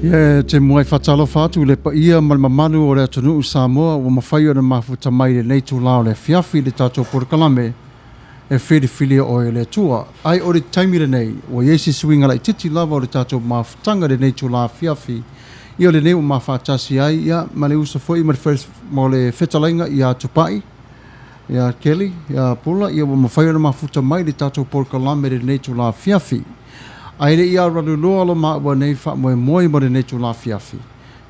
Ia, e te muai faatalofa atu i le paia ma le mamalu o le atunuu Samoa ua mafai ona mafuta mai i lenei itula o le afiafi i le tatou polokalame e filifilia oe e le Atua. Ai o le taimi lenei, ua i ai se suiga laitiiti lava o le tatou mafutaga i lenei itula afiafi. Ia o lenei ua ma faatasi ai ia ma le uso foi ma le ma le fetalaiga ia Tupai, ia Kelly, ia Pula, ia ua mafai ona mafuta mai i le tatou polokalame i lenei itula afiafi. Ae le i alualu loa lo maua nei faamoemoe mo lenei itula afiafi,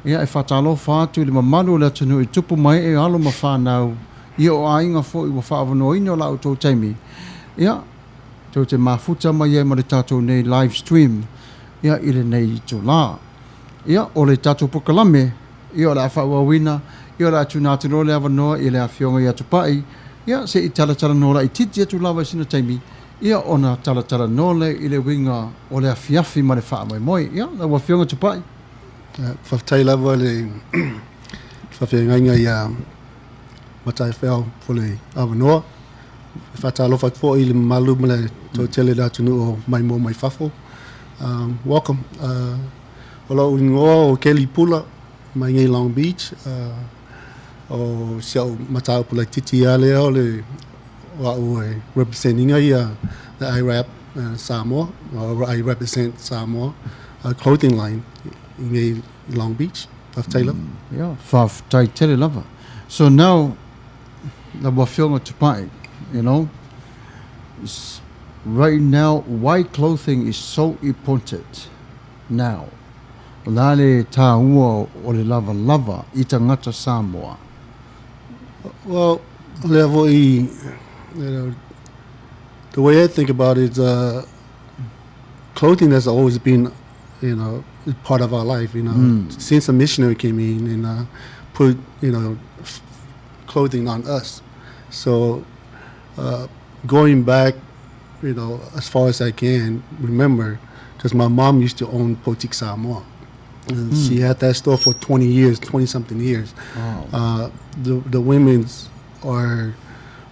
ia e faatalofa atu i le mamalu o le atunuu i tupu ma ee, alo ma fanau, ia o aiga foi ua faaavanoaina o la outou taimi, ia, tou te mafuta mai ai ma le tatou nei live stream, ia, i lenei itula. Ia, o le tatou polokalame, ia o le a faaauauina, ia o le a tuuina atu loa le avanoa i le Afioga ia Tupai, ia se i talatalanoa laitiiti atu lava i sina taimi, ia ona talatalanoa lea i le uiga o le afiafi ma le faamoemoe. Ia, lau Afioga Tupai. Faafetai lava le faafeagaiga ia Mataifeao mo le avanoa. E faatalofa atu foi i le mamalu ma le toatele o le atunuu o maimoa mai fafo. Welcome. O lou igoa o Kelly Pula mai nei Long Beach. O si au mataupu laitiiti lava lea o le o au e represent ina ia the IRAP Samoa, or I represent Samoa clothing line i nei Long Beach. Faafetai lava. Yeah, faafetai tele lava. So now, lau Afioga Tupai, right now, why clothing is so important now? O le a le tāua o le lavalava i tagata Samoa? Well, o lea foi, the way I think about it is clothing has always been part of our life, since the missionary came in and put clothing on us. So going back, as far as I can remember, because my mom used to own Boutique Samoa. And she had that store for 20 years, 20 something years. The women's are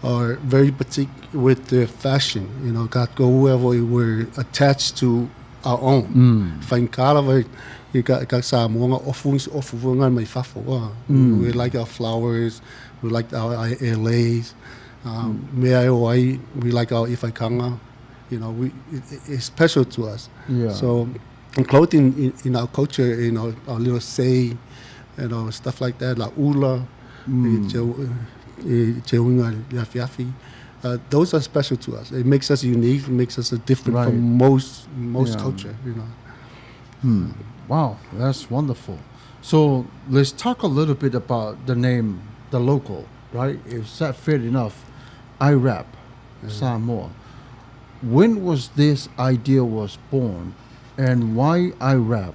very particular with their fashion. Got go whoever we're attached to our own. Faigata i ka Samoa ofu ofu nga mai fafo. We like our flowers, we like our LAs. Mea o ai, we like our ifaikanga. It's special to us. So, and clothing in our culture, our little say, stuff like that, like ula, e te uiga le afiafi. Those are special to us. It makes us unique. It makes us different from most culture. Wow, that's wonderful. So let's talk a little bit about the name, the local, right? Is that fair enough? IRAP, Samoa. When was this idea was born, and why IRAP?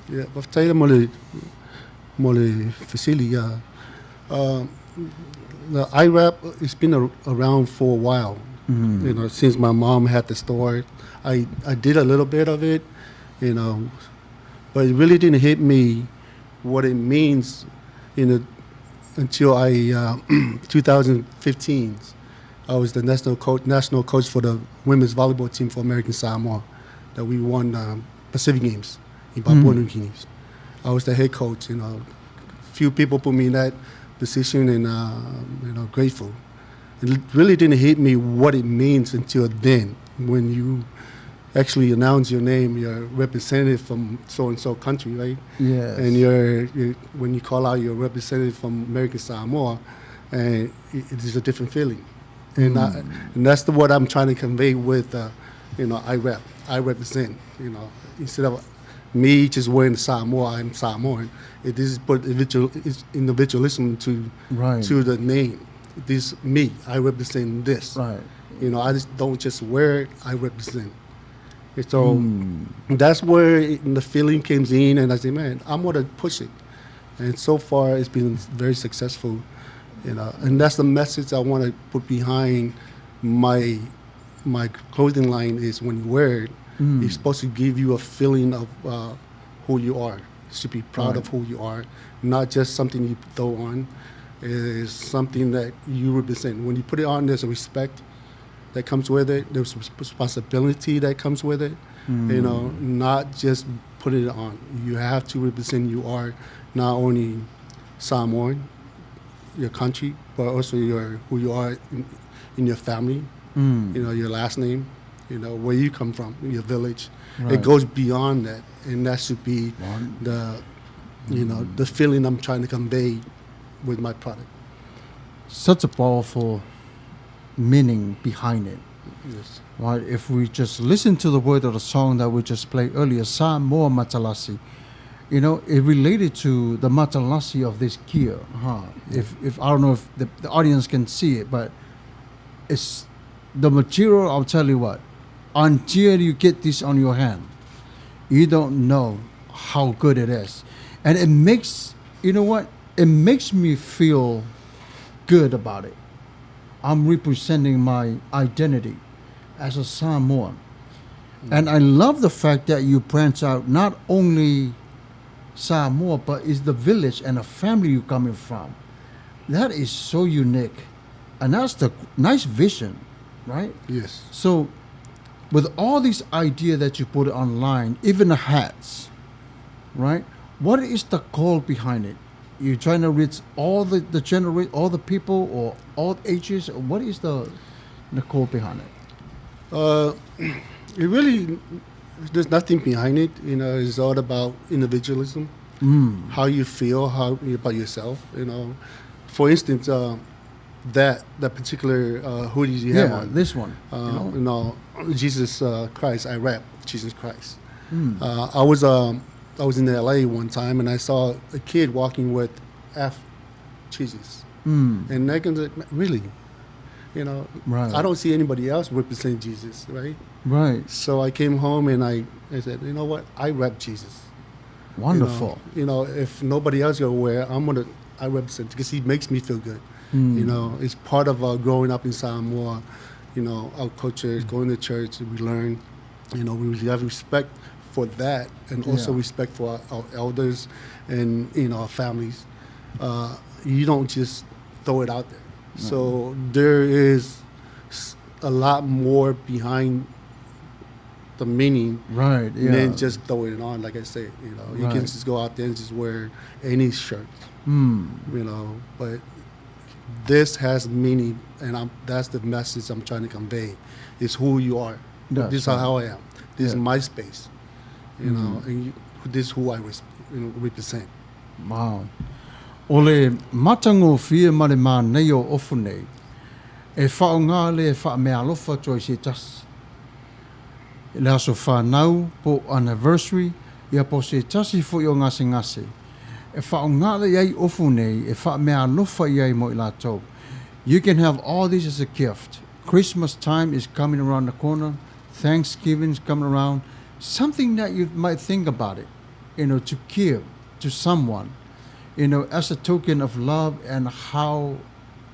Yeah, faafetai mo le fesili. The IRAP, it's been around for a while. Since my mom had the store, I did a little bit of it, but it really didn't hit me what it means until I 2015. I was the national coach for the women's volleyball team for American Samoa that we won Pacific Games in Papua New Guinea. I was the head coach. Few people put me in that position, and grateful. It really didn't hit me what it means until then, when you actually announce your name, you're representative from so and so country, right? Yes. And you when you call out your representative from American Samoa, and it is a different feeling, and that's what I'm trying to convey with, I rep, I represent, instead of me just wearing Samoa, I'm Samoan. It is put individual, it's individualism to to the name. This me, I represent this. I just don't just wear it, I represent. And so that's where the feeling comes in, and I say, man, I'm gonna push it. And so far, it's been very successful. And that's the message I want to put behind my clothing line is when you wear it, it's supposed to give you a feeling of who you are. You should be proud of who you are, not just something you throw on. It's something that you represent. When you put it on, there's a respect that comes with it. There's responsibility that comes with it. Not just put it on. You have to represent you are not only Samoan, your country, but also your who you are in your family. Your last name. Where you come from, your village. It goes beyond that, and that should be the feeling I'm trying to convey with my product. Such a powerful meaning behind it. Yes. Right? If we just listen to the word of the song that we just played earlier, Samoa Matalasi, you know, it related to the Matalasi of this gear. Huh? If I don't know if the audience can see it, but it's the material. I'll tell you what, until you get this on your hand, you don't know how good it is. And it makes, you know what? It makes me feel good about it. I'm representing my identity as a Samoan. And I love the fact that you branch out not only Samoa, but is the village and the family you're coming from. That is so unique. And that's the nice vision, right? Yes. So with all these ideas that you put online, even the hats, right? What is the goal behind it? You're trying to reach all the generate all the people or all ages? What is the goal behind it? It really, there's nothing behind it. You know, it's all about individualism, how you feel, how about yourself. You know, for instance, that particular hoodies you have Yeah, on, this one. You know? You know, Jesus Christ. I rap Jesus Christ. I was in LA one time and I saw a kid walking with F Jesus, and I can say, really, you know, Right. I don't see anybody else representing Jesus, right? Right. So I came home and I said, you know what? I rep Jesus. You know, Wonderful. You know, if nobody else gonna wear, I represent because he makes me feel good. You know, it's part of growing up in Samoa. You know, our culture is going to church. We learn. You know, we have respect for that, and also respect for our elders, and you know, our families. You don't just throw it out there. So there is a lot more behind the meaning than just throwing it on. Like I said, you know, you can just go out there and just wear any shirt, you know, but this has meaning, and that's the message I'm trying to convey, is who you are. That's This is right. how I am. This is my space, you know, and this is who I represent. Wow. O le matagofie ma le manaia o ofu nei, e faaaogā le e faameaalofa atu ai se tasi. Le aso fanau po o anniversary, ia po o se tasi foi o gasegase. E faaaogā le i ai ofu nei e faameaalofa i ai mo i latou. You can have all this as a gift. Christmas time is coming around the corner. Thanksgiving is coming around. Something that you might think about it, you know, to give to someone, you know, as a token of love and how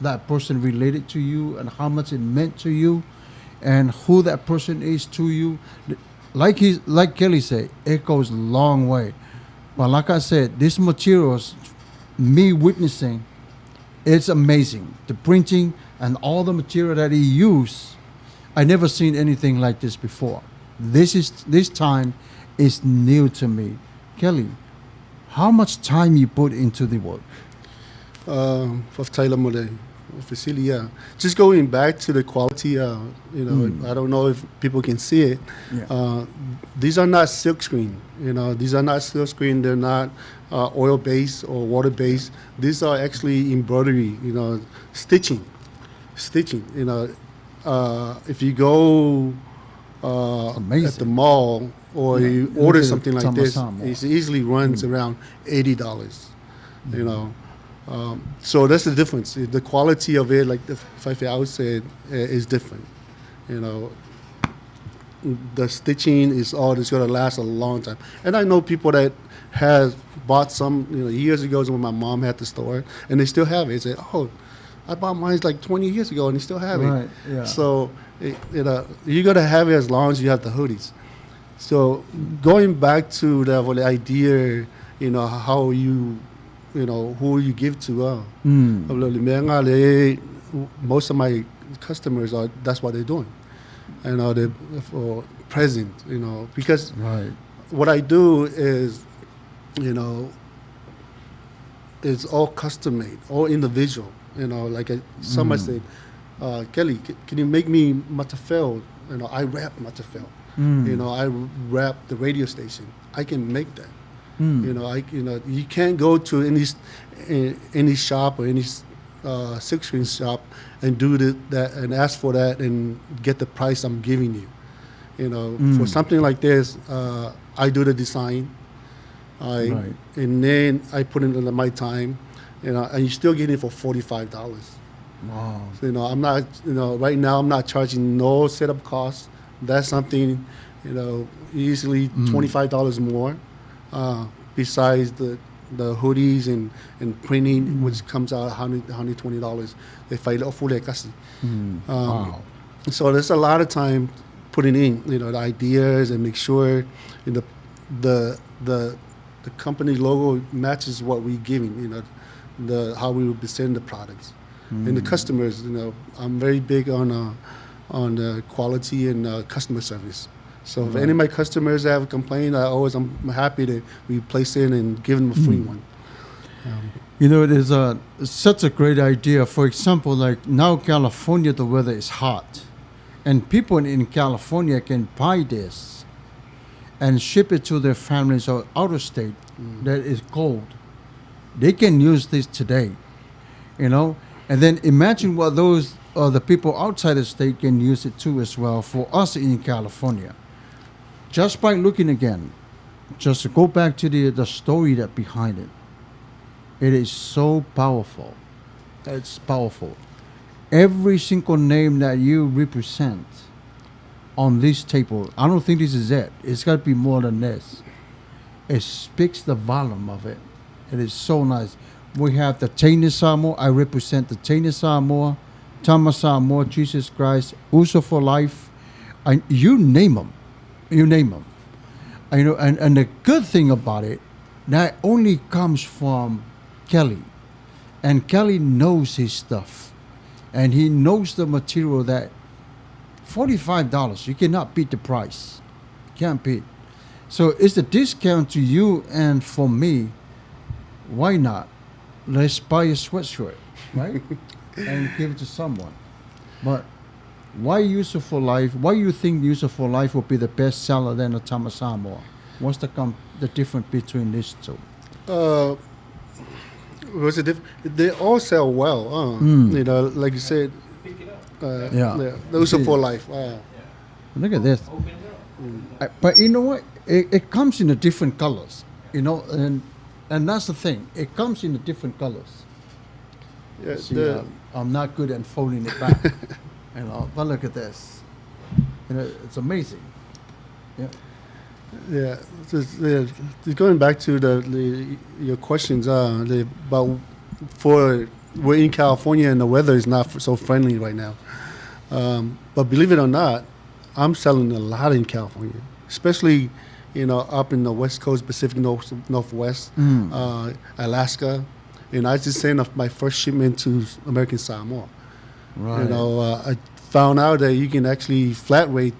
that person related to you and how much it meant to you and who that person is to you. Like Kelly said, it goes a long way. But like I said, this materials, me witnessing, it's amazing. The printing and all the material that he used, I never seen anything like this before. This time is new to me. Kelly, how much time you put into the work? Faafetai mo le fesili, yeah. Just going back to the quality, you know, I don't know if people can see it. These are not silk screen. You know, these are not silk screen. They're not oil based or water based. These are actually embroidery. You know, stitching, stitching. You know, if you go at the Amazing. mall or you Look order at the something like this, Tamasamoa. it easily runs around $80. You know. So that's the difference. The quality of it, like the faifeau said, is different. You know, the stitching is all that's going to last a long time. And I know people that has bought some, you know, years ago when my mom had the store, and they still have it. They say, "Oh, I bought mine like 20 years ago, and they still have it." So, you know, you're gonna have it as long as you have the hoodies. So going back to the idea, you know, how you, you know, who you give to. Most of my customers are, that's what they're doing. You know, they for present, you know, because what I do is, you know, it's all custom made, all individual. You know, like somebody said, Kelly, can you make me Matafeo? You know, I rap Matafeo. You know, I rap the radio station. I can make that. You know, you can't go to any shop or any silkscreen shop and do that and ask for that and get the price I'm giving you. You know, for something like this, I do the design. I And then I put in my time, you know, and you still get it for $45. Wow. So, you know, I'm not, you know, right now I'm not charging no setup costs. That's something, you know, easily $25 more, besides the hoodies and printing, which comes out $120. If I Wow. So there's a lot of time putting in, you know, the ideas and make sure, you know, the company logo matches what we're giving, you know, the how we present the products. And the customers, you know, I'm very big on the quality and customer service. So if any of my customers have a complaint, I'm happy to replace it and give them a free one. You know, it is such a great idea. For example, like now California, the weather is hot, and people in California can buy this and ship it to their families or out of state that is cold. They can use this today, you know. And then imagine what those the people outside the state can use it too as well for us in California. Just by looking again, just to go back to the story that behind it. It is so powerful. It's powerful. Every single name that you represent on this table, I don't think this is it. It's got to be more than this. It speaks the volume of it. It is so nice. We have the Teine Samoa. I represent the Teine Samoa, Tama Samoa, Jesus Christ, Uso for Life, and you name them. You name them. You know, and the good thing about it, that only comes from Kelly. And Kelly knows his stuff. And he knows the material that $45, you cannot beat the price. Can't beat. So it's a discount to you and for me. Why not? Let's buy a sweatshirt, right? And give it to someone. But why Uso for Life? Why you think Uso for Life will be the best seller than a Tama Samoa? What's the difference between these two? What's the They all sell well, huh? You know, like you said. Pick it up. Yeah. Yeah, Uso for Life. Wow. Look at this. Open it up. But you know what? It comes in a different colors, you know, and that's the thing. It comes in a different colors. Yeah, See, I'm not good at folding it back, you know. But look at this. You know, it's amazing. Yeah. Yeah. So, yeah, going back to the your questions, but for we're in California and the weather is not so friendly right now. But believe it or not, I'm selling a lot in California, especially, you know, up in the West Coast, Pacific Northwest, Alaska. And I just sent off my first shipment to American Samoa. You know, I found out that you can actually flat rate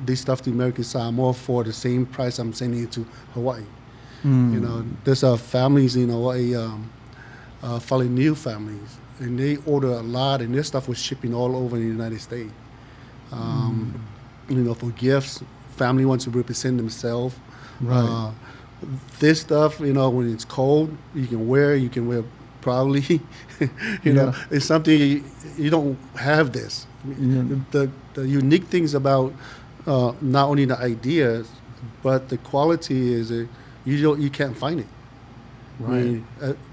this stuff to American Samoa for the same price I'm sending it to Hawaii. You know, there's families in Hawaii, Faleniu families, and they order a lot, and their stuff was shipping all over the United States. You know, for gifts, family wants to represent themselves. This stuff, you know, when it's cold, you can wear. You can wear probably. You know, it's something you don't have this. The unique things about not only the ideas, but the quality is you can't find it.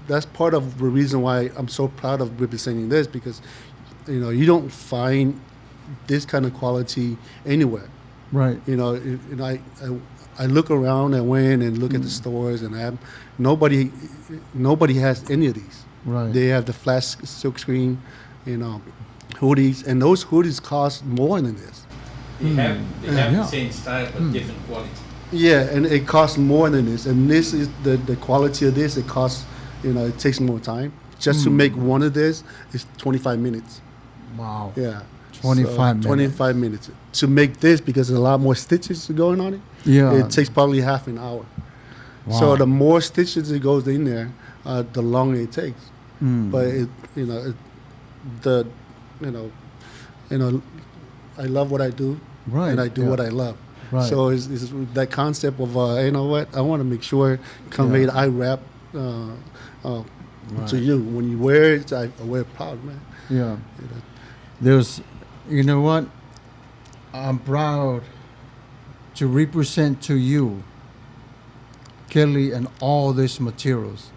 That's part of the reason why I'm so proud of representing this, because, you know, you don't find this kind of quality anywhere. You know, and I look around and went and look at the stores, and I have, nobody has any of these. They have the flash silk screen, you know, hoodies, and those hoodies cost more than this. They have the same style but different quality. Yeah, and it costs more than this. And this is the quality of this. It costs, you know, it takes more time. Just to make one of this is 25 minutes. Wow. Yeah. 25 minutes. 25 minutes to make this, because there's a lot more stitches going on it. It takes probably half an hour. So Wow. the more stitches it goes in there, the longer it takes. But it, you know, it, the, you know, I love what I do, and I do what I love. So it's that concept of you know what, I want to make sure convey I rep, to you. When you wear it, I wear it proud, man. Yeah. You know? There's, you know what? I'm proud to represent to you, Keli, and all these materials.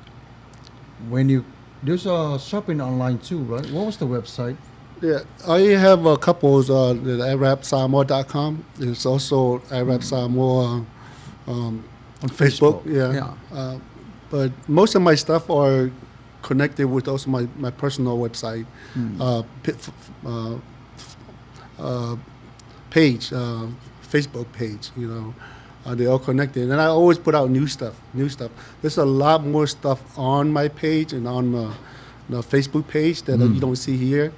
When you, there's a shopping online too, right? What was the website? Yeah, I have a couple. The iwrapsamoa.com. There's also iWrap Samoa On Facebook. Yeah. Yeah. But most of my stuff are connected with also my personal website, page, Facebook page. You know, they're all connected, and I always put out new stuff. New stuff. There's a lot more stuff on my page and on the Facebook page that you don't see here.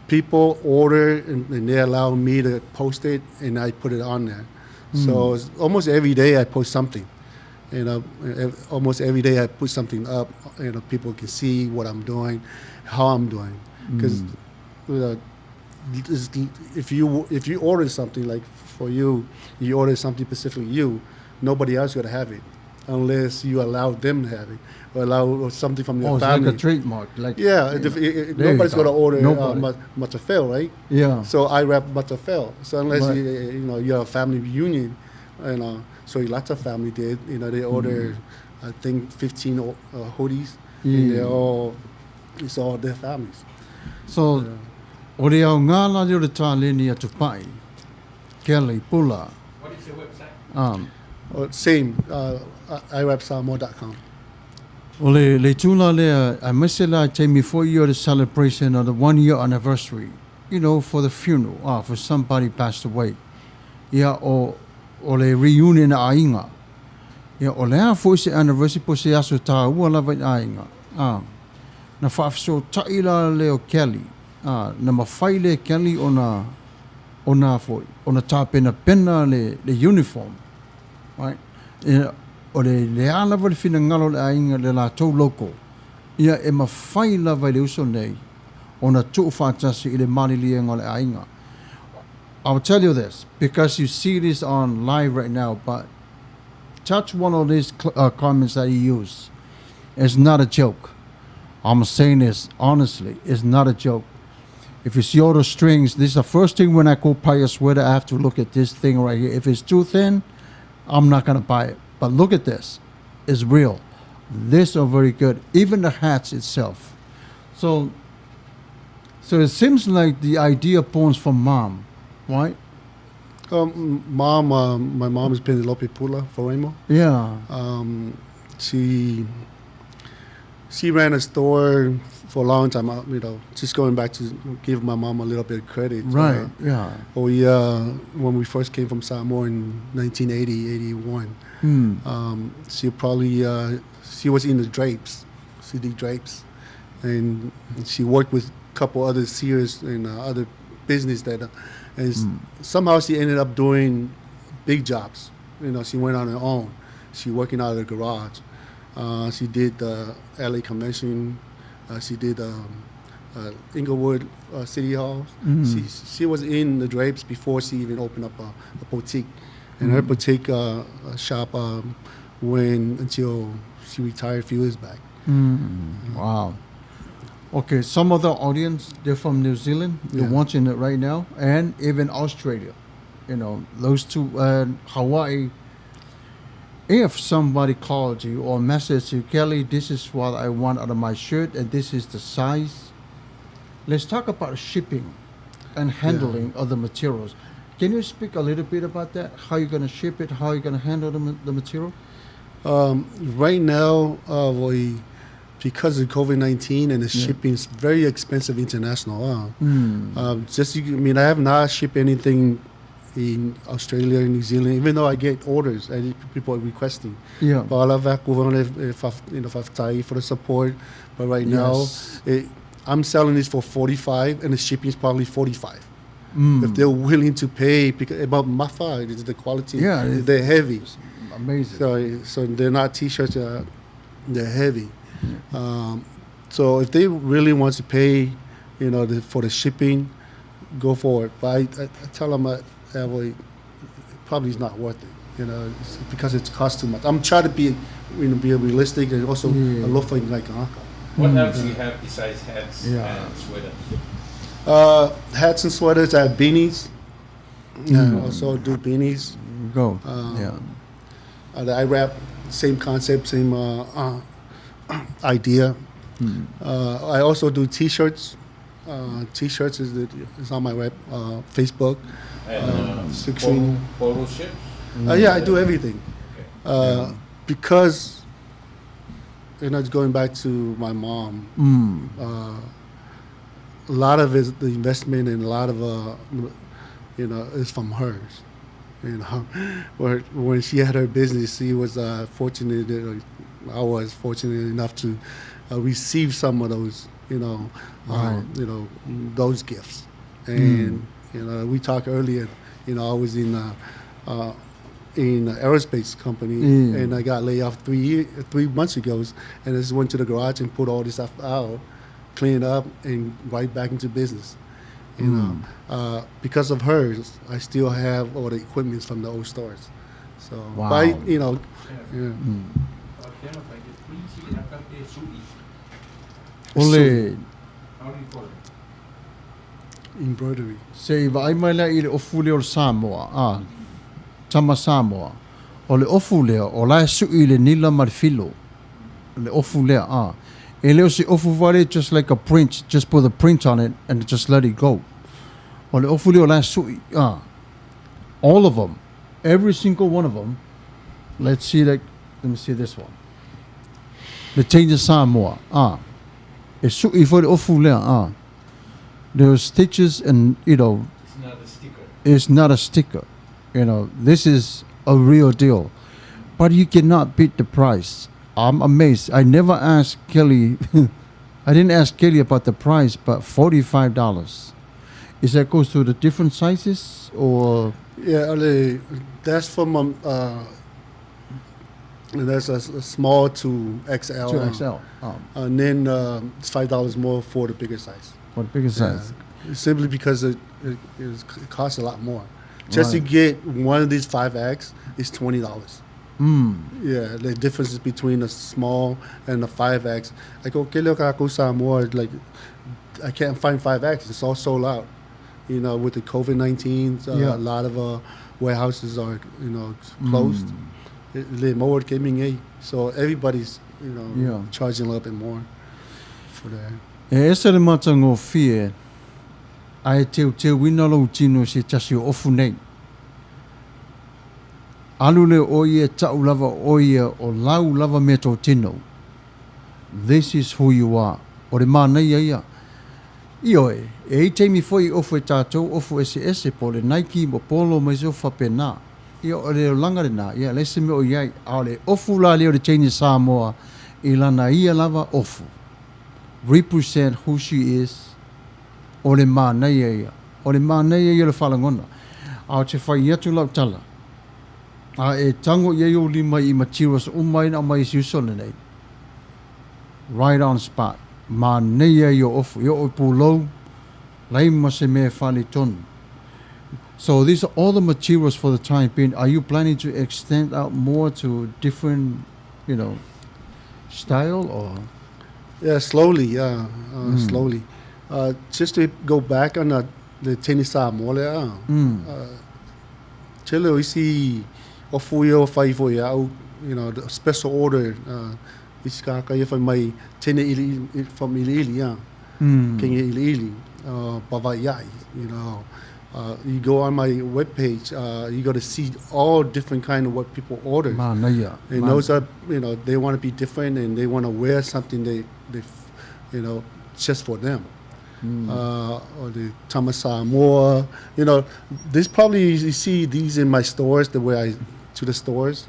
People order and they allow me to post it, and I put it on there. So it's almost every day I post something. You know, almost every day I put something up. You know, people can see what I'm doing, how I'm doing, because if you order something, like for you, you order something specifically you, nobody else gonna have it unless you allow them to have it or allow something from your Oh, it's family. like a trademark. Like Yeah, you if, know. it, There you nobody's go. gonna order Nobody. Matafeo, right? Yeah. So I rep Matafeo. So unless Right. you know you're a family reunion, you know, so lots of family did. You know, they order, I think 15 hoodies, and they Mm. all, it's all their families. So, o le au ngā la leo le tāleni a Tupai, Keli, Pula. What is your website? Same, iwrapsamoa.com. O le, le tūla lea, a mese la te mi fo i o the celebration of the 1 year anniversary, for the funeral, for somebody passed away. Ia o, o le reunion a inga. Ia o lea fo se anniversary po se aso tā ua lava i aiga. Na whaafso tai la leo Keli. Na mawhai le Keli o na, o na foi, o na tāpena pena le uniform. Right? Ia, o le le a lava le finagalo o le aiga le latou loko. Ia e mafai lava i le uso nei ona tuufaatasi i le maliliega o le aiga. I'll tell you this because you see this on live right now, but touch one of these comments that you use. It's not a joke. I'm saying this honestly. It's not a joke. If you see all the strings, this is the first thing when I go buy a sweater, I have to look at this thing right here. If it's too thin, I'm not gonna buy it. But look at this. It's real. This are very good. Even the hats itself. So it seems like the idea borns from mom, right? Mom, my mom is Penelope Pula Faraimo. She ran a store for a long time. Just going back to give my mom a little bit of credit. We when we first came from Samoa in 1980, 81, she probably she was in the drapes, she did drapes, and she worked with a couple other Sears and other business that, and somehow she ended up doing big jobs. She went on her own. She working out of the garage. She did the LA Convention. She did Inglewood City Hall. She was in the drapes before she even opened up a boutique. And her boutique shop went until she retired a few years back. Wow. Okay, some of the audience, they're from New Zealand. They're watching it right now, and even Australia. Those two, Hawaii. If somebody called you or messaged you, Keli, this is what I want out of my shirt, and this is the size. Let's talk about shipping and handling of the materials. Can you speak a little bit about that? How you're going to ship it? How you're going to handle the material? Right now, we, because of COVID 19 and the shipping is very expensive international. Just you, I mean, I have not shipped anything in Australia and New Zealand, even though I get orders and people are requesting. But all of that, if I, if I for the support. But right now, I'm selling this for 45 and the shipping is probably 45. If they're willing to pay, because about mafa is the quality. Yeah, they're heavy. Amazing. So they're not t-shirts. They're heavy. So if they really want to pay, for the shipping, go for it. But I tell them, it probably is not worth it. You know, it's because it costs too much. I'm trying to be, you know, be realistic and also alofa i nai kānaka. What else you have besides hats and sweaters? Hats and sweaters. I have beanies. I also do beanies. Go. Yeah. The iWrap, same concept, same idea. I also do T-shirts. T-shirts is on my web, Facebook. And 16. polo shirts? Yeah, I do everything. Because, you know, it's going back to my mom. A lot of it, the investment and a lot of, you know, is from hers. You know, where when she had her business, she was fortunate. I was fortunate enough to receive some of those, you know, you know, those gifts. And you know, we talked earlier. You know, I was in an aerospace company, and I got laid off 3 months ago, and I just went to the garage and put all this stuff out, clean it up, and right back into business. You know, because of hers, I still have all the equipment from the old stores. So, but I, you know, yeah. O le How do you call it? Embroidery. Se i vaai mai la i le ofu lea o le Samoa, a, Tama Samoa. O le ofu lea, o la e su'i le nila ma le filo. Le ofu lea, a. E le o se ofu wale, just like a print, just put the print on it and just let it go. O le ofu lea o la e su'i, a. All of them, every single one of them. Let's see that, let me see this one. Le Teine Samoa, a. E su'i foi le ofu lea, a. There were stitches and, you know, It's not a sticker. It's not a sticker. You know, this is a real deal. But you cannot beat the price. I'm amazed. I never asked Kelly, I didn't ask Kelly about the price, but $45. Is that goes to the different sizes or Yeah, that's from that's a small to XL. To XL? And then it's $5 more for the bigger size. For the bigger size. Yeah. Simply because it costs a lot more. Just to get one of these 5X is $20. Yeah, the difference is between a small and a 5X. Like, okay, look, I go more. Like, I can't find 5X. It's all sold out. You know, with the COVID 19, a lot of warehouses are, closed. Le more came in, so everybody's, charging a little bit more for that. E ese le matagofie, ae teuteuina lou tino i se tasi o ofu nei. Alu lea o ia ta'u lava o ia o lau lava mea totino. This is who you are. O le manaia ia. Ioe, e i ai taimi foi i ofu e tatou, ofu eseese, po o le Nike, mo Polo ma isi ofu faapena. Ia, o le olaga lena, ia, e leai se mea o i ai. A o le ofu la lea o le teine Samoa i lana ia lava ofu. Represent who she is, o le manaia ia. O le manaia ia o le faalagona. A ou te fai atu lau tala, a e tago i ai ou lima i materials uma ia na aumai e si uso lenei, right on spot. Manaia ia o ofu. E oo i pulou, leai ma se mea e faaletonu. So these are all the materials for the time being. Are you planning to extend out more to different, style or? Yeah, slowly, yeah, slowly. Just to go back on the teine Samoa lea, tele o isi ofu ia o fai foi au, the special order, isi kānaka ia fai mai teine ili, from iliili, yeah. Kenge iliili, pavaiai, You go on my webpage, you got to see all different kind of what people order. Manaia. And those are, they want to be different and they want to wear something they just for them. Or the Tama Samoa, this probably you see these in my stores, the way I to the stores.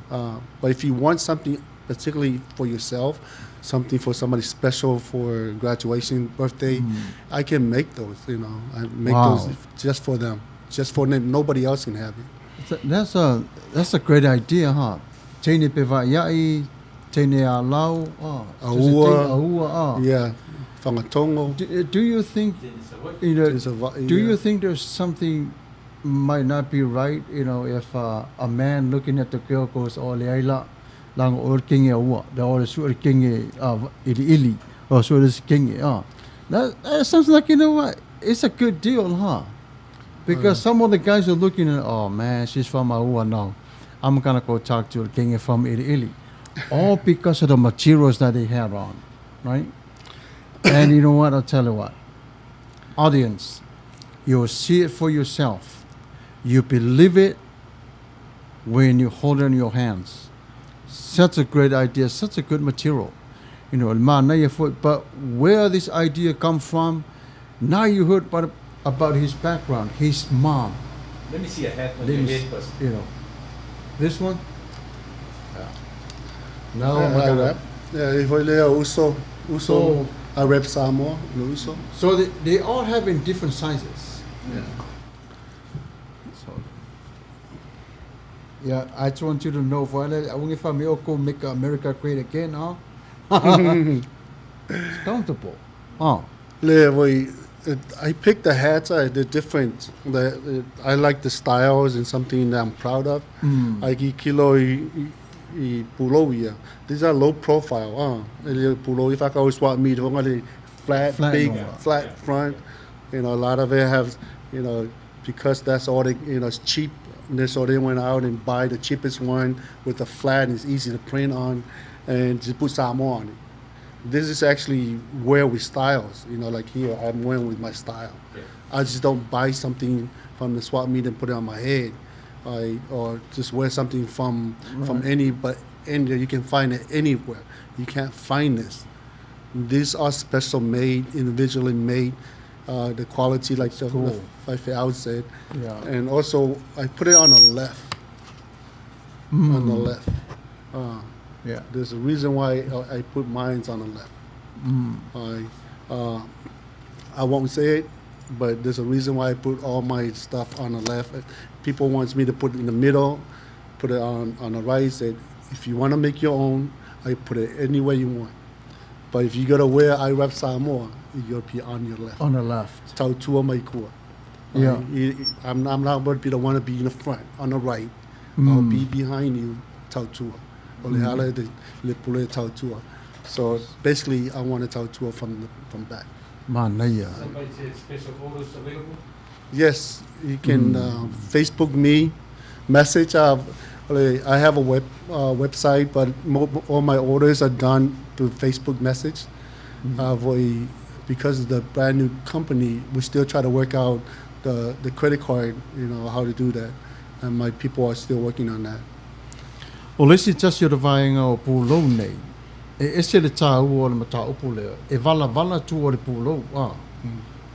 But if you want something particularly for yourself, something for somebody special for graduation, birthday, I can make those. I make those just for them, just for them. Nobody else can have it. That's a great idea, huh? Teine pe vaiai, teine a lau, ah, just a Aua. teine aua, ah. Yeah, Fagatogo. Do you think, Then it's a what? you know, It's a do you yeah. think there's something might not be right, you know, if uh, a man looking at the girl goes, oh, leai la, leaga o oe o le kege a ua, le o le sue le kege a iliili, o sue le isi kege, ah. That sounds like, you know what, it's a good deal, huh? Because some of the guys are looking at, oh man, she's from Aua now. I'm gonna go talk to the kege from Iliili. All because of the materials that they had on, right? And you know what? I'll tell you what. Audience, you'll see it for yourself. You believe it when you hold it in your hands. Such a great idea, such a good material. You know, manaia foi, but where this idea come from, now you heard about his background, his mom. Let me see a hat on Let your me head s- first. You know, this one. Yeah. Now Yeah, I'm I gonna rep. Yeah, i foi lea uso, uso, So- I rep Samoa, le uso. So they all have in different sizes. Yeah. So, yeah, I just want you to know for I won't if I'm go make America great again, huh? It's comfortable. Oh, Le foi, I picked the hats. They're different. I like the styles and something that I'm proud of. Ai ki kilo i pulou ia. These are low profile. E le pulou i whakau swap meet le flat, Flat big, no. flat front. You know, a lot of it has, you know, because that's all they, you know, it's cheap. And so they went out and buy the cheapest one with the flat and it's easy to print on and just put Samoa on it. This is actually where we styles, you know, like here, I'm wearing with my style. Yeah. I just don't buy something from the swap meet and put it on my head, or just wear something from any, but any, you can find it anywhere. You can't find this. These are special made, individually made, the quality, like the, Cool. the 5 said. Yeah. And also, I put it on the left. On the left. Yeah. There's a reason why I put mines on the left. I won't say it, but there's a reason why I put all my stuff on the left. People wants me to put it in the middle, put it on the right. Said, if you want to make your own, I put it any way you want. But if you gotta wear I rep Samoa, you gotta be on your left. On the left. Tautua mai kua. Yeah. I'm not going to be the one to be in the front, on the right. I'll be behind you, tautua. O le ala de le pule tautua. So basically, I want a tautua from back. Manaia. Somebody said special orders available. Yes, you can Facebook me, message. I have a website, but all my orders are done through Facebook message. Because of the brand new company, we still try to work out the credit card, you know, how to do that. And my people are still working on that. O le isi tasi o le vaega o pulou nei, e ese le tāua o le mataupu lea, e valavala tua o le pulou, a.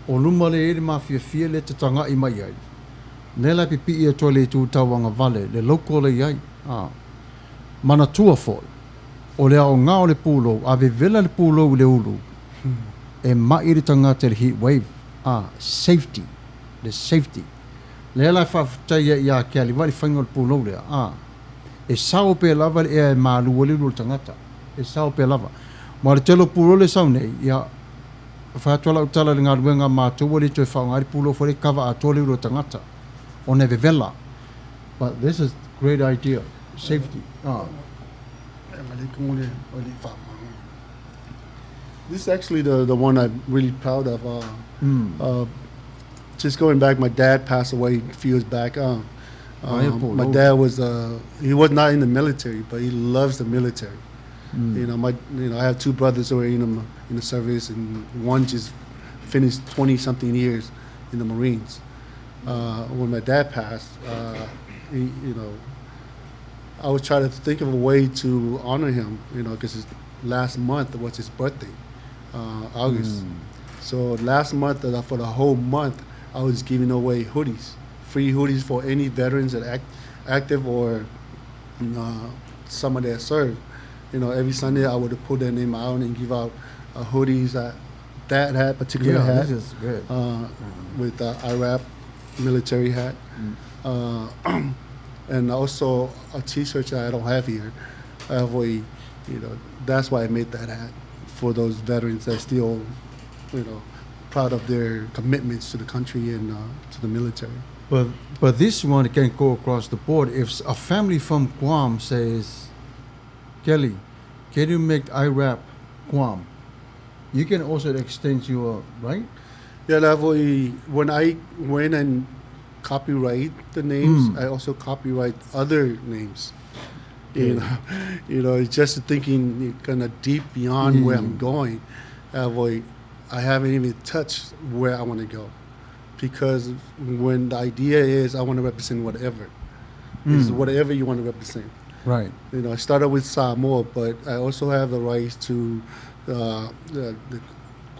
O luma lea e i ai le mafiafia lea e tataga'i mai ai, lea la e pipii atu ai le itu tauagavale, le loko lea i ai, a. Manatua foi, o le aoga o le pulou, a vevela le pulou i le ulu, e ma'i le tagata i le heat wave, a, safety, le safety. Lea la e faafetai ai ia Kealivai i le faiga o le pulou lea, a. E sao pea lava le ea e malu ai le ulu o le tagata. E sao pea lava. Ma o le tele o pulou lea e sau nei, ia, e fai atu lava lau tala i le galuega a matou ua le toe faaaoga ai le pulou foi lea e kava atoa le ulu o le tagata ona e vevela. But this is great idea. Safety. Ah. This is actually the one I'm really proud of. Just going back, my dad passed away a few years back. My dad was he was not in the military, but he loves the military. You know, my you know I have two brothers who are in the service, and one just finished 20 something years in the Marines. When my dad passed, he, you know, I was trying to think of a way to honor him, you know, because last month was his birthday, August. So last month, for the whole month, I was giving away hoodies, free hoodies for any veterans that active or somebody that served. You know, every Sunday I would pull their name out and give out hoodies, that hat, particular Yeah, hat this is good. With the IRAP military hat, and also a T-shirt that I don't have here. I have a, you know, that's why I made that hat for those veterans that still, you know, proud of their commitments to the country and to the military. But this one can go across the board. If a family from Guam says, Kelly, can you make iWRAP Guam? You can also extend your, right? Yeah, that way, when I went and copyright the names, I also copyright other names. You know, it's just thinking kind of deep beyond where I'm going. That way, I haven't even touched where I want to go, because when the idea is I want to represent whatever, is whatever you want to represent. Right. You know, I started with Samoa, but I also have the rights to the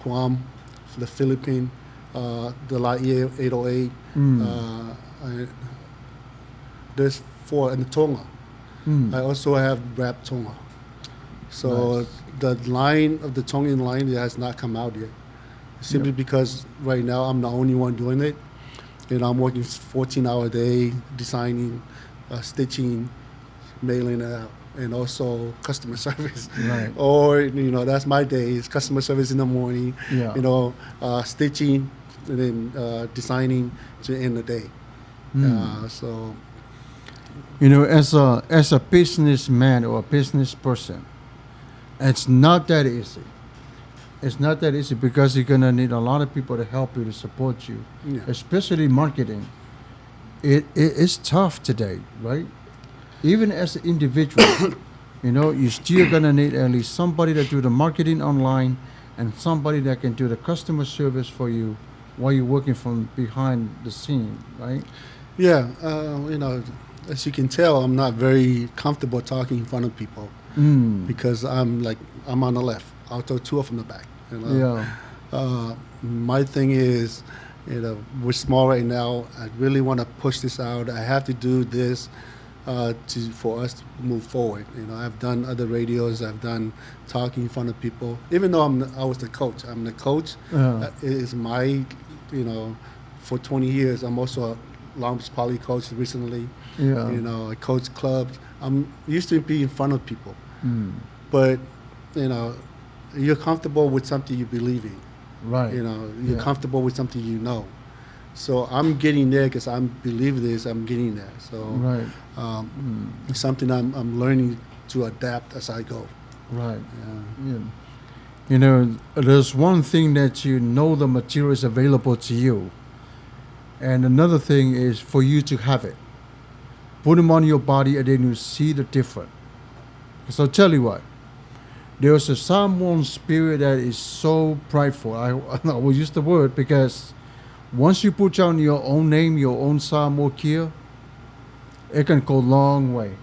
Guam, the Philippines, the Laie 808. There's four, and the Tonga. I also have Rap Tonga. So Nice. the line of the Tongan line has not come out yet, simply because right now I'm the only one doing it, and I'm working 14-hour day designing, stitching, mailing it out, and also customer service. Right. Or you know, that's my day is customer service in the morning. Yeah. You know, stitching and then designing to end the day. So You know, as a businessman or a business person, it's not that easy. It's not that easy because you're gonna need a lot of people to help you, to support you, especially marketing. It is tough today, right? Even as an individual, you know, you're still gonna need at least somebody to do the marketing online and somebody that can do the customer service for you while you're working from behind the scene, right? Yeah, you know, as you can tell, I'm not very comfortable talking in front of people because I'm on the left. I'll throw two from the back. You know? Yeah. My thing is, you know, we're small right now. I really want to push this out. I have to do this to for us to move forward. You know, I've done other radios. I've done talking in front of people. Even though I was the coach. I'm the coach. It is my, you know, for 20 years. I'm also a Long Beach Poly coach recently. You know, I coach clubs. I'm used to be in front of people, but you know, you're comfortable with something you believe in. You know, you're comfortable with something you know. So I'm getting there because I believe this. I'm getting there. So it's something I'm learning to adapt as I go. Yeah. Yeah. You know, there's one thing that you know the material is available to you, and another thing is for you to have it. Put them on your body, and then you see the difference. So I'll tell you what, there's a Samoan spirit that is so prideful. I will use the word because once you put down your own name, your own Samoa kia, it can go a long way.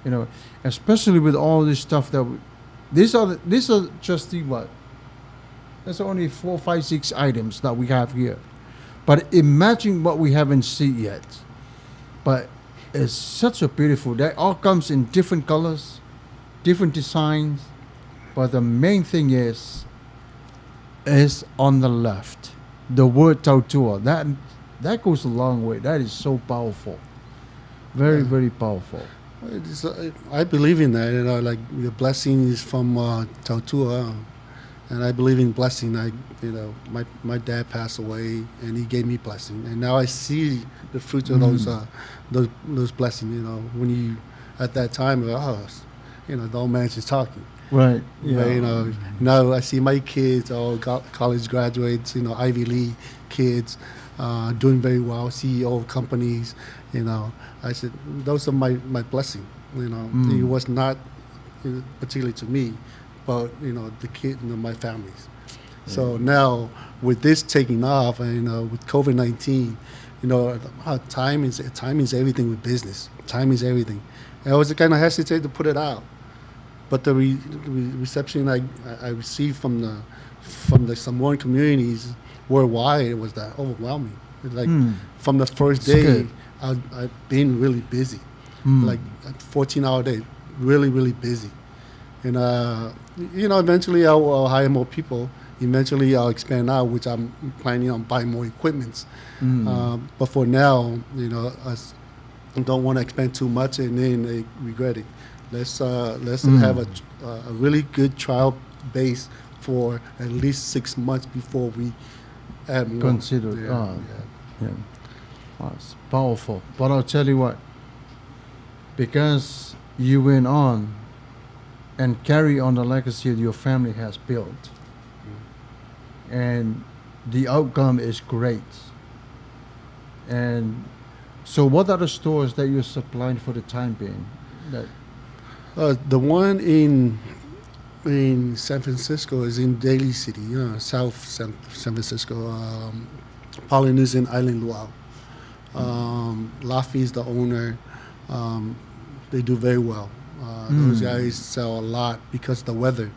You know, especially with all this stuff that we, these are just the what? There's only four, five, six items that we have here. But imagine what we haven't seen yet. But it's such a beautiful, that all comes in different colors, different designs. But the main thing is on the left. The word Tautua. That goes a long way. That is so powerful. Very, very powerful. I believe in that. You know, like the blessing is from Tautua, and I believe in blessing. You know, my dad passed away, and he gave me blessing, and now I see the fruits of those blessings. You know, when you at that time, oh, you know, the old man's just talking. But, you know, now I see my kids, all college graduates, you know, Ivy League kids, doing very well, CEO of companies. You know, I said those are my blessing. You know, it was not, you know, particularly to me, but you know, the kid, you know, my families. So now with this taking off, and you know, with COVID-19, you know, time is everything with business. Time is everything. And I was kind of hesitant to put it out, but the reception I received from the Samoan communities worldwide, it was that overwhelming. It's like from the first It's day, good. I've been really busy, like a 14-hour day, really, really busy. And you know, eventually I'll hire more people. Eventually I'll expand out, which I'm planning on buying more equipment. But for now, you know, I don't want to expand too much and then they regret it. Let's have a really good trial base for at least 6 months before we add more. Consider, Yeah, yeah. Yeah. It's powerful. But I'll tell you what, because you went on and carry on the legacy that your family has built, and the outcome is great. And so, what are the stores that you're supplying for the time being? That The one in San Francisco is in Daly City, South San Francisco, Polynesian Island Luau. Laffy is the owner. They do very well. Those guys sell a lot because of the weather.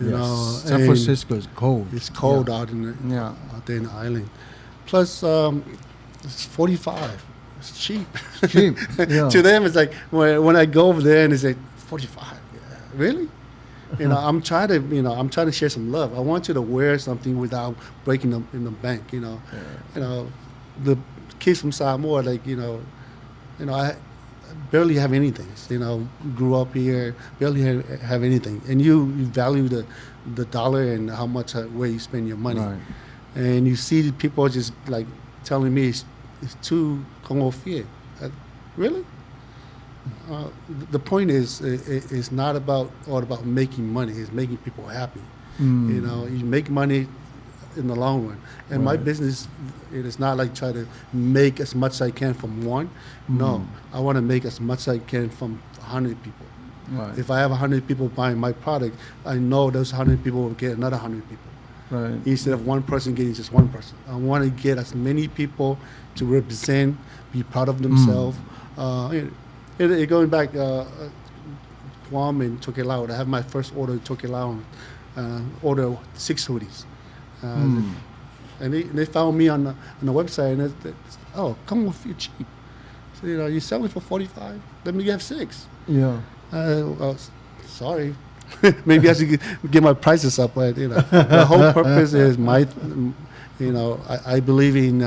You yes, know, San and Francisco is cold. It's cold out in the, Yeah. out there in the island. Plus, it's 45. It's cheap. It's cheap. Yeah. To them, it's like when I go over there and they say 45. Yeah, really? You know, I'm trying to, you know, I'm trying to share some love. I want you to wear something without breaking the in the bank. You know, you know, the kids from Samoa, like you know, I barely have anything. You know, grew up here, barely have anything, and you value the dollar and how much where you spend your money, Right. and you see people just like telling me it's too kongofie. Really? The point is, it's not about all about making money. It's making people happy. You know, you make money in the long run. And my Right. business, it is not like try to make as much as I can from one. No, I want to make as much as I can from 100 people. Right. If I have 100 people buying my product, I know those 100 people will get another 100 people right. instead of one person getting just one person. I want to get as many people to represent, be proud of themselves. Going back, Guam and Tokelau, I have my first order in Tokelau, order 6 hoodies. And they found me on the website, and it, oh, come with you cheap. So, you know, you sell it for $45. Let me have 6. Yeah. Well, sorry. Maybe I should get my prices up, but you know, the whole purpose is my, you know, I believe in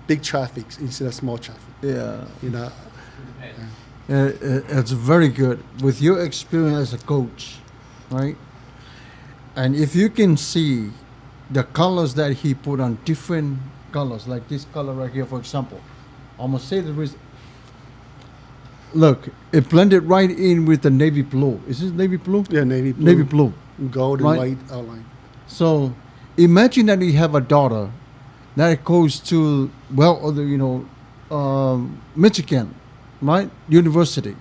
big traffic instead of small traffic. Yeah. You know, It's very good with your experience as a coach, right? And if you can see the colors that he put on different colors, like this color right here, for example, I'm gonna say there is. Look, it blended right in with the navy blue. Is this navy blue? Yeah, navy blue. Navy blue. Gold and Right. white outline. So imagine that you have a daughter that goes to, well, other, you know, Michigan, right? University.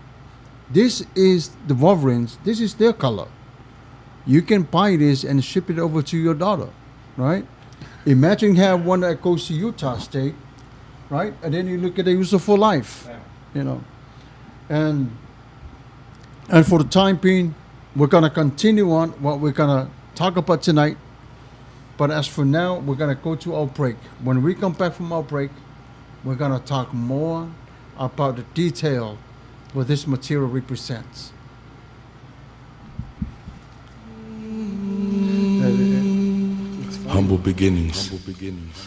This is the Wolverines. This is their color. You can buy this and ship it over to your daughter, right? Imagine have one that goes to Utah State, right? And then you look at the user for life, you know. And for the time being, we're going to continue on what we're going to talk about tonight. But as for now, we're going to go to our break. When we come back from our break, we're going to talk more about the detail what this material represents. Humble beginnings. Humble beginnings.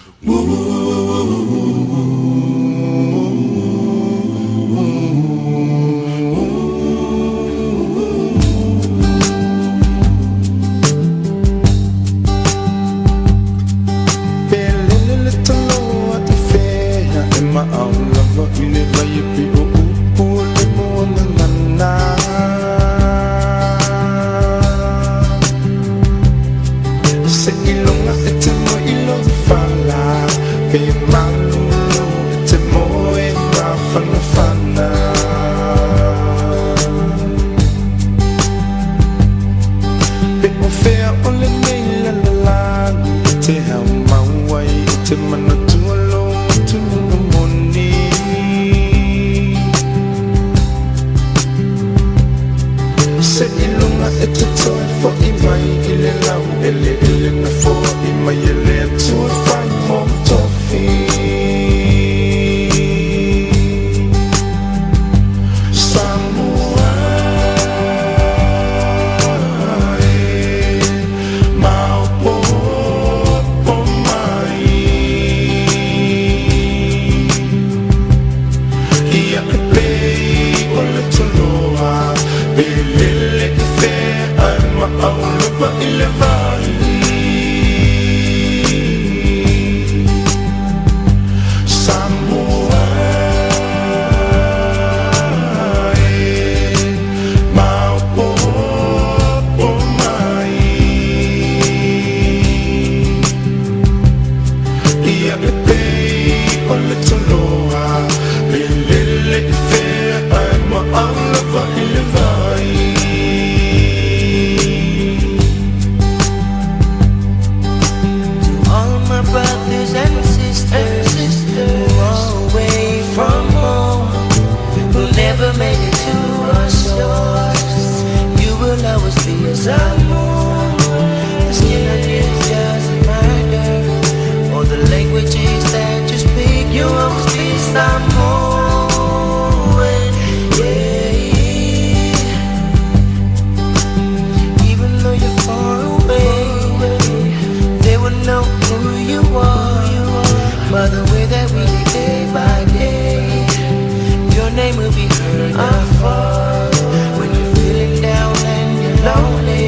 Afar. When you're feeling down and you're lonely,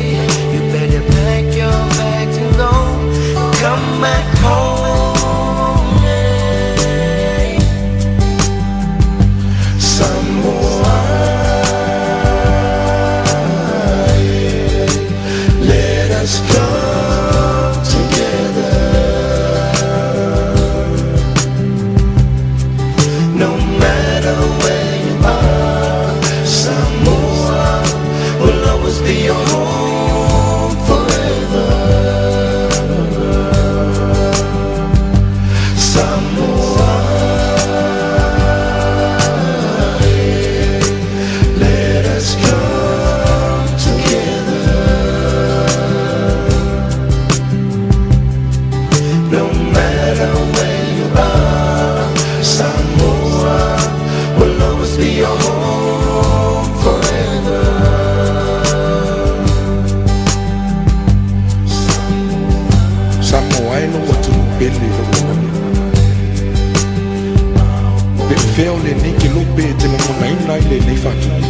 you better pack your bags and go. Come back home. yeah. Samoa, let us come together. No matter where you are, Samoa will always be your home forever. Samoa. Let us come together. No matter where you are, Samoa will always be your home forever. Samoa e lou atunuu pele i lou lagona. Pe o fea o lenei kelope e te lagonaina ai lenei faatupu?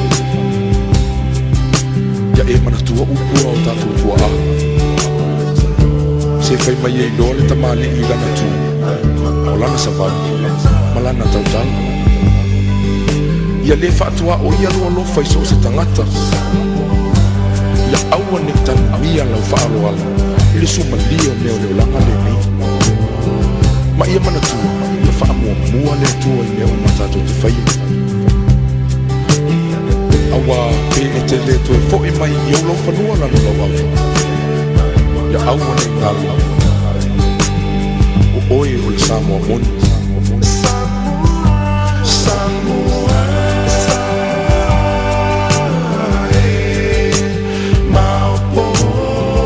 Ia e manatua upu a o tatou tuaa. Se fai mai e iloa le tamalii i lana tu, o lana savali, ma lana tautala. Ia le faatuaoia lou alofa i so o se tagata. Ia aua ne i tanuia lau faaaloalo i le suamalie o mea o le olaga lenei. Ma ia manatua, ia faamuamua le Atua i mea uma tatou te faia. Auā, pe e te le toe foʻi mai i ou laufanua lalolauava, ia aua ne i galo, o oe o le Samoa moni. Samoa, e maopoopo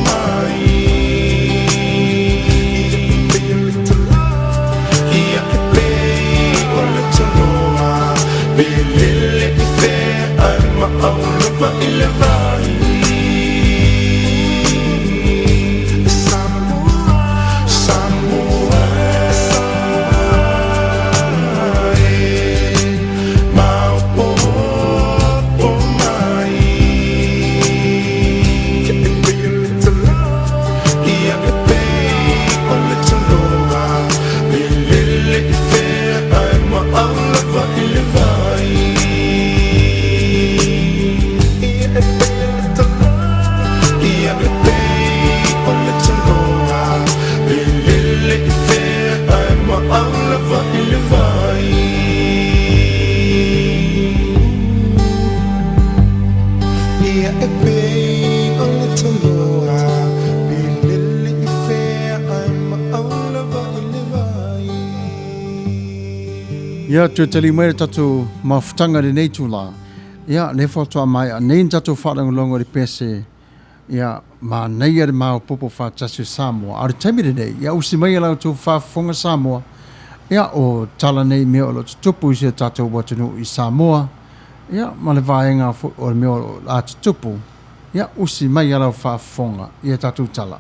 mai. Ia e pei o le tanoa, pe lele i fea ai ma aulapa i le vai. Samoa, Samoa, e maopoopo mai. Ia e pei o le Ia e pei o le tanoa, pe lele i fea ai ma aulapa i le vai. Ia e pei o le tanoa, Ia e pei o le tanoa, pe lele i fea ai ma aulapa i le vai. Ia e pei o le tanoa, pe lele i fea ai ma aulapa i le vai. Ia, toe tali mai le tatou mafutaga i lenei itulā. Ia, lea faatoa maea nei na tatou faalogologo i le pese, ia, manaia le maopoopo faatasi o Samoa. A o le taimi lenei, ia usi mai a la outou faafofoga Samoa, ia, o tala nei i mea o lo o tutupu i si o tatou atunuu i Samoa, ia, ma le vaega foi o le mea o lo o a tutupu, ia, usi mai a lau faafofoga i a tatou tala.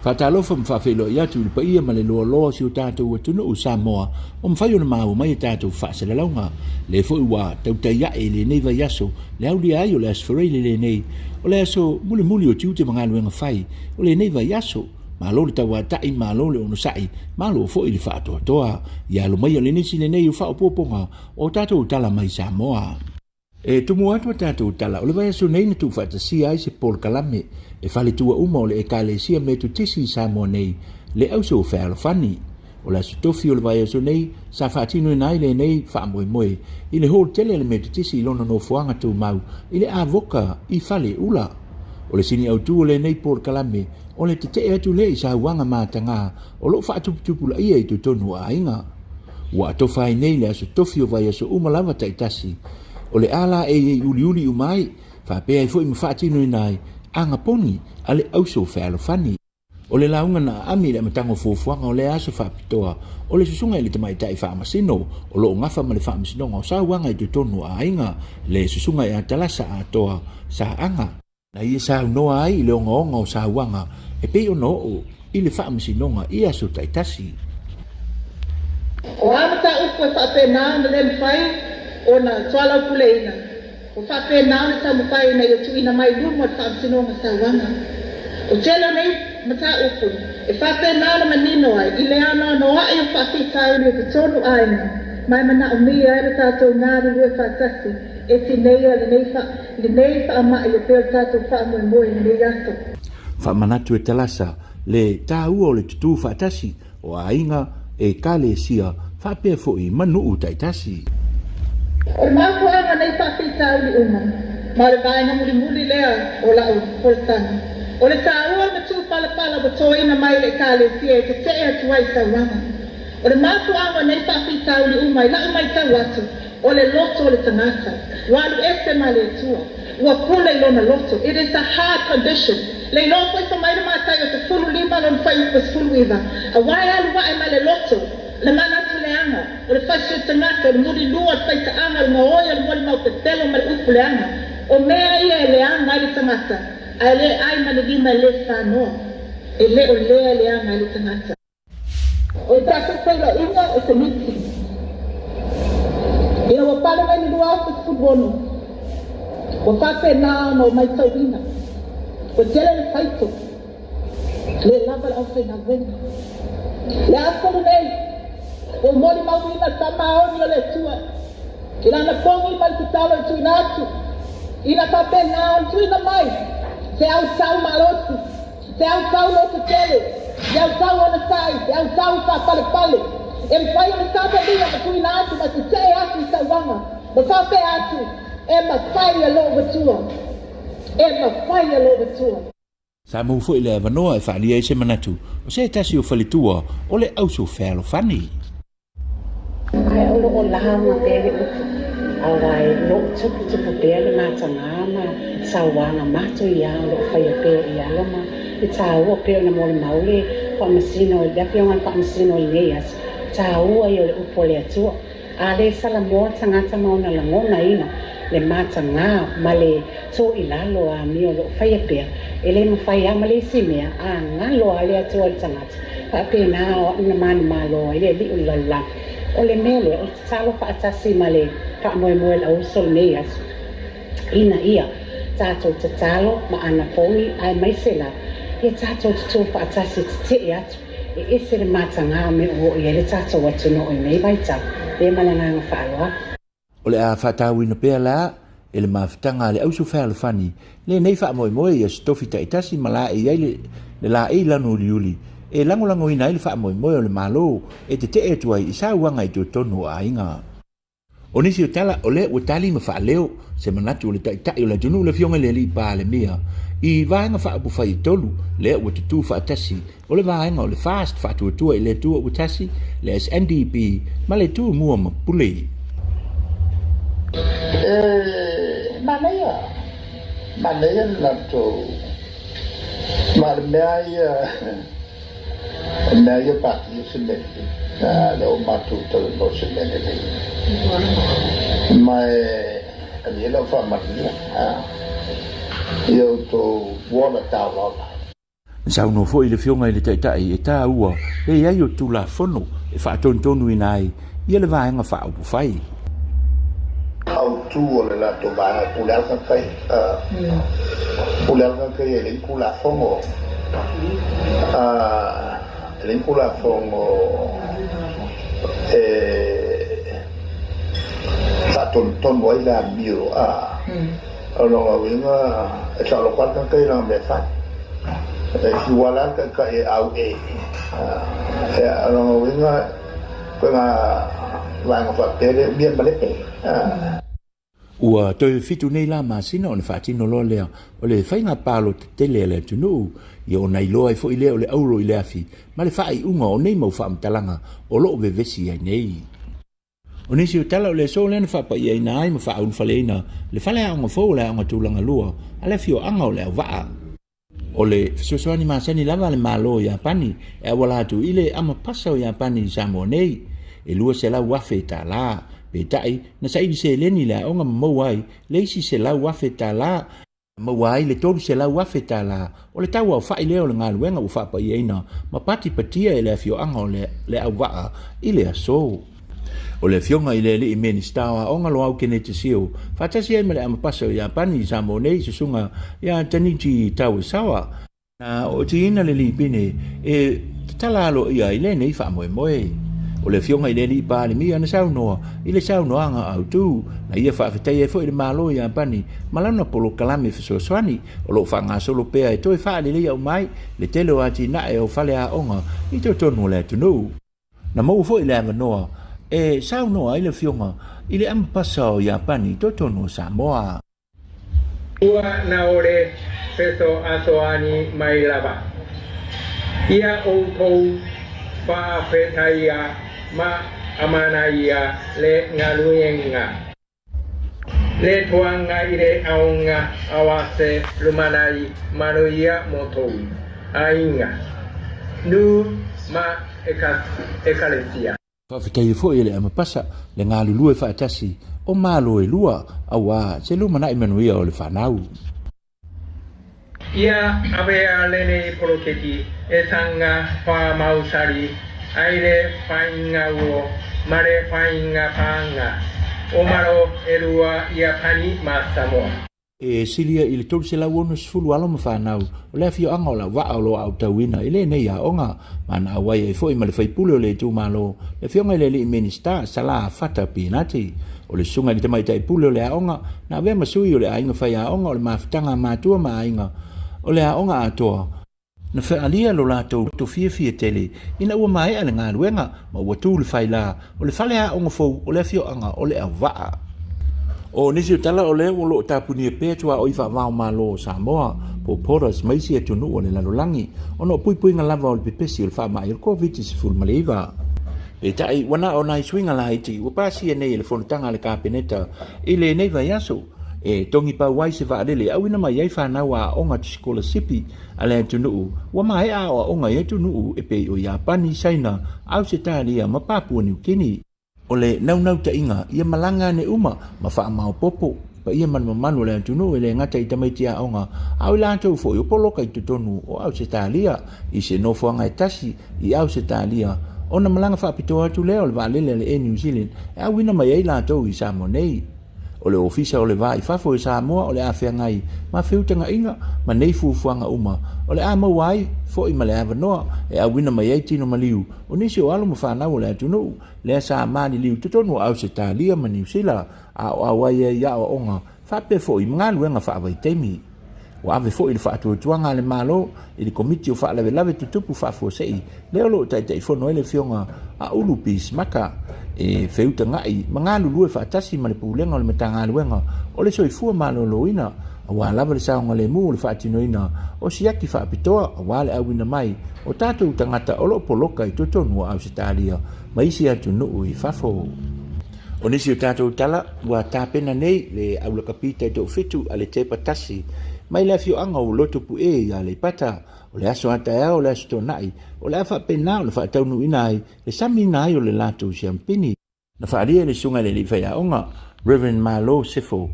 Faatalofa ma faafeiloai atu i le paia ma le loaloa o si o tatou atunuu Samoa ua mafai ona maua mai a tatou faasalalauga. Lea foi ua tautai ae i lenei vaiaso le aulia ai o le Aso Faraile lenei, o le aso mulimuli o tiute ma galuega fai o lenei vaiaso. Malo le tauatai, malo le onosai, malo foi le faatoatoa. Ia alo maia le nisi lenei o faaopoopoga o tatou tala mai Samoa. E tumu atu a tatou tala, o le vaiaso nei na tuufaatasia ai se polokalame e faletua uma o le Ekalesia Metotisi i Samoa nei, le Auso Fealofani. O le Aso Tofi o le vaiaso nei sa faatinoina ai lenei faamoemoe i le hall tele a le Metotisi i lona nofoaga tumau i le Avoka i Faleula. O le sini autu o lenei polokalame o le tetee atu lea i sauaga matagā o lo o faatuputupulaia i totonu o aiga. Ua atofa ai nei le aso tofi o vaiaso uma lava taitasi, o le a la e i uliuli uma ai, faapea ai foi ma faatinoina ai aga poni a le auso fealofani. O le lauga na aami i le amataga o fuafuaga o lea aso faapitoa, o le susuga i le tamaitai faamasino o lo o gafa ma le faamasinoga o sauaga i totonu o aiga, le susuga ia Talasa Atoa Saaga. Na ia saunoa ai i le ogaoga o sauaga e pei ona oo i le faamasinoga i aso taitasi. O a mataupu e faapena ona le mafai ona soalaupuleina, ua faapena ona taumafai ina ia tuuina mai i luma o le Faamasinoga Sauaga. O tele o nei mataupu e faapena ona manino ai i le anoanoai o faafitauli o totonu aiga ma e manaomia ai lo tatou galulue faatasi e tineia lenei faamai e pei o le tatou faamoemoe i lenei aso. Faamanatu e Talasa le taua o le tutū faatasi o aiga, ekalesia, faapea foi ma nuu taitasi. O le mafuaaga nei faafitauli uma, ma o le vaega mulimuli lea o lau folasaga, o le taua o le matupalapala ua toina mai le Ekalesia e tetee atu ai i sauaga. O le mafuaaga o nei faafitauli uma i lau maitau atu, o le loto o le tagata, ua alu ese ma le Atua, ua pule i lona loto, it is a hard condition, le iloa foi fa mai le Mataio 15 lona fuaiupu 19, aua e alu ae mai le loto, le manatu leaga, o le fasi o le tagata, o le mulilua, o le faitaaga, o le gaoi, o le molimau pepelo ma le upu leaga. O mea ia e leaga ai le tagata, ae le ai ma le lima e le fanoa. E le o lea e leaga ai le tagata. O le tatou feiloaiga o se miti. Ina ua pale mai le 2016, ua faapena ona ou maitauina, ua tele le faito, le lava le aufaigaluega. Le aso lenei, ua ou molimauina le faamaoni o le Atua i lana pogi ma le tatalo e tuuina atu, ina faapena ona tuuina mai se autau malosi Se autau lototele, se autau onosai, se autau faapalepale, e mafai ona savalia ma tuuina atu ma tetee atu i sauaga, ma faapea atu, E mafai e lou Atua, e mafai e lou Atua. Sa maua foi le avanoa e faaalia ai se manatu o se tasi o faletua o le auso fealofani. Ae o lo o lauga pea le upu, aua e lo o tuputupu pea le matagā ma sauaga matuia o lo o faia pea i alo ma le taua pea ona molimau le Faamasino le Afioga i le Faamasino i lenei aso, taua ia o le upu a le Atua. A le Salamoa tagata ma ona lagonaina le matagā ma le tō i lalo a amio o lo o faia pea, e le mafai lava ma le isi mea, a galo lava le Atua i le tagata. Faapena o au na manumalo ai le alii o le lalolagi. O le mea lea, o le tatalo faatasi ma le faamoemoe o le auuso lenei aso, ina ia tatou tatalo ma anapogi aemaise la ia tatou tutū faatasi e tetee atu, e ese le matagā o mea ua oo i ai le tatou atunuu i nei vaitau. Lea ma le agaga faaaloalo. O le a faatauina pea la e le mafutaga a le auso fealofani lenei faamoemoe i aso tofi taitasi ma laei ai le laei lanu uliuli e lagolagoina ai le faamoemoe o le Malo e tetee atu ai i sauaga i totonu o aiga. O nisi o tala o lea ua tali ma faaleo se manatu o le Taitai o le atunuu le Afioga i le Alii Palemia i Vaega Faaupufai e tolu lea ua tutū faatasi O le vaega o le FAST, Faatuatua i le Atua Ua Tasi, le SNDP ma le Tumua ma Pule. E manaia, manaia le latou, ma o le mea ia, o le mea ia pati o se mea lelei. A lea ua matou talanoa o se mea lelei. Ma e alia lau faamanuia, ia outou ola taolaola. Na saunoa foi le Afioga i le Taitai e taua le i ai o Tulafono e faatonutonuina ai ia le Vaega Faaupufai. Autu o le latou vaega pule alakakai, pule alakakai e leai ni Tulafono, e leai ni Tulafono e faatonutonu ai le amio a. O lona uiga, e taalofa le tagata i lana mea fai. E fiu ala le taitai e auʻe. O lona uiga, koe ngā vaega faapea le umia ma le e. Ua toe 7 nei la masina ona faatino loa lea o le faiga palota tele a le atunuu, ia ona iloa ai foi lea o le auro i le afi ma le faaiuga o nei mau faamatalaga o lo o vevesi ai nei. O nisi o tala o le aso lea na faapaiaina ai ma faaulufaleina le faleaoga fou o le Aoga Tulaga Lua a le afioaga o Leauvaa. O le fesoasoani masani lava a le Malo o Iapani e auala atu i le Amapasa o Iapani i Samoa nei, e $200,000 tala. Peitai, na saili seleni le aoga ma maua ai le isi $100,000 tala. Maua ai le $300,000 o le tauaofa'i lea o le galuega ua faapaiaina ma patipatia e le afioaga o Leauvaa i le aso. O le afioga i le alii Minisita o Aoga Loau Keneti Sio faatasi ai ma le Amapasa o Iapani i Samoa nei Susuga ia Tanichi Tawesawa, Na ootiina le lipine e tatala aloaia ai lenei faamoemoe. O le afioga i le alii Palemia na saunoa i le saunoaga autu, na ia faafetai ai foi le Malo o Iapani ma lana polokalame fesoasoani o lo o faagasolo pea e toe faaleleia uma ai le tele o atinae o faleaoga i totonu o le atunuu. Na maua foi le avanoa e saunoa ai le afioga i le Amapasa o Iapani i totonu o Samoa. Ua na ole fesoasoani mai lava ia outou faafetaia ma amanaia le galuega. Le tuanga i le aoga aua se lumanai manuia mo tou aiga, nuu ma ekalesia. Faafetai foi e le Amapasa le galulue faatasi o Malo e lua auā se lumanai manuia o le fanau. Ia avea lenei poloketi e saga faamausali ai le faigauo ma le faigapaaga o Malo e lua Iapani ma Samoa. E silia i le 360 alo ma fanau o le afioaga o Lauvaa o lo o aotauina i lenei aoga, ma na auai ai foi ma le faipule o le itumalo, le afioga i le alii Minisita Salā Fata Pinati. O le susuga i le tamaitai pule o le aoga, na avea ma sui o le aiga faiaoga o le mafutaga a matua ma aiga o le aoga atoa, Na faaalia lo latou loto fiafia tele ina ua maea le galuega ma ua tu le faila o le faleaoga fou o le afioaga o Leauvaa. O nisi o tala o lea o lo o tapunia pea tuaoi faava-o-Malo o Samoa po o borders ma isi atunuu o le lalolagi ona o puipuiga lava o le pepesi o le faamai o le Koviti-19. Peitai, ua na o nai suiga laiti ua pasia nei e le fonotaga a le Kapeneta i lenei vaiaso e togi pau ai se vaalele e auina mai ai fanau a aoga sikolasipi a le atunuu ua maea aoaoga i atunuu e pei o Iapani, Saina, Ausetalia ma Papua Niu Kini. O le naunautaiga ia malaga ane uma ma faamaopoopo i paia ma le mamalu o le atunuu e le gata i tamaiti aoga a o i latou foi o poloka i totonu o Ausetalia i se nofoaga e tasi i Ausetalia ona malaga faapitoa atu lea o le vaalele a le Air New Zealand e auina mai ai latou i Samoa nei. O le Ofisa o le Va i Fafo i Samoa o le a feagai ma feutagaiga ma nei fuafuaga uma o le a maua ai foi ma le avanoa e auina mai ai tino maliu o nisi o alo ma fanau o le atunuu lea sa maliliu i totonu o Ausetalia ma Niu Sila a o auai ai i aoaoga faapea foi ma galuega faavaitaimi. Ua ave foi le faatuatuaga a le Malo i le Komiti o Faalavelave Tutupu Faafuasei lea o lo o Taitaifono ai le Afioga a Ulu Pisimaka e feutaga'i ma galulue faatasi ma le Pulega o le Matagaluega o le Soifua Maloloina aua lava le saogalemu o le faatinoina o siaki faapitoa aua le auina mai o tatou tagata o lo o poloka i totonu o Ausetalia ma isi atunuu i fafo. O nisi o tatou tala ua tapena nei le aulakapi taitoafitu a le Tepa Tasi mai le afioaga o Lotopu'e i Aleipata. O le aso a taeao o le Aso Toonai o le a faapena ona faataunuuina ai le samiina ai o le latou siampini. Na faaalia e le Susuga i le Alii Faiaoga, Rev. Malo Sefo,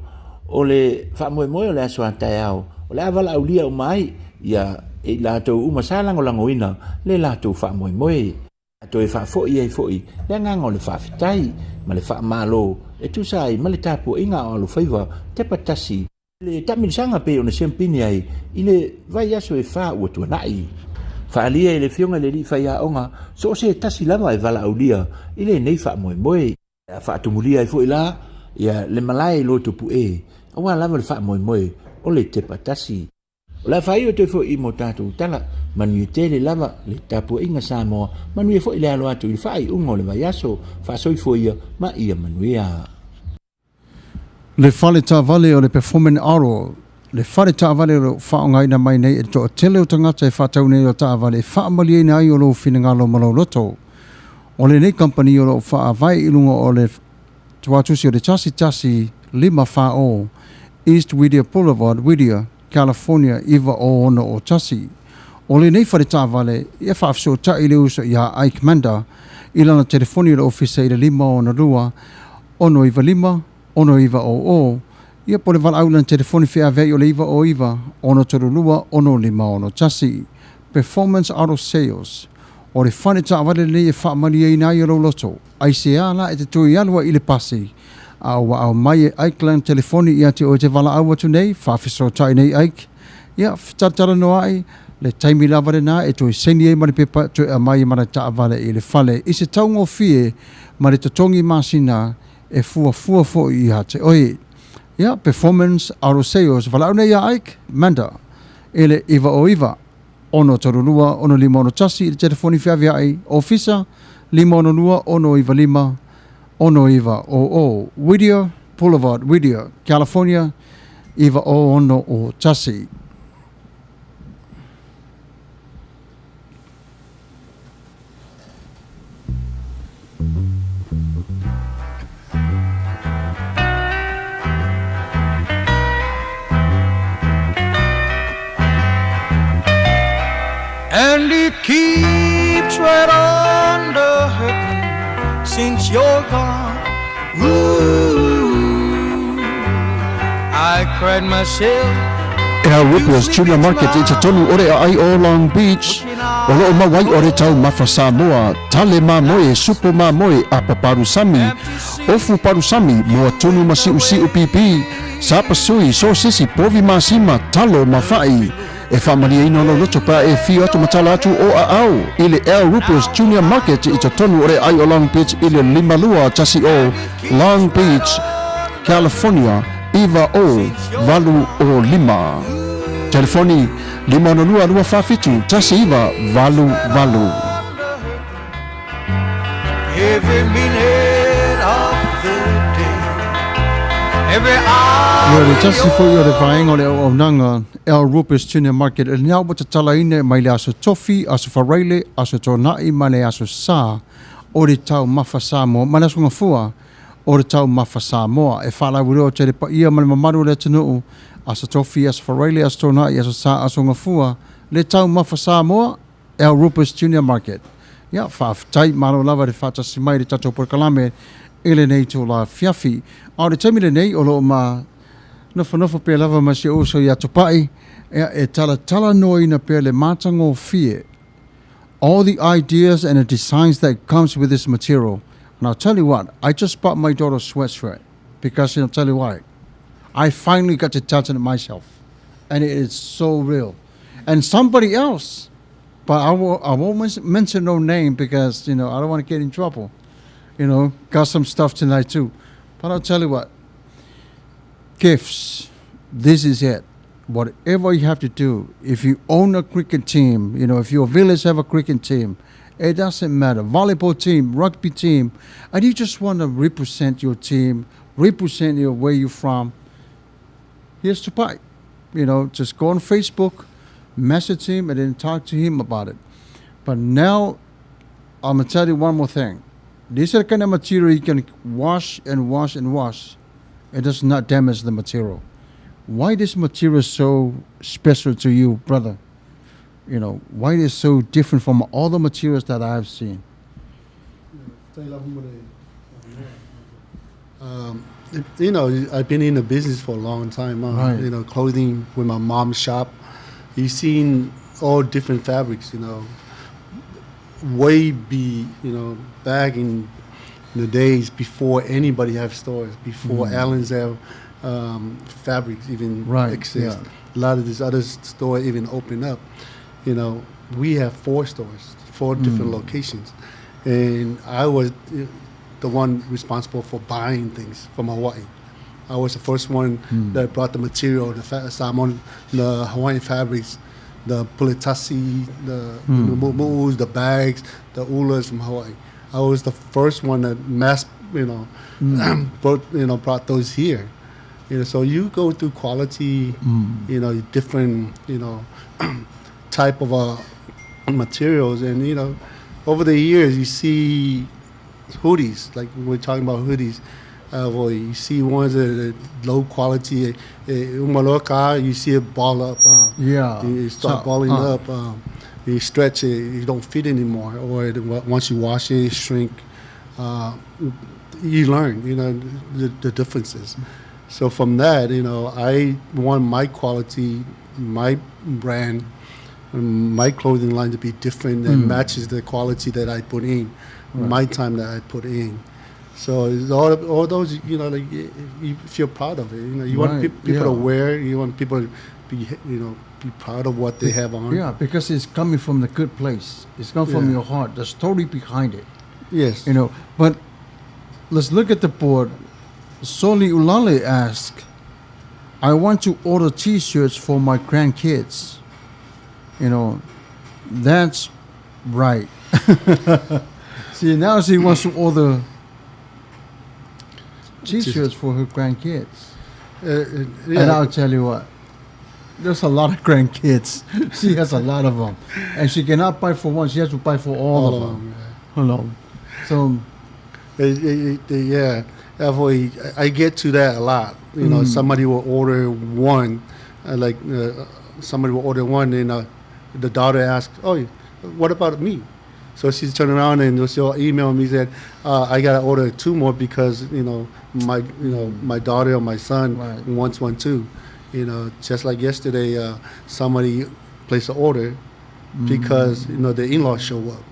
o le faamoemoe o le aso a taeao o le a valaaulia uma ai ia i latou uma sa lagolagoina le latou faamoemoe. A toe faafoi ai foi le agaga o le faafetai ma le faamalo e tusa ai ma le tapuaiga a Alofaiva Tepa Tasi, le taamilosaga pei ona siampini ai i le vaiaso e fa ua tuanai. Faaalia e le Afioga i le Alii Faiaoga so o se tasi lava e valaaulia i lenei faamoemoe. A faatumulia ai foi la ia le malae i Lotopu'e aua lava le faamoemoe o le Tepa Tasi. O le a faaiu atu ai foi mo tatou tala, manuia tele lava le tapuaiga Samoa, manuia foi le alo atu i le faaiuga o le vaiaso, faasoifua ia ma ia manuia. Le fale taavale o le Performing Aro, le fale taavale o lo o faaaogaina mai nei e le toatele o tagata e faatau nei o taavale e faamalieina ai o lou finagalo ma lou loto. O lenei kamupani o lo o faavae i luga o le Tuatusi o le 1154 East Whittier Boulevard, Whittier, California 90601. O lenei fale taavale ia faafesootai le uso iā Ike Manda i lana telefoni o le ofisa i le 562 695 6900 Ia po o le valaau i lana telefoni feaveai o le 909 632 6561. Performance Auto Sales, O le fale taavale lenei e faamalieina ai lou loto. Aisea la e te toe alu ai i le pasi? A ua aumai e Ike lana telefoni ia te oe te valaau atu nei, faafesootai nei Ike. Ia, fetalatalanoa'i, le taimi lava lena e toe saini ai ma le pepa toe aumai ai ma le taavale i le fale i se taugofie ma le totogi masina e fuafua foi ia te oe. Ia, Performance Auto Sales, valaau nei ia Ike Manda i le 909 632 6561 i le telefoni feavea'i ofisa 562 695 6900 Whittier Boulevard, Whittier, California 90601. And it keeps right on the hurting since you're gone. Ooh, I cried myself Ea Rippers Junior Market i totonu o le aai o Long Beach, o loo mau ai o le taumafa Samoa, tale mamoe, supo mamoe, apa palusami, ofu palusami, moa tunu ma siusiu pipi, sapasui, sosisi, povi masima, talo ma fa'i. E faamalieina lou loto pe a e afio atu ma tala atu o aao i le Al Rupers Junior Market i totonu o le aai o Long Beach i le 5210 Long Beach, California 90805. Telefoni, 562 247 1988. Every minute of the day, every hour. Ia, o le tasi foi o le vaega o le auaunaga El Rupes Junior Market e lena ua tatalaina mai le Aso Tofi, Aso Faraile, Aso Toonai ma le Aso Sa o le Taumafa Samoa ma le Aso Gafua o le Taumafa Samoa. E faalauiloa atu ai le paia ma le mamalu o le atunuu, Aso Tofi, Aso Faraile, Aso Toonai, Aso Sa, Aso Gafua, le Taumafa Samoa, El Rupes Junior Market. Ia, faafetai, malo lava le faatasi mai i le tatou polokalame i lenei itula afiafi. A o le taimi lenei, o lo o ma nofonofo pea lava ma si ou uso ia Tupai, ia, e talatalanoaina pea le matagofie. All the ideas and the designs that comes with this material. And I'll tell you what, I just bought my daughter a sweatshirt because, you know, tell you why. I finally got to touch it myself. And it is so real. And somebody else, but I, will, I won't mention no name because, you know, I don't want to get in trouble. You know, got some stuff tonight too. But I'll tell you what, gifts, this is it. Whatever you have to do, if you own a cricket team, you know, if your village have a cricket team, it doesn't matter. Volleyball team, rugby team, and you just want to represent your team, represent your where you're from, here's Tupai. You know, just go on Facebook, message him, and then talk to him about it. But now, I'm gonna tell you one more thing. This is the kind of material you can wash and wash and wash. It does not damage the material. Why this material so special to you, brother? You know, why it is so different from all the materials that I've seen? You know, I've been in the business for a long time. Right. You know, clothing with my mom's shop. You've seen all different fabrics, you know. Way be, you know, back in the days before anybody have stores, before Allen's have fabrics even exist. A lot of these other stores even open up. You know, we have 4 stores, 4 different locations. And I was the one responsible for buying things from Hawaii. I was the first one that brought the material, the salmon, the Hawaiian fabrics, the puletasi, the mu'us, the bags, the ulas from Hawaii. I was the first one that mass, you know, brought, you know, brought those here. You know, so you go through quality, you know, different, you know, type of materials, and you know, over the years you see hoodies, like we're talking about hoodies. Well, you see ones that are low quality. Umaloka, you see it ball up. You start balling up. You stretch it, you don't fit anymore. Or once you wash it, it shrink. You learn, you know, the differences. So from that, you know, I want my quality, my brand, my clothing line to be different and matches the quality that I put in, my time that I put in. So it's all those, you know, like you feel proud of it. You know, you want people to wear. You want people to be, you know, be proud of what they have on. Yeah, because it's coming from the good place. It's come from your heart. The story behind it. Yes. You know, but let's look at the board. Soli Ulale asked, I want to order T-shirts for my grandkids. You know, that's right. See, now she wants to order T-shirts for her grandkids. And I'll tell you what, there's a lot of grandkids. She has a lot of them. And she cannot buy for one. She has to buy for all of them. Hello. So, Yeah, definitely. I get to that a lot. You know, somebody will order one, like somebody will order one, and the daughter asks, "Oh, what about me?" So she's turning around and she'll email me said, "I gotta order two more because you know my daughter or my son wants one too." You know, just like yesterday, somebody placed an order because you know the in-laws show up.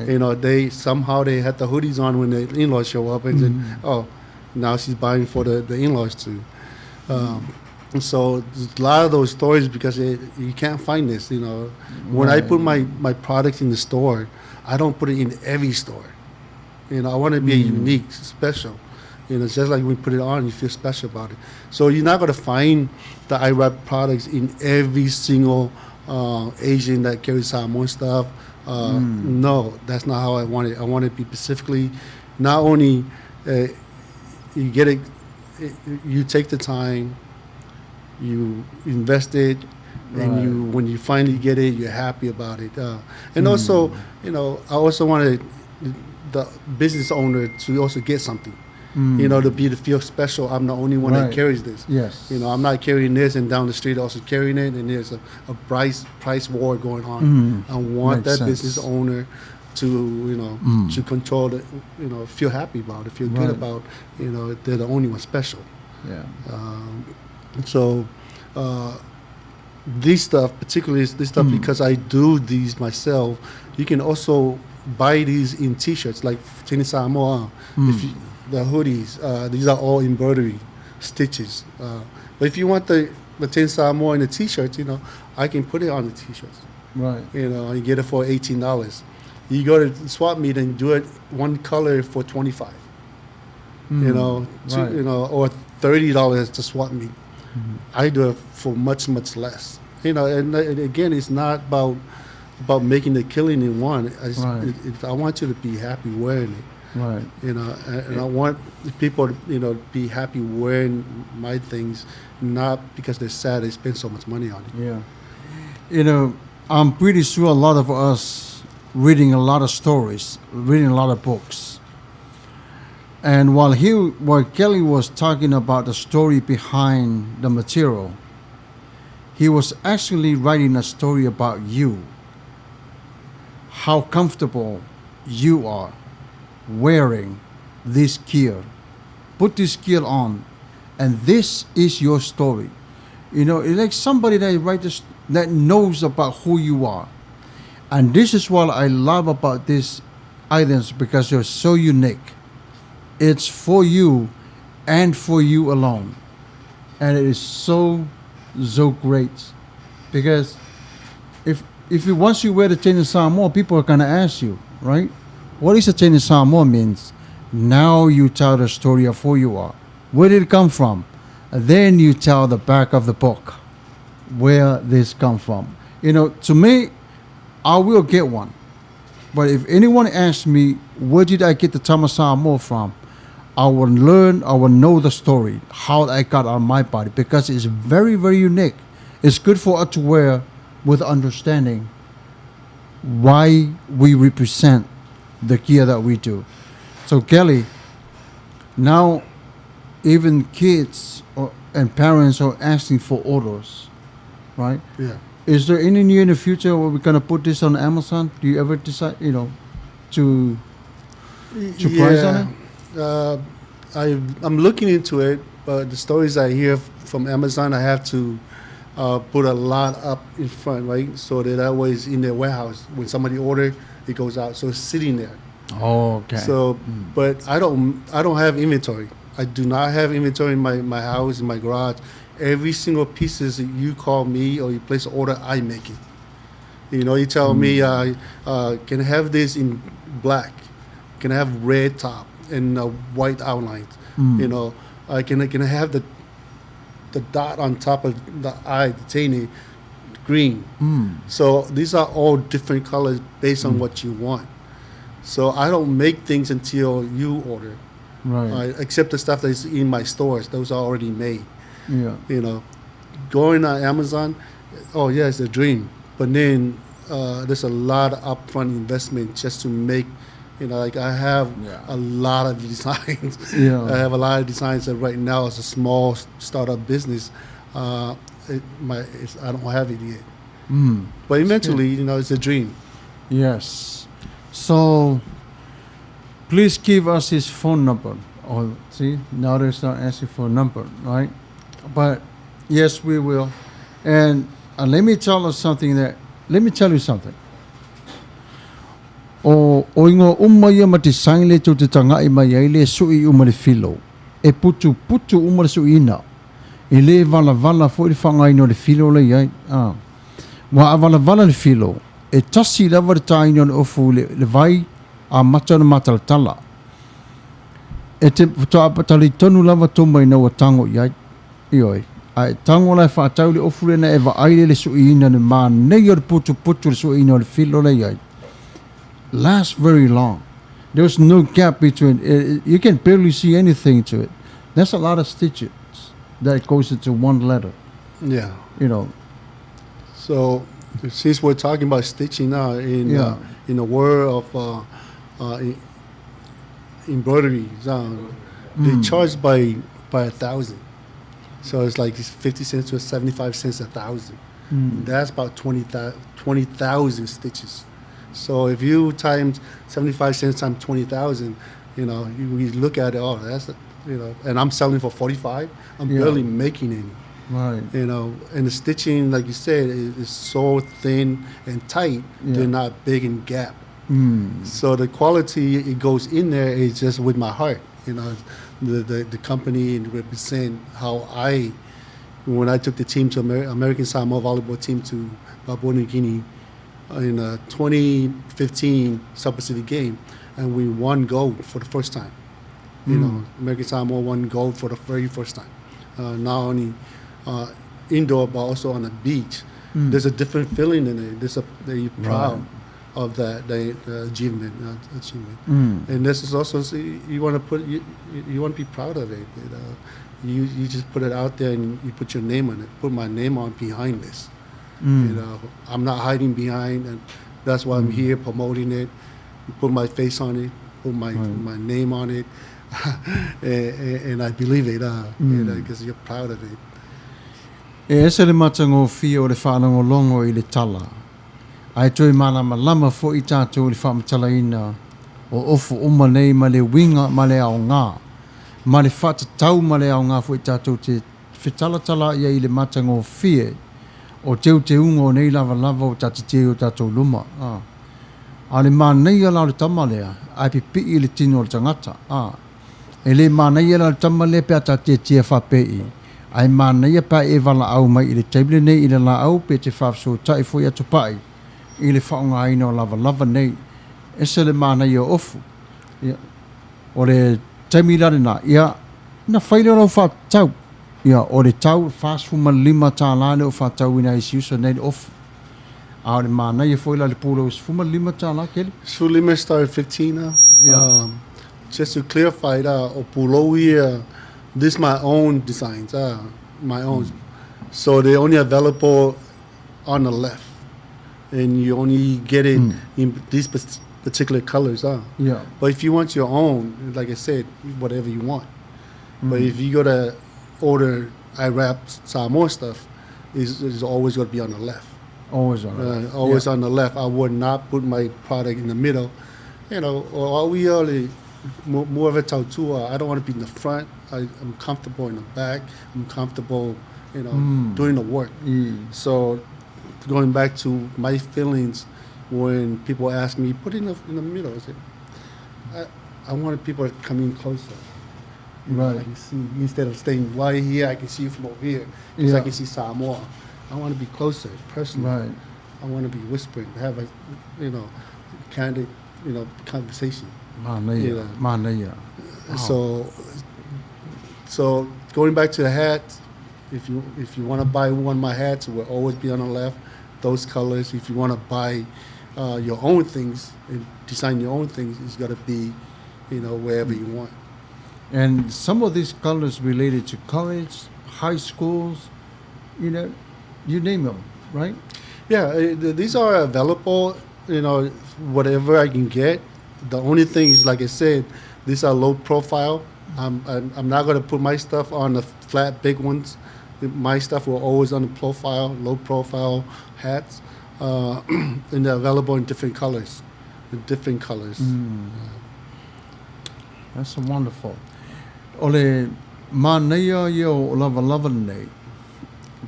You know, they somehow they had the hoodies on when the in-laws show up and said, oh, now she's buying for the in-laws too. And so there's a lot of those stories because you can't find this, you know. When I put my products in the store, I don't put it in every store. You know, I want to be unique, special. You know, just like we put it on, you feel special about it. So you're not going to find the iWrap products in every single Asian that carries Samoan stuff. No, that's not how I want it. I want it to be specifically, not only you get it, you take the time, you invest it, and when you finally get it, you're happy about it. And also, you know, I also wanted the business owner to also get something. You know, to be to feel special. I'm the only one that carries this. You know, I'm not carrying this, and down the street also carrying it, and there's a price war going on. I want Makes that business sense. owner to, you know, to control the, you know, feel happy about it, feel good about, you know, they're the only one special. So, these stuff, particularly this stuff, because I do these myself, you can also buy these in T-shirts, like Teine Samoa, if you, the hoodies, these are all embroidery stitches. But if you want the Teine Samoa in the T-shirts, you know, I can put it on the T-shirts. You know, you get it for $18. You go to swap meet and do it one color for $25. You know, two, you know, or $30 to swap meet. I do it for much, much less. You know, and again, it's not about making the killing in one. I want you to be happy wearing it. You know, and I want people to, you know, be happy wearing my things, not because they're sad they spend so much money on it. Yeah. You know, I'm pretty sure a lot of us reading a lot of stories, reading a lot of books. And while Kelly was talking about the story behind the material, he was actually writing a story about you, how comfortable you are wearing this gear. Put this gear on, and this is your story. You know, it's like somebody that writes this, that knows about who you are. And this is what I love about these items, because they're so unique. It's for you and for you alone. And it is so, so great. Because once you wear the Teine Samoa, people are going to ask you, right? What is the Teine Samoa means? Now you tell the story of who you are. Where did it come from? And then you tell the back of the book where this come from. You know, to me, I will get one. But if anyone asks me, where did I get the Tama Samoa from? I will learn, I will know the story, how I got on my body, because it's very, very unique. It's good for us to wear with understanding why we represent the gear that we do. So Kelly, now even kids and parents are asking for orders, right? Yeah. Is there any near in the future where we're going to put this on Amazon? Do you ever decide, you know, to price on it? Yeah. I'm looking into it, but the stories I hear from Amazon, I have to put a lot up in front, right? So that way it's in their warehouse. When somebody order, it goes out. So it's sitting there. Oh, okay. So, but I don't have inventory. I do not have inventory in my house, in my garage. Every single pieces that you call me or you place an order, I make it. You know, you tell me, can I have this in black? Can I have red top and white outline? You know, can I have the dot on top of the eye, the teeny, green? So these are all different colors based on what you want. So I don't make things until you order, except the stuff that's in my stores. Those are already made. You know, going on Amazon, oh yeah, it's a dream. But then there's a lot of upfront investment just to make. You know, like I have a lot of designs. I have a lot of designs that right now it's a small startup business. I don't have it yet. But eventually, you know, it's a dream. Yes. So please give us his phone number. Oh, see, now they start asking for a number, right? But yes, we will. And let me tell us something that, let me tell you something. O igoa uma ia ma design lea tou te taga'i mai ai le su'i uma le filo. E putuputu uma le su'iina. E lē valavala fo'i le fa'aaogāina o le filo la i ai. A. Ua a valavala le filo, e tasi lava le tāina o le ofu le, le vai amata ona matalatala. E te faatoa talitonu lava toma ina ua tago i ai. Ioe. A e tago la e fa'atau le ofu lena e vaai le le su'iina le manaia o le putuputu le su'iina o le filo la i ai. Lasts very long. There's no gap between it. You can barely see anything to it. That's a lot of stitches that goes into one letter. You know. So since we're talking about stitching now in the world of embroidery, they charge by 1,000. So it's like 50 cents to 75 cents 1,000. That's about 20,000 stitches. So if you times 75 cents times 20,000, you know, you look at it, oh, that's, and I'm selling for 45. I'm barely making any. You know, and the stitching, like you said, is so thin and tight. They're not big in gap. So the quality it goes in there is just with my heart. You know, the company and represent how I, when I took the team to American Samoa volleyball team to Papua New Guinea in a 2015 South Pacific game, and we won gold for the first time. You know, American Samoa won gold for the very first time. Not only indoor but also on the beach. There's a different feeling in it. There's a they're proud of that the achievement. And this is also so you want to put you want to be proud of it. You know, you just put it out there and you put your name on it. Put my name on behind this. You know, I'm not hiding behind, and that's why I'm here promoting it. Put my face on it, put my name on it, and I believe it. Because you're proud of it. E ese le matagofie o le faalogologo i le tala. Ae toe malamalama fo'i tatou i le faamatalaina o ofu uma nei ma le uiga ma le aogā. Ma le faatatau ma le aogā fo'i tatou te fetalatala ia i le matagofie o teuteuga o nei lavalava o tatitia i o tatou luma. A. A le manaia la o le tama lea, ae pipi'i i le tino o le tagata. A. E lē manaia la o le tama lea pe a tatiatia faape'i. Ae manaia pe a e valaau mai i le taimi lenei i le laau pe te faafesoota'i fo'i atupa'i i le faaaogāina o lavalava nei. Ese le manaia o ofu. Ia, o le taimi la lenā, ia, na fai lea o lau faatatau. Ia, o le tau $45 lea o faatauina ai si uso nei le ofu. A o le manaia foi la le pulou $15 kele. 15 started 15 now. Just to clarify it, o pulou ia, this my own designs, my own. So they're only available on the left, and you only get it in these particular colors. But if you want your own, like I said, whatever you want. But if you go to order iWrap Samoa stuff, is always going to be on the left. Always on the left. Always on the left. I would not put my product in the middle. You know, or we only more, more of a tautua. I don't want to be in the front. I'm comfortable in the back. I'm comfortable, you know, doing the work. So going back to my feelings when people ask me, put it in the middle. I said, I wanted people to come in closer. You know, I can see, instead of staying right here, I can see you from over here because I can see Samoa. I want to be closer, personal. I want to be whispering, have a, you know, candid, you know, conversation. Manaia, manaia. So going back to the hat, if you want to buy one of my hats, it will always be on the left. Those colors. If you want to buy your own things and design your own things, it's got to be, you know, wherever you want. And some of these colors related to college, high schools, you know, you name them, right? Yeah, these are available. You know, whatever I can get. The only thing is, like I said, these are low profile. I'm not gonna put my stuff on the flat big ones. My stuff will always on the profile, low profile hats, and they're available in different colors, in different colors. That's wonderful. O le manaia ia o lavalava nei,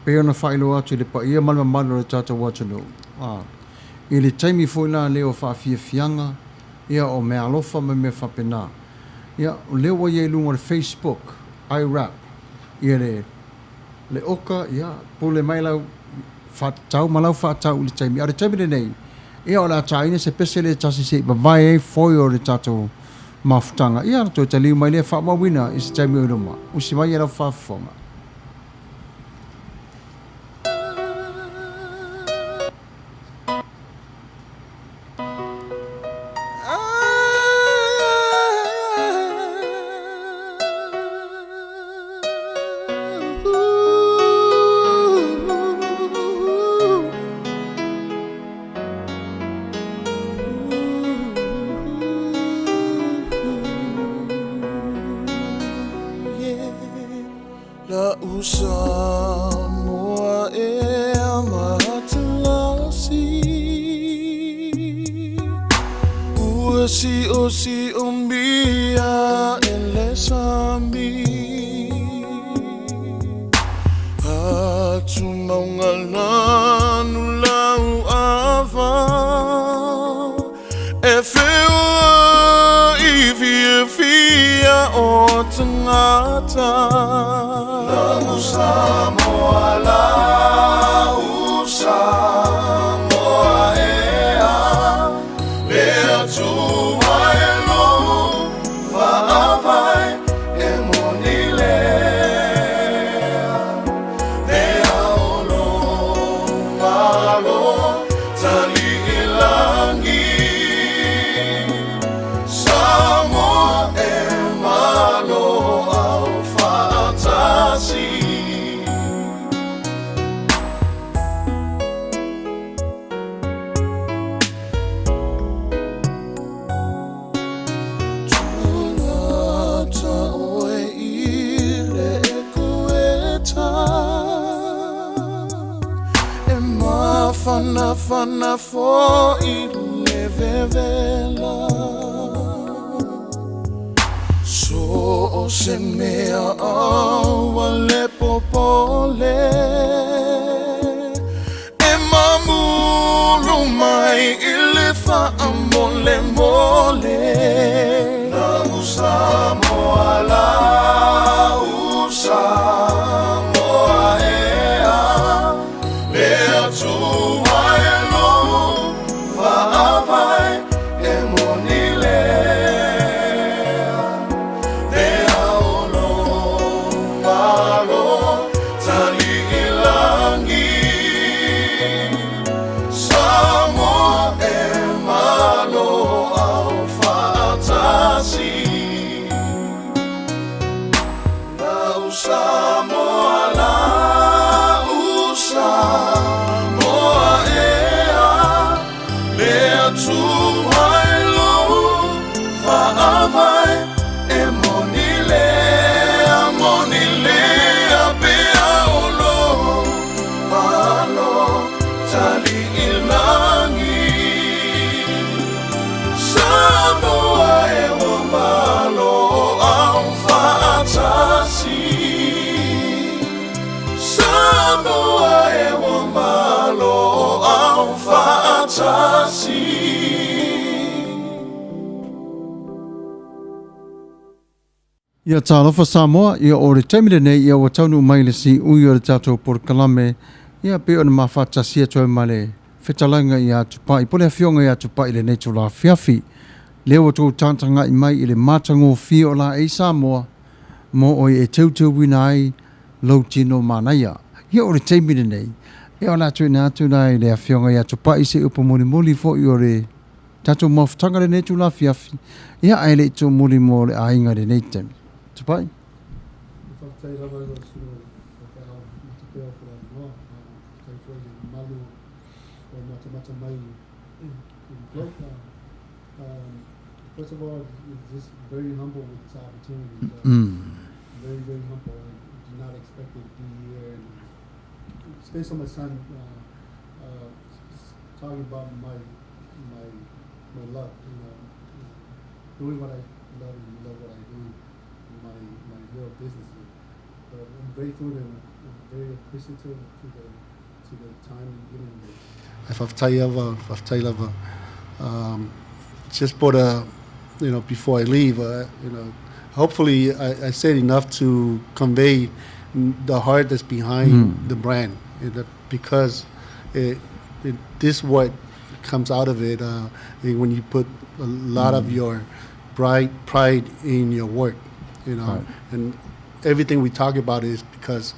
pei ona faailoa atu i le paia ma le mamalu o le tatou atunuu. Ah, i le taimi foi la lea o faafiafiaga, ia o meaalofa ma mea faapena. Ia, o lea ua i ai luga o le Facebook, iWrap, ia le oka, ia, pule mai lau faatatau ma lau faatau i le taimi. A o le taimi lenei, ia o le a taina se pese le tasi se'i vavae ai foe o le tatou mafutaga. Ia, toe taliu mai lea faaauauina i se taimi o i luma. Usi mai e lau faafofoga. La'u Samoa e matalasi ua siosiomia e le sami atumaugalanu lau ava e feoai fiafia o tagata. La'u Samoa, la'u Samoa ea, le Atua e lou faavae e moni lea, le ao o lou Malo taliilagi, Samoa e malo aufaatasi. Tulata oe i le ekueta e mafanafana fo'i le vevela so o se mea aua le popole e mamulu mai i le faamolemole. La'u Samoa, la'u Samoa ea, le Atua e lou faavae e moni lea, le ao o lou Malo taliilagi, Samoa e malo aufaatasi. La'u Samoa, la'u Samoa ea, le Atua e lou faavae e moni lea, moni lea pe ao o lou Malo taliilagi, Samoa e ua Ia talofa Samoa, ia o le taimi lenei ia ua taunuu mai le siui o le tatou polokalame, ia pei ona ma faatasi atu ai ma le fetalaiga ia Tupai, po le afioga ia Tupai i lenei itula afiafi. Lea ua tou tagatagai mai i le matagofie o laei Samoa mo oe e teuteuina ai lou tino manaia. Ia o le taimi lenei, ia o le a tuuina atu la i le afioga ia Tupai se upu mulimuli foi o le tatou mafutaga lenei itula afiafi, ia ae le i tuumuli mo le aiga i lenei taimi. Tupai. Faafetai lava i lau susuga i le faifeau matapea o Falealunoa. Faafetai foi i le mamalu o matamata mai i le Globe. First of all, it's just very humble with this opportunity. Very, very humble. I did not expect it to be here. And it's based on my son talking about my my my love, doing what I love and love what I do, my my little business. But I'm grateful and I'm very appreciative to the to the time you've given me. Faafetai lava, faafetai lava. Just for the, before I leave, hopefully I said enough to convey the heart that's behind the brand, because this what comes out of it when you put a lot of your bright pride in your work, and everything we talk about is because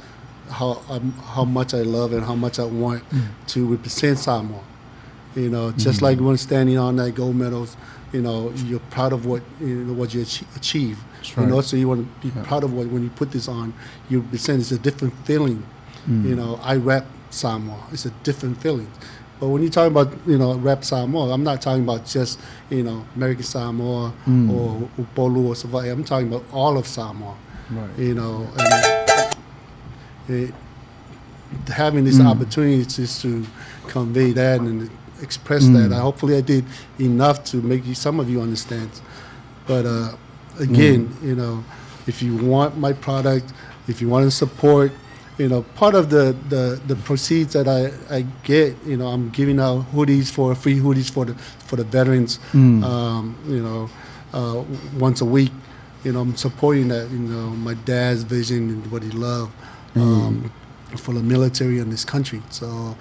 how much I love and how much I want to represent Samoa. Just like when standing on that gold medals, you're proud of what you know what you achieve. That's You right. So you want to be proud of what when you put this on, you represent. It's a different feeling. I rep Samoa. It's a different feeling. But when you talk about rep Samoa, I'm not talking about just American Samoa or Upolu or Savaii. I'm talking about all of Samoa. And having this opportunity just to convey that and express that. Hopefully I did enough to make some of you understand. But again, if you want my product, if you want to support, part of the proceeds that I get, I'm giving out hoodies for free hoodies for the veterans, once a week. I'm supporting that, my dad's vision and what he loved for the military in this country. So,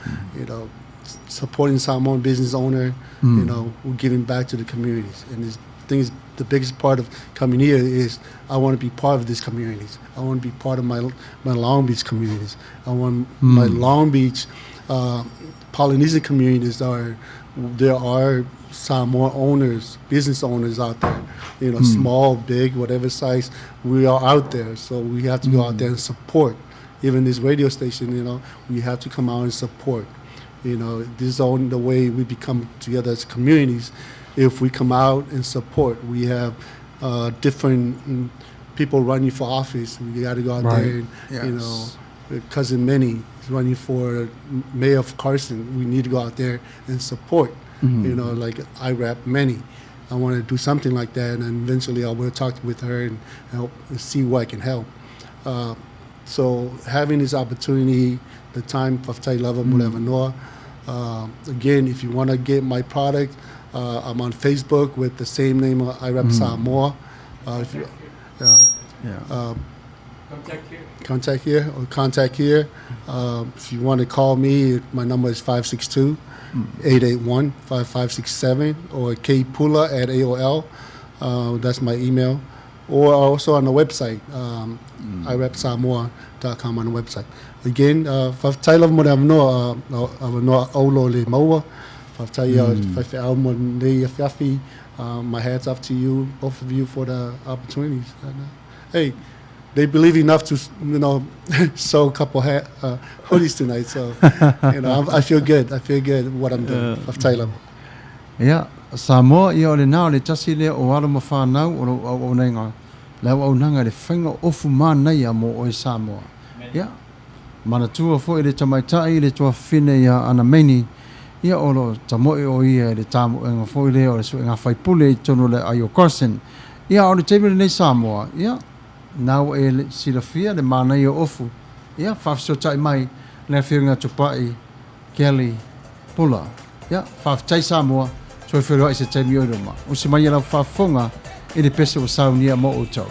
supporting Samoan business owner, we're giving back to the communities. And this thing is, the biggest part of coming here is I want to be part of these communities. I want to be part of my Long Beach communities. I want my Long Beach Polynesian communities are, there are Samoan owners, business owners out there, small, big, whatever size, we are out there. So we have to go out there and support. Even this radio station, we have to come out and support. This is only the way we become together as communities. If we come out and support, we have different people running for office. We got to go out there and, Cousin Manny is running for mayor of Carson. We need to go out there and support. Like I rep Manny. I want to do something like that, and eventually I will talk with her and help and see what I can help. So having this opportunity, the time for Lava Noa. Again, if you want to get my product, I'm on Facebook with the same name, I Rep Samoa. If you, Contact here. Contact here or contact here. If you want to call me, my number is 562 881 5567 or kpula at AOL. That's my email. Or also on the website, irepsamoa.com on the website. Again, faafetai lava mo le avanoa, avanoa aulo le maua. Faafetai faifeau mo lenei afiafi. My hats off to you, both of you, for the opportunities. And, hey, they believe enough to sew a couple hoodies tonight. So, I feel good. I feel good what I'm doing. Faafetai lava. Ia, Samoa, ia o lena o le tasi lea o alo ma whanau o lou auaunaga, le auaunaga i le faiga o ofu manaia mo oe Samoa. Ia, manatua foi le tamaitai i le tuafafine ia Ana Meini, ia o lo tamoe o ia i le tamoega foi lea o le suega faipule i totonu o le aai o Carson. Ia, o le taimi lenei Samoa, ia, na ua e silafia le manaia o ofu, ia, faafesootai mai le afioga Tupai Kelly Pula. Ia, faafetai Samoa, toe feiloai se taimi o i luma. Usi mai e lau faafofoga i le pese ua saunia mo outou.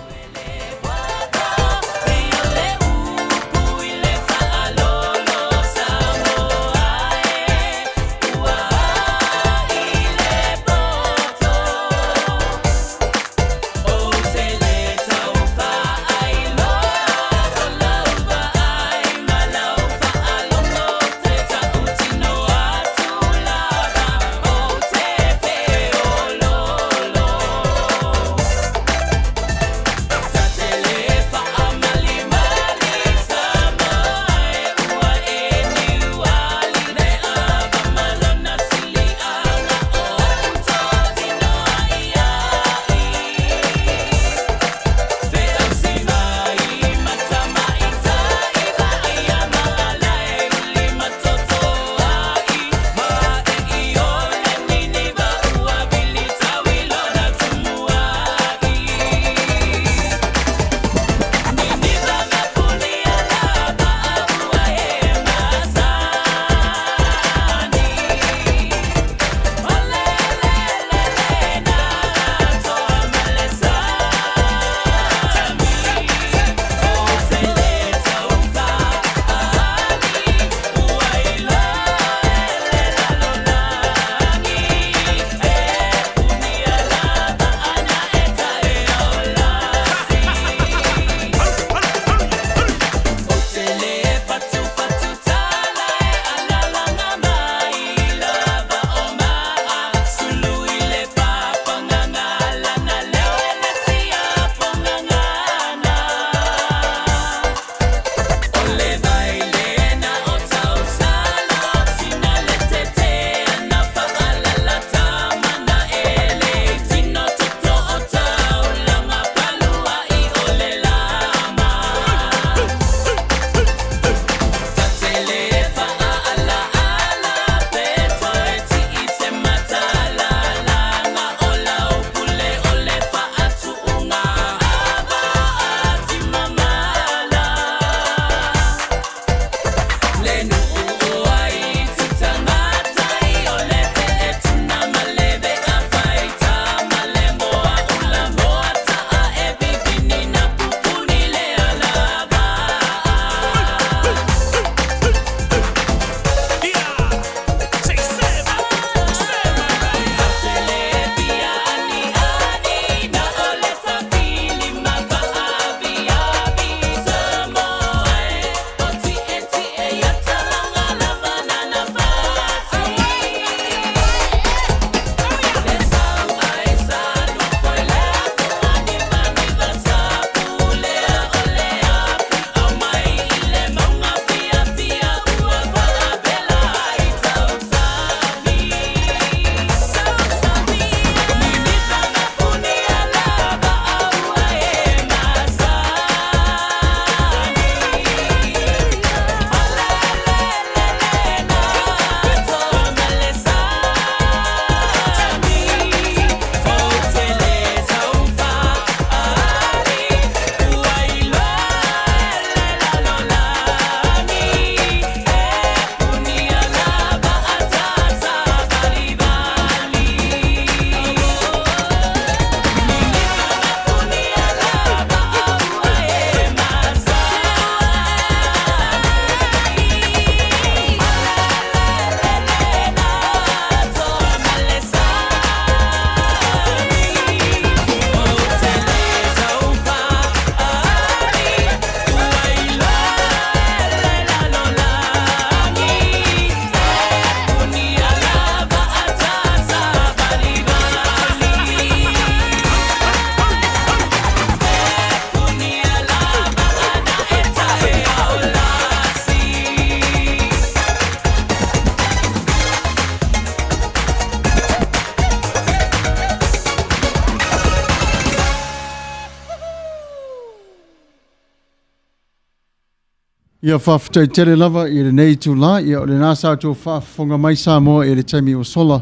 Ia faafetai tele lava i lenei itulā, ia o lena sa outou faafofoga mai Samoa i le taimi ua sola,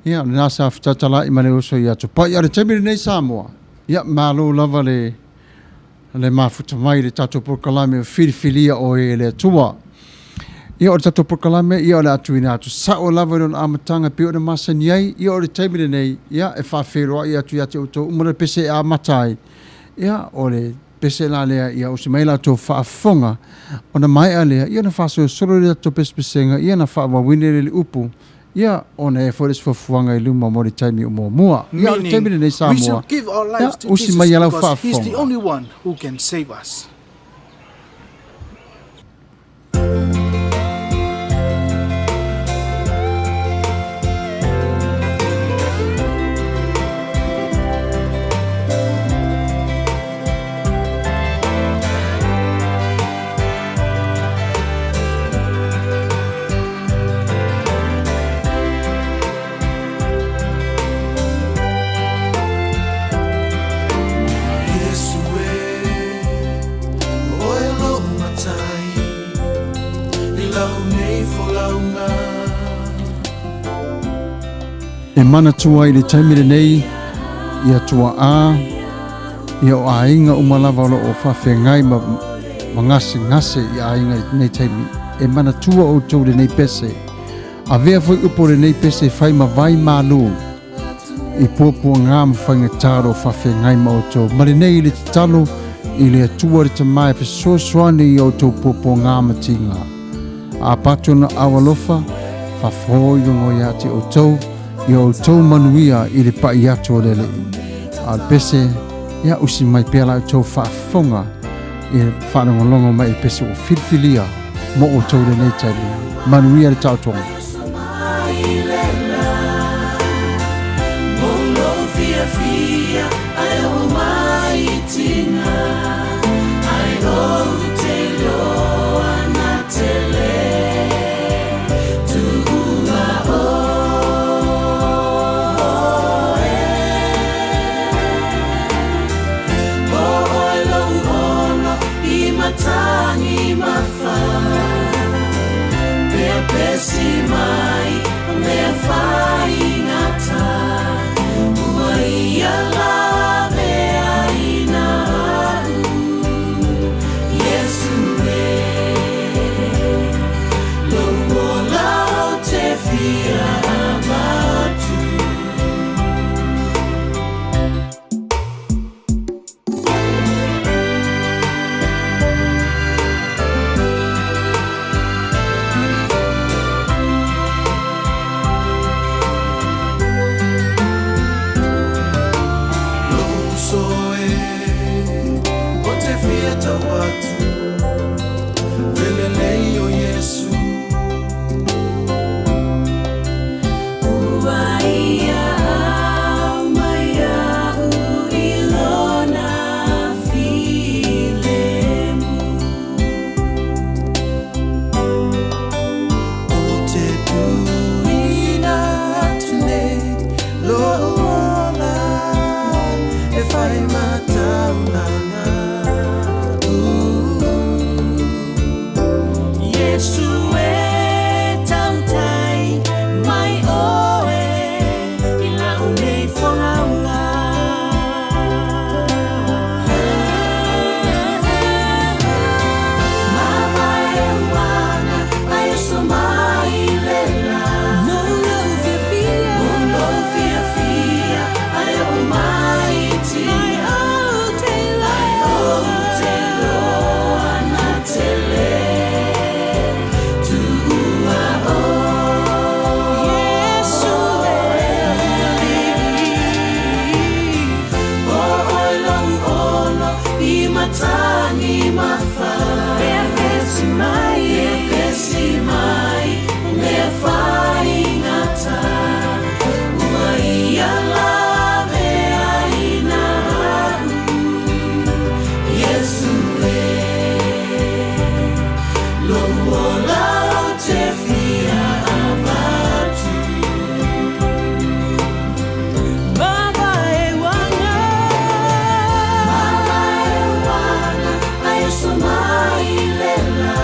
ia o lena sa fetalai ma le uso ia Tupai. A o le taimi lenei Samoa, ia malo lava le le mafuta mai i le tatou polokalame o Filifilia Oe e le Atua. Ia o le tatou polokalame, ia o le a tuuina atu sao lava i lona amataga e pei ona masani ai. Ia o le taimi lenei, ia e faafeiloai atu ia te outou uma le pese e amata ai. Ia o le pese la lea ia usi mai la outou faafofoga ona maea lea, ia ona faasolosolo lea o tatou pesepesega, ia ona faaauauina lea i le upu, ia ona i ai foi le isi fuafuaga i luma mo le taimi o muamua. Ia o le taimi Meaning, lenei we Samoa, should give our ia lives to usi Jesus mai ia lau because He's the faafofoga. only one who can save us. Iesu e, oe lou matai, i lau nei folauga. E manatua i le taimi lenei ia tuaa, ia o aiga uma lava o lo o faafeagai ma, ma gasegase i aiga i lenei taimi. E manatua outou lenei pese. Avea foi upu o lenei pese e fai ma vai malu i puapuaga ma faigata o lo o faafeagai ma outou. Ma lenei i le tatalo i le Atua le Tama e fesoasoani i outou puapuaga ma tiga. A patu ona au alofa, faafofoga i luga ia te outou, i outou manuia i le pai atu o le Alii. A o le pese, ia usi mai pea la outou faafofoga i le faalogologo mai i le pese ua filifilia mo outou i lenei taimi. Manuia le taotoga. Lou uso e, o te fia tau atu, le lelei o Iesu. Ua ia au mai au i lona filemu. O te tuuina atu nei lou ola e whai mataulanga. Iesu e tautai mai oe i lau nei folauga. Mavae uana ai so mai le la. Mo lou fiafia, mo lou fiafia, ai o mai tina. Ai o te loa, te loa na tele. Tuua o Iesu e. O oe lou ono i matagi mafa. Pepesi mai, pepesi mai, mea faigata. Ua ia lave aina au. Iesu e, lou ola o te fia avatu. Mavae uaga, mavae uaga, ai so mai le la.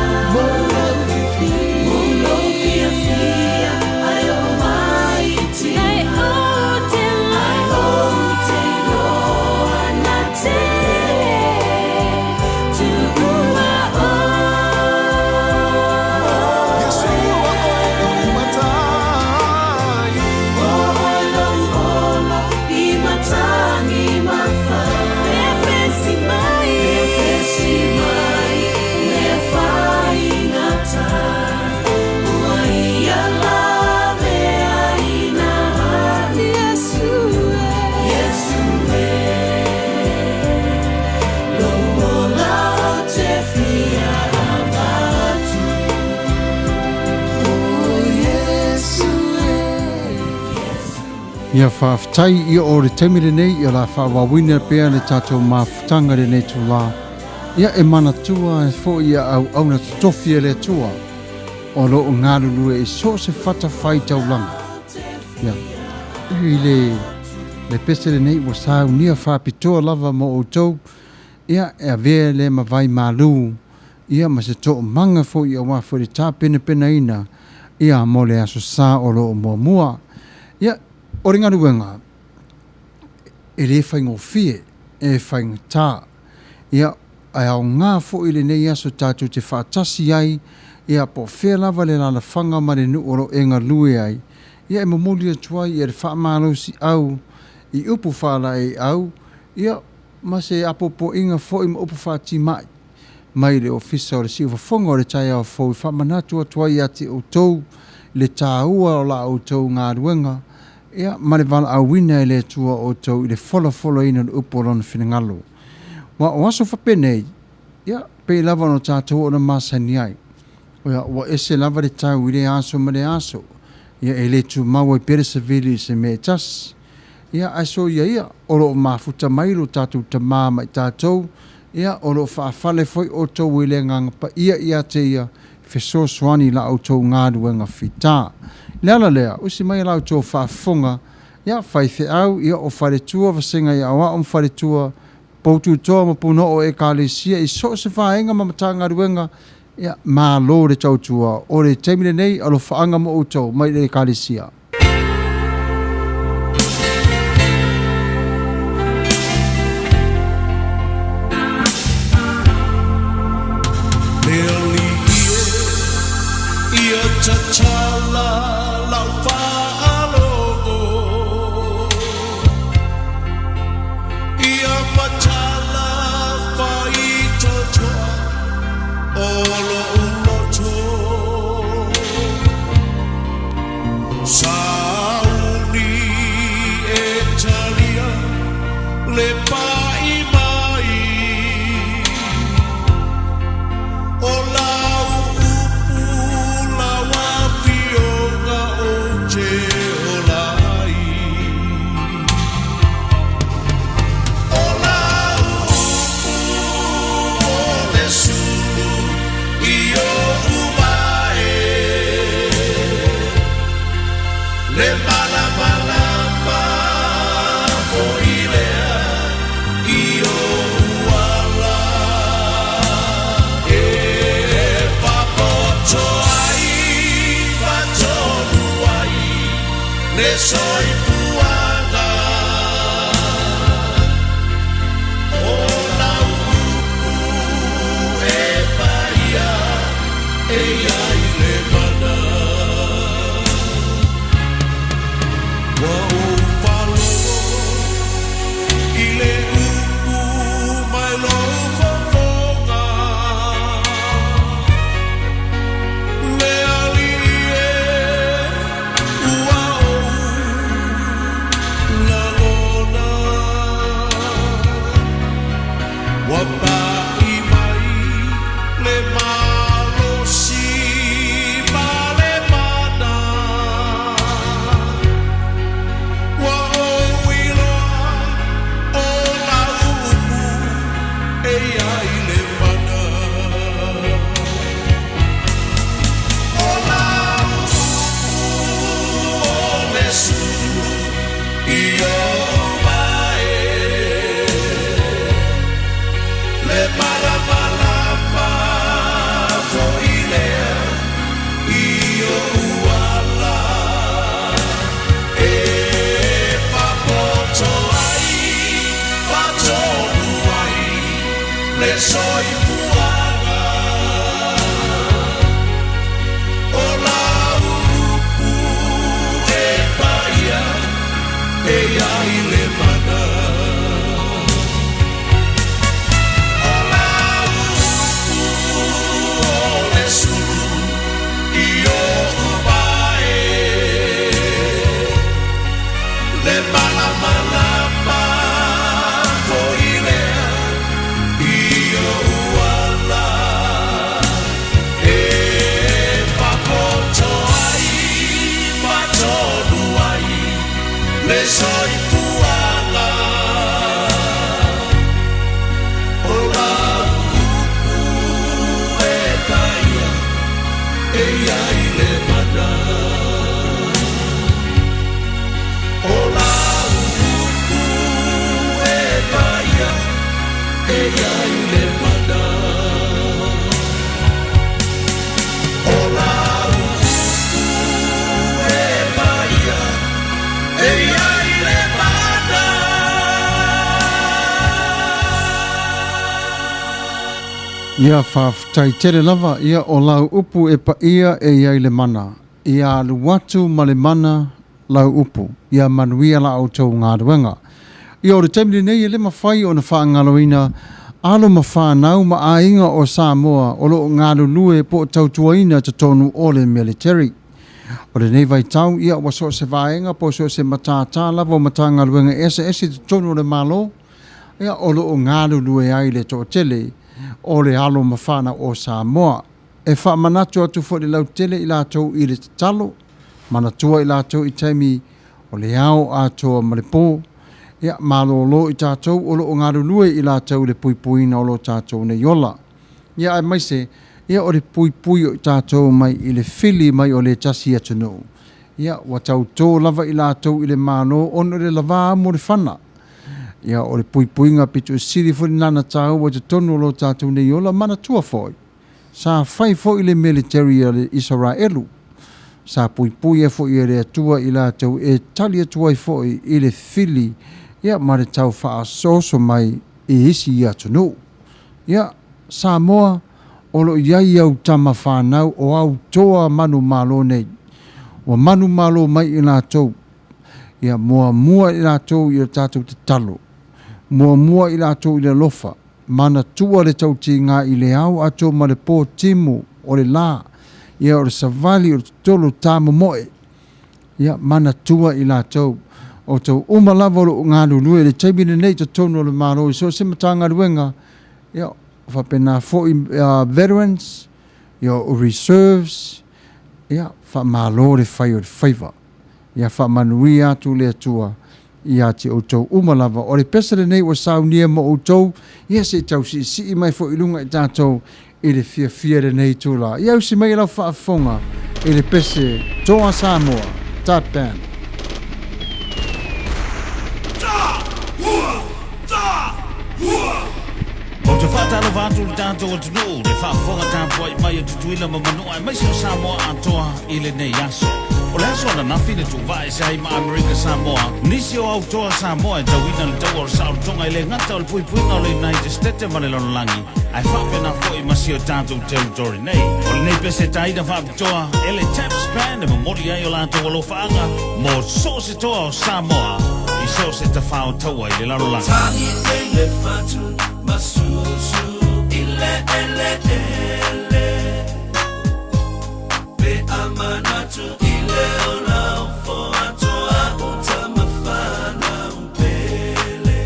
Ia faafetai ia o le taimi lenei ia la faaauauina pea le tatou mafutaga i lenei itulā. Ia e manatua ai foi ia auauna totofi a le Atua o lo o galulue i so o se fatafaitaulaga. Ia, i le le pese lenei ua saunia faapitoa lava mo outou, ia e avea lea ma vai malu ia ma se toomaga foi aua foi le tapenapenaina ia mo le Aso Sa o lo o muamua. Ia, o le galuega, e le faigofie, e faigata, ia, ae aoga foi lenei aso tatou te faatasi ai, ia, po o fea lava le alaalafaga ma le nuu o lo o e galue ai, ia, e momoli atu ai ia le faamalosiau i upu faalaeiau, ia, ma se apoapoaiga foi ma upu faatimai. mai le Ofisa o le Siufofoga o le Taeao Fou e faamanatu atu ai ia te outou le taua o la outou galuega, ia, ma le valaauina e le Atua o outou i le folafolaina o le upu o Lona finagalo. Aua o aso faapenei, ia, pei lava ona tatou ona masani ai, ia, ua ese lava le tau i lea aso ma lea aso, ia, e le tumau ai pea le savili i se mea e tasi. Ia, ae soia ia, o lo o mafuta mai lo tatou Tama ma i tatou, ia, o lo o faafale foi outou i le Agaga Paia ia te ia, e fesoasoani i la outou galuega fita. I le ala lea, usi mai la outou faafofoga, ia, faifeau, ia, o faletua, vasega i aoao ma faletua, poututoa ma punoo o Ekalesia i so o se vaega ma Matagaluega, ia, malo le tautua. O le taimi lenei, alofaaga mo outou mai le Ekalesia. Le alii e, ia tatala lau faalogo, Ia matala faitotoa o lo'u loto. Sauni e talia le pa'i mai o lau upu lau afioga ou te ola ai. O lau upu o le sulu i oʻu wae, Le malamalama foi lea i oʻu ala, E papoto ai fatonu ai le soifuaga. O lau upu e paia e i ai le mana. Ua ou faalogo i le upu mai lou fofoga, Le Alii e, ua ou lagona. Ua pa'i mai le malosi ma le mana. Ua ou iloa o lau upu e i ai le mana. O lau upu o le sulu i ou wae, Le malamalama foi lea i oʻu ala, E faapoto ai, faatonu ai le soifuaga. O lau upu e paia e i ai le mana. O lau upu o le sulu i oʻu wae, Le malamalama foi lea i oʻu Ia, faafetai tele lava. Ia, o lau upu e paia e i ai le mana. Ia alu atu ma le mana lau upu. Ia manuia la outou galuega. Ia, o le taimi lenei e le mafai ona faagaloina alo ma fanau ma aiga o Samoa o lo o galulue po o tautuaina totonu o le military. O lenei vaitau, ia, ua so o se vaega po o so o se matata lava o Matagaluega eseese i totonu o le Malo, ia, o lo o galulue ai le toatele o le alo ma fanau o Samoa. E faamanatu atu foi le lautele i latou i le tatalo, manatua i latou i taimi o le ao atoa ma le po, ia, malolo i tatou o lo o galulue i latou i le puipuiina o lo tatou nei ola. Ia aemaise, ia o le puipui o i tatou mai i le fili mai o le tasi atunuu, ia ua tautō lava i latou i le Malo ona o le lavā mo le fana. Ia o le puipuiga pito sili foi lena na tāua i totonu o lo tatou nei ola, manatua foi, sa fai foi le military a le Isaraelu, sa puipuia foi e le Atua i latou e tali atu ai foi i le fili ia ma le tau faaosooso mai i isi atunuu. Ia, Samoa, o lo o i ai au tama fanau o au toa manumalo nei. Ua manumalo mai i latou. Ia, muamua i latou i le tatou tatalo. Muamua i latou i le alofa. Manatua le tautiga i le ao atoa ma le po timu o le la. Ia, o le savali, o le totolo tamomoe. Ia, manatua i latou. O outou uma lava o lo o galulue i le taimi lenei i totonu o le Malo i so o se Matagaluega, ia, faapena foi veterans, ia, o reserves, ia, faamalo le fai o le faiva. Ia faamanuia atu le Atua ia te outou uma lava. O le pese lenei ua saunia mo outou, ia se i tau siisii mai foi i luga i tatou i le fiafia i lenei itula. Ia usi mai lau faafofoga i le pese Toa Samoa, Tap Band. Ou te faatalofa atu i le tatou atunuu, le faafofoga tapuai mai a Tutuila ma Manua aemaise o Samoa atoa i lenei aso. O le aso ananafi na tuuvaa ese ai ma Amerika Samoa, nisi o au toa Samoa e tauina le taua o le saolotoga e le gata o le puipuiga o le United States ma le lalolagi, ae faapena foi ma si o tatou territory nei. O lenei pese taina faapitoa e le Taps Band e momoli ai o latou alofaaga mo so o se toa o Samoa i so o se tafao taua i le lalolagi. Tagi nei le fatu masusu i le eleele Pe a manatu i le ola ofo atoa uta mafana upele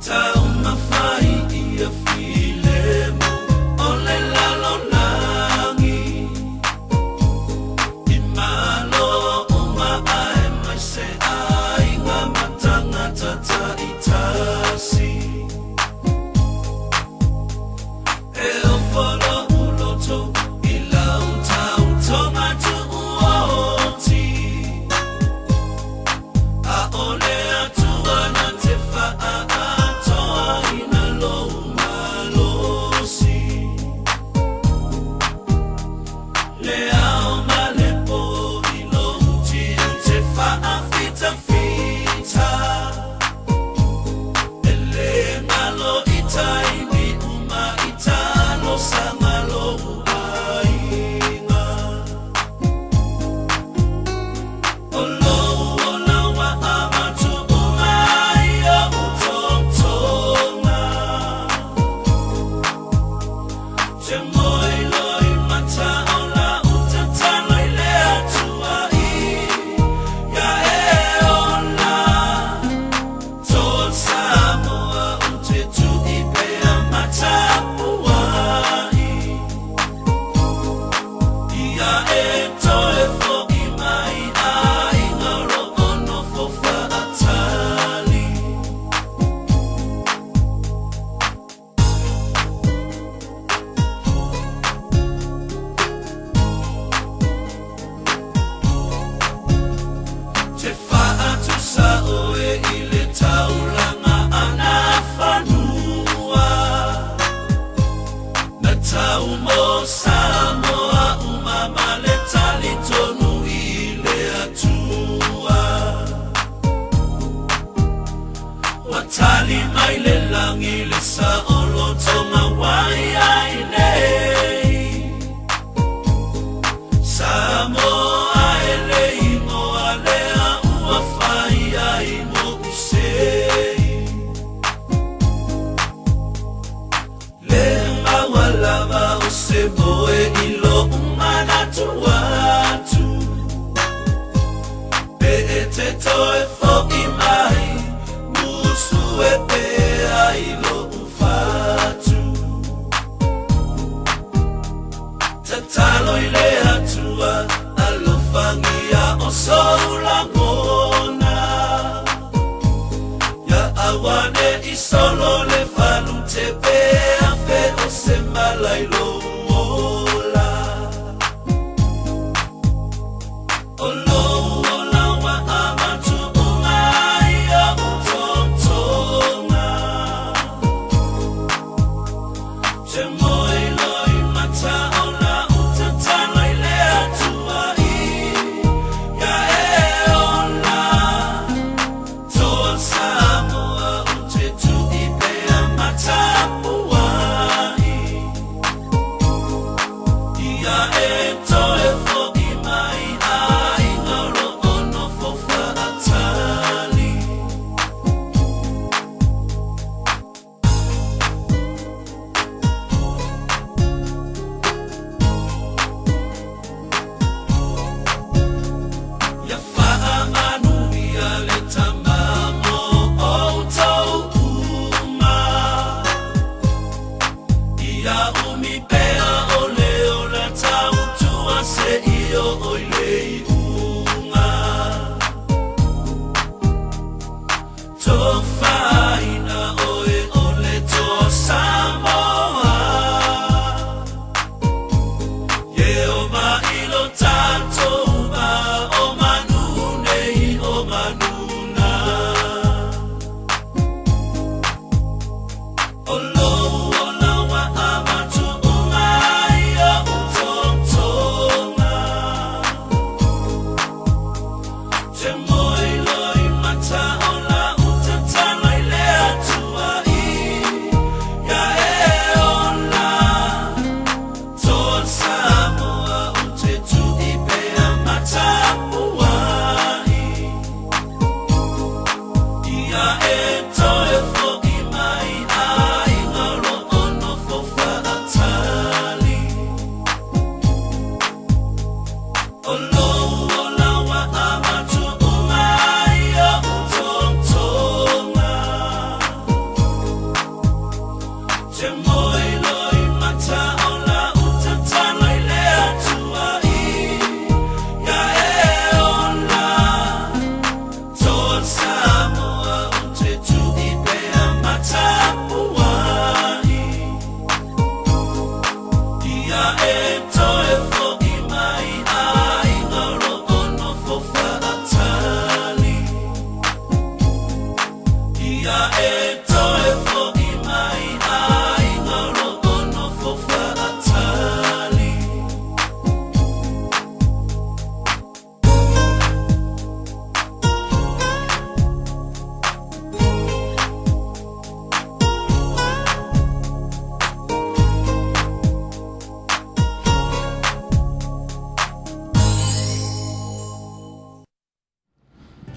Taumafai ia filemu o le lalolagi I Malo uma aemaise aiga ma tagata taitasi. te moe i loʻu manatu atu Pe e te toe foʻi mai Musu e pea i loʻu fatu Tatalo i le Atua Alofagia o sou lagona Ia auaneʻi solo le falutepe Afe o se mala i lou ola O lou ola ua avatu uma i oʻu totoga Te moe loa i mata o la'u tatalo i le Atua i ia e ola Toa Samoa ou te tuʻi pea ma tapuai Ia e toe foʻi mai aiga o lo o nofo faatali. Ia faamanuia le Tama mo outou uma. Ia umi pea o le ola tautua seia oo i le iuga. Tofaina oe o le toa Samoa Ye o mai lo tatou va o manu nei o manu na O lou ola ua avatu uma i oʻu totoga Te moe loa i mata o la'u tatalo i le Atua i ia e ola Toa Samoa ou te tuʻi pea ma tapuai Ia e toe foʻi mai aiga o lo o nofo faatali O lou ola ua avatu uma i oʻu totoga Te moe loa i mata o la'u tatalo i le Atua i ia e ola Toa Samoa ou te tuʻi pea ma tapuai Ia e toe foʻi mai aiga o lo o nofo faatali Ia e toe foʻi mai aiga o lo o nofo faatali.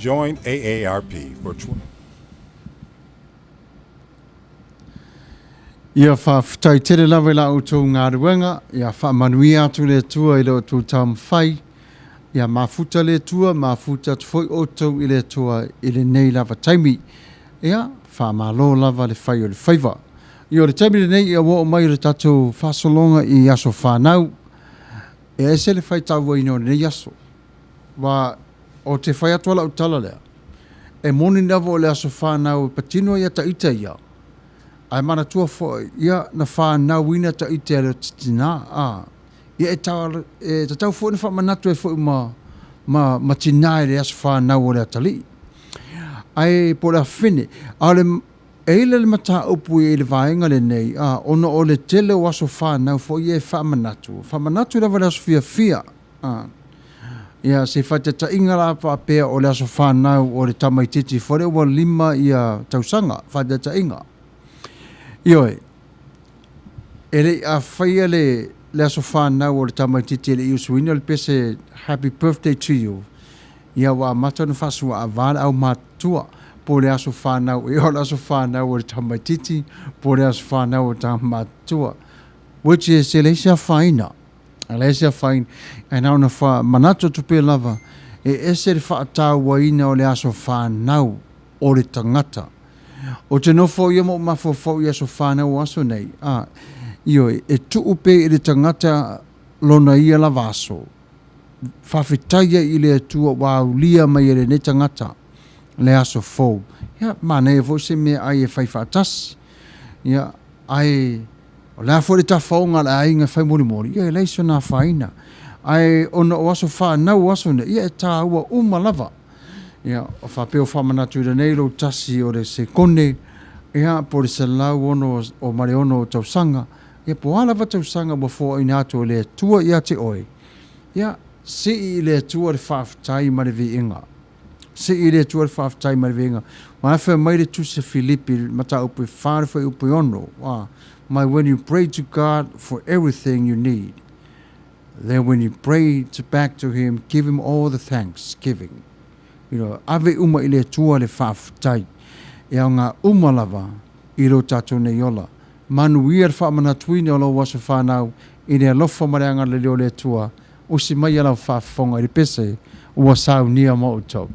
Join AARP for 20. Ia faafetai tele lava i la outou galuega, ia faamanuia atu le Atua i la outou taumafai, ia mafuta le Atua, mafuta atu foi outou i le Atua i lenei lava taimi. Ia, faamalo lava le fai o le faiva. Ia o le taimi lenei ia ua oo mai le tatou faasologa i aso fanau. E ese le faitauaina o lenei aso. Aua ou te fai atu a lau tala lea, e moni lava o le aso fanau e patino ai a ita ia, ae manatua foi, ia, na fanauina ta ita e le tinā, ā, ia e ta, e tatau foi ona faamanatu ai foi ma, ma, ma tinā i le aso fanau o le atalii. Ae po o le afene, a o le, e i le mataupu i le vaega lenei, ā, ona o le tele o aso fanau foi ia e faamanatu, faamanatu lava le aso fiafia, ā. Ia, se faitaitaiga la faapea o le aso fanau o le tamaitiiti foi lea ua 5 ia tausaga, faitaitaiga. Ioe, e le i afaia le, le aso fanau o le tamaitiiti e le i usuina le pese happy birthday to you, ia ua amata ona faasuaava le aumatutua po o le aso fanau ea o le aso fanau o le tamaitiiti, po o le aso fanau o le tama matutua. Which is, e leai se afaina. E leai se afaina. Ae na ona faamanatu atu pea lava, e ese le faatauaina o le aso fanau o le tagata. Ou te nofo ia ma ou mafaufau i aso fanau o aso nei, ā, ioe, e tuu pea i le tagata lona ia lava aso, faafetai ai i le Atua ua aulia mai e lenei tagata le aso fou. Ia, manaia foi se meaai e fai faatasi. Ia, ae o le a foi le tafaoga a le aiga e fai molimoli, ia e leai sona afaina. Ae ona o aso fanau o aso nei, ia e tāua uma lava. Ia, faapea o faamanatuina nei lou tasi o le sekone, ia, po o le 166 o tausaga, ia po o a lava tausaga ua foaina atu e le Atua ia te oe, ia, sii i le Atua le faafetai ma le viiga. Sii i le Atua le faafetai ma le viiga. Aua fai mai le Tusi a Filipi i le mataupu e 4 le fuaiupu e 6, a, My when you pray to God for everything you need, then when you pray to back to him, give him all the thanksgiving. You know, ave uma i le Atua le faafetai. E aoga uma lava i lo tatou nei ola. Manuia le faamanatuina o lou aso fanau i le alofa ma le agalelei o le Atua. Usi maia lau faafofoga i le pese ua saunia ma outou.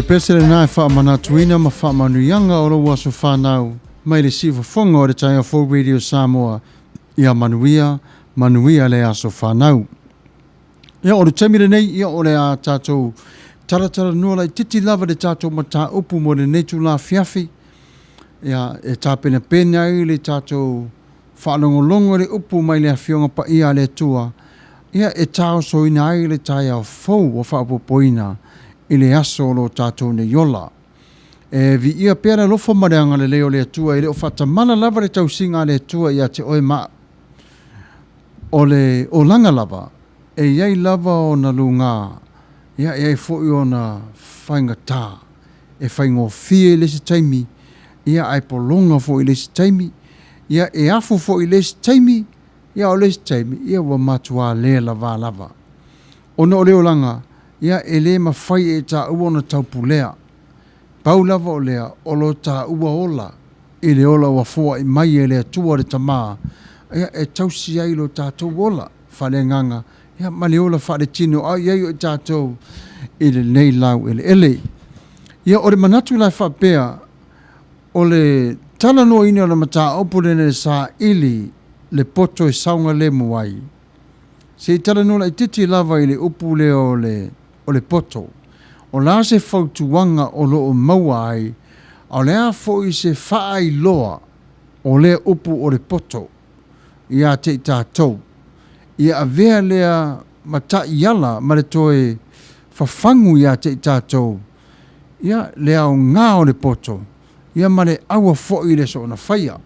pese lenā e faamanatuina ma faamanuiaga o lou aso fanau mai le siufofoga o le Taeao Fou Radio Samoa. Ia manuia, manuia le aso fanau. Ia, o le taimi lenei, ia, o le a tatou talatalanoa laitiiti lava i le tatou mataupu mo lenei itula afiafi, ia, e tapenapena ai le tatou faalogologo i le upu mai le Afioga Paia a le Atua, ia, e taosoina ai le taeao fou ua faaopoopoina i le aso o lo tatou nei ola. E viia pea le alofa ma le agalelei o le Atua e le o faatamala lava le tausiga a le Atua ia te oe ma au. O le olaga lava, e i ai lava ona lugā, ia e i ai foi ona faigata. E faigofie i le isi taimi, ia ae pologa foi i le isi taimi, ia e afu foi i le isi taimi, ia a o le isi taimi, ia ua matuā le lavā lava. Ona o le olaga, ia e le mafai e taua ona taupulea. Pau lava o lea, o lo taua ola i le ola ua foai mai e le Atua le Tama, ia e tausi ai lo tatou ola faaleagaga, ia ma le ola faaletino a i ai o i tatou i lenei laueleele. Ia o le manatu la e faapea, o le talanoaina o le mataupu lenei saili le poto e saogalemu ai, Se i talanoa laitiiti lava i le upu lea o le, o le poto. O le a se fautuaga o lo o maua ai, a o le a foi se faailoa o lea upu o le poto ia te i tatou, ia avea lea ma taiala ma le toe fafagu ia te i tatou, ia, le aoga o le poto, ia ma le aua foi i le soona faia.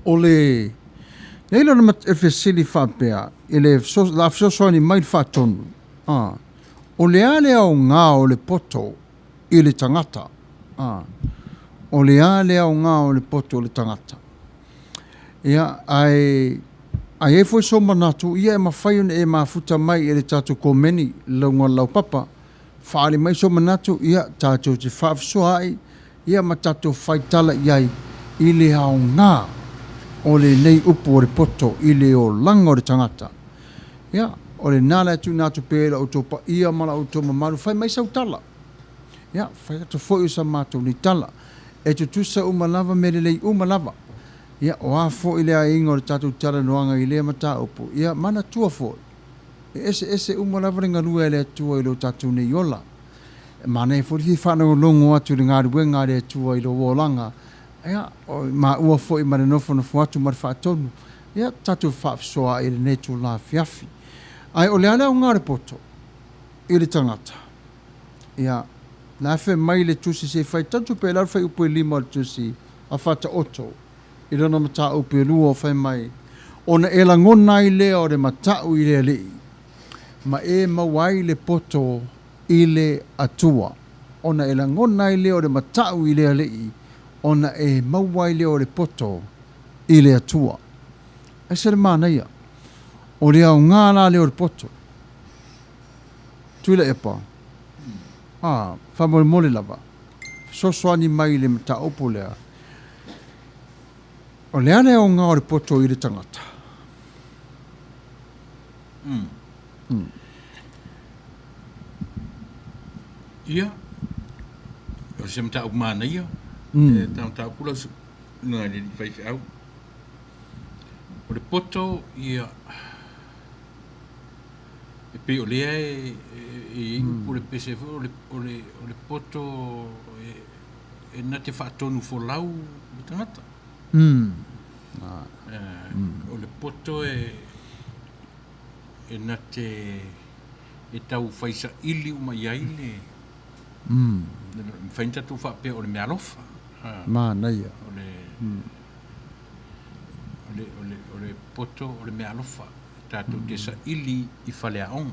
O le i ai lona fesili faapea, i le la fesoasoani mai le faatonu, a, o le a le aoga o le poto i le tagata? A, o le a le aoga o le poto i le tagata? Ia, ae a i ai foi sou manatu, ia e mafai ona e mafuta mai i le tatou komeni lauga o le laupapa, faaali mai sou manatu, ia, tatou te faafesoaai ia ma tatou faitala i ai i le aoga o lenei upu o le poto i le olaga o le tagata. Ia, o lena la e tuuina atu pea i la outou paia ma la outou mamalu, fai mai sau tala. Ia, fai atu foi o sa matou nei tala. E tutusa uma lava mea lelei uma lava. Ia, o a foi le aiaiga o le tatou talanoaga i lea mataupu, ia, manatua foi, e eseese uma lava le galue a le Atua i lo tatou nei ola. E manaia foi le fia faalogologo atu i le galuega a le Atua i lou olaga, ia, o maua foi ma le nofonofo atu ma le faatonu, ia, tatou faafesoaai i lenei itula afiafi. Ae o le a le aoga o le poto i le tagata? Ia, la e fai mai le Tusi, se i faitau atu pea i lalo fuaiupu e lima o le Tusi a Faataoto i lona mataupu e lua o fai mai, Ona e lagona ai lea o le matau i le Alii, ma e maua ai le poto i le Atua, ona e lagona ai lea o le matau i le Alii, ona e maua ai lea o le poto i le Atua. Ese le manaia. O le aoga la lea o le poto. Tuilaepa, A, faamolemole lava, fesoasoani mai i le mataupu lea. O le a le aoga o le poto i le tagata? Ia, o se mataupu manaia, e mataupu lau susuga i le alii faifeau. O le poto, ia, e pei o lea e i ai upu o le pese foi, o le, o le, o le poto e, e na te faatonu folau le tagata. O le poto e, e na te e tau fai saili uma i ai le e mafai ona tatou faapea o le meaalofa. Manaia. O le o le o le o le poto o le meaalofa tatou te saili i faleaoga.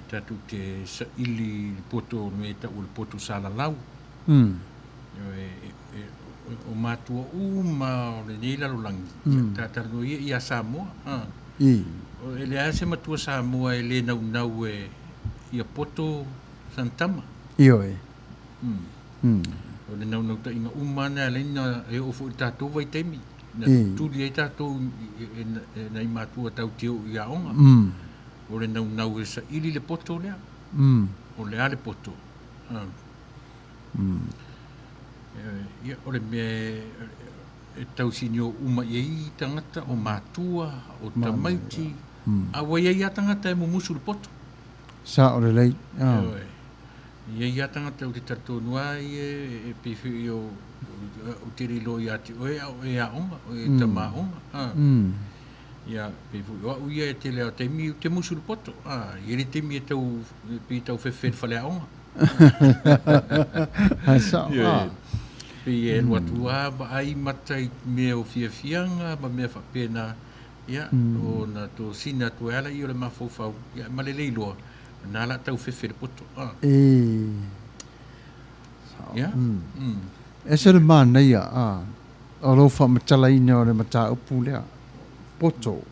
Tatou te saili i le poto o le mea e tau o le poto salalau. O matua uma o lenei lalolagi, ta talanoa ia ia Samoa. E leai se matua Samoa e le naunau e ia poto sana tama. Ioe. O le naunautaiga uma lava lena e ala ai ona e oo foi i le tatou vaitaimi, na tuli ai tatou e nai matua tatou te oo i aoga. O le naunau e saili le poto lea. O le a le poto. Ia, o le mea e tausinio uma i ai tagata, o matua, o tamaiti, a ua i ai lava tagata e mumusu i le poto. Sao lelei. Ioe. E i ai lava tagata ou te talitonu lava ia e pei foi o ou te le iloa ia te oe a o oe e aoga, o oe e tama aoga. Ia, pei foi o au ia e tele lava o taimi ou te musu i le poto. E i ai le taimi e tau, e pei e tau fefe i le faleaoga. Ae sao, a. Pei e alu atu lava vaai mata i mea o fiafiaga ma mea faapena, ia, ona tosina atu ai lava lea o le mafaufau, ia, ma le le iloa, na o le a tau fefe i le poto. E. Sao. Ia. Ese le manaia, a, o lou faamatalaina o le mataupu lea, poto,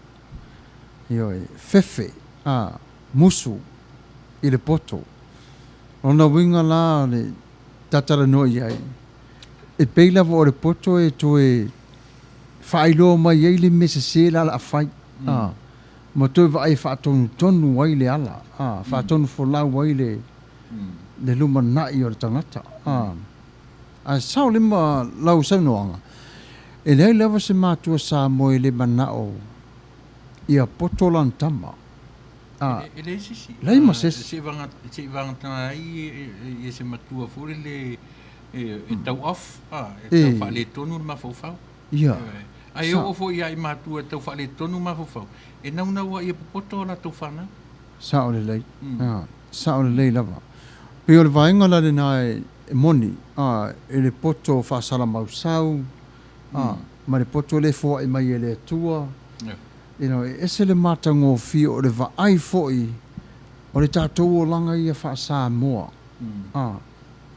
ioe, fefe, a, musu i le poto. O lona uiga la o le tatalanoa i ai, e pei lava o le poto e toe faailoa mai ai le mea sese la o le a fai, a, ma toe vaai e faatonutonu ai le ala, a, faatonufolau ai le, le lumanai o le tagata, a. Ae sao le ma lau saunoaga, e leai lava se matua Samoa e le manao ia poto lana tama. A, E leai se isi. Leai ma se isi. Se i vagata ai ia se matua foi lele e tau off, e tau faaletonu le mafaufau. Ia. Ae oo foi ia i matua e tau faaletonu mafaufau, e naunau lava ia popoto a latou fanau. Sao lelei. Sao lelei lava. Pei o le vaega la lena e moni, i le poto faasalamausau, ma le poto lea e foai mai e le Atua. You know, e ese le matagofie o le vaai foi o le tatou olaga ia faa-Samoa,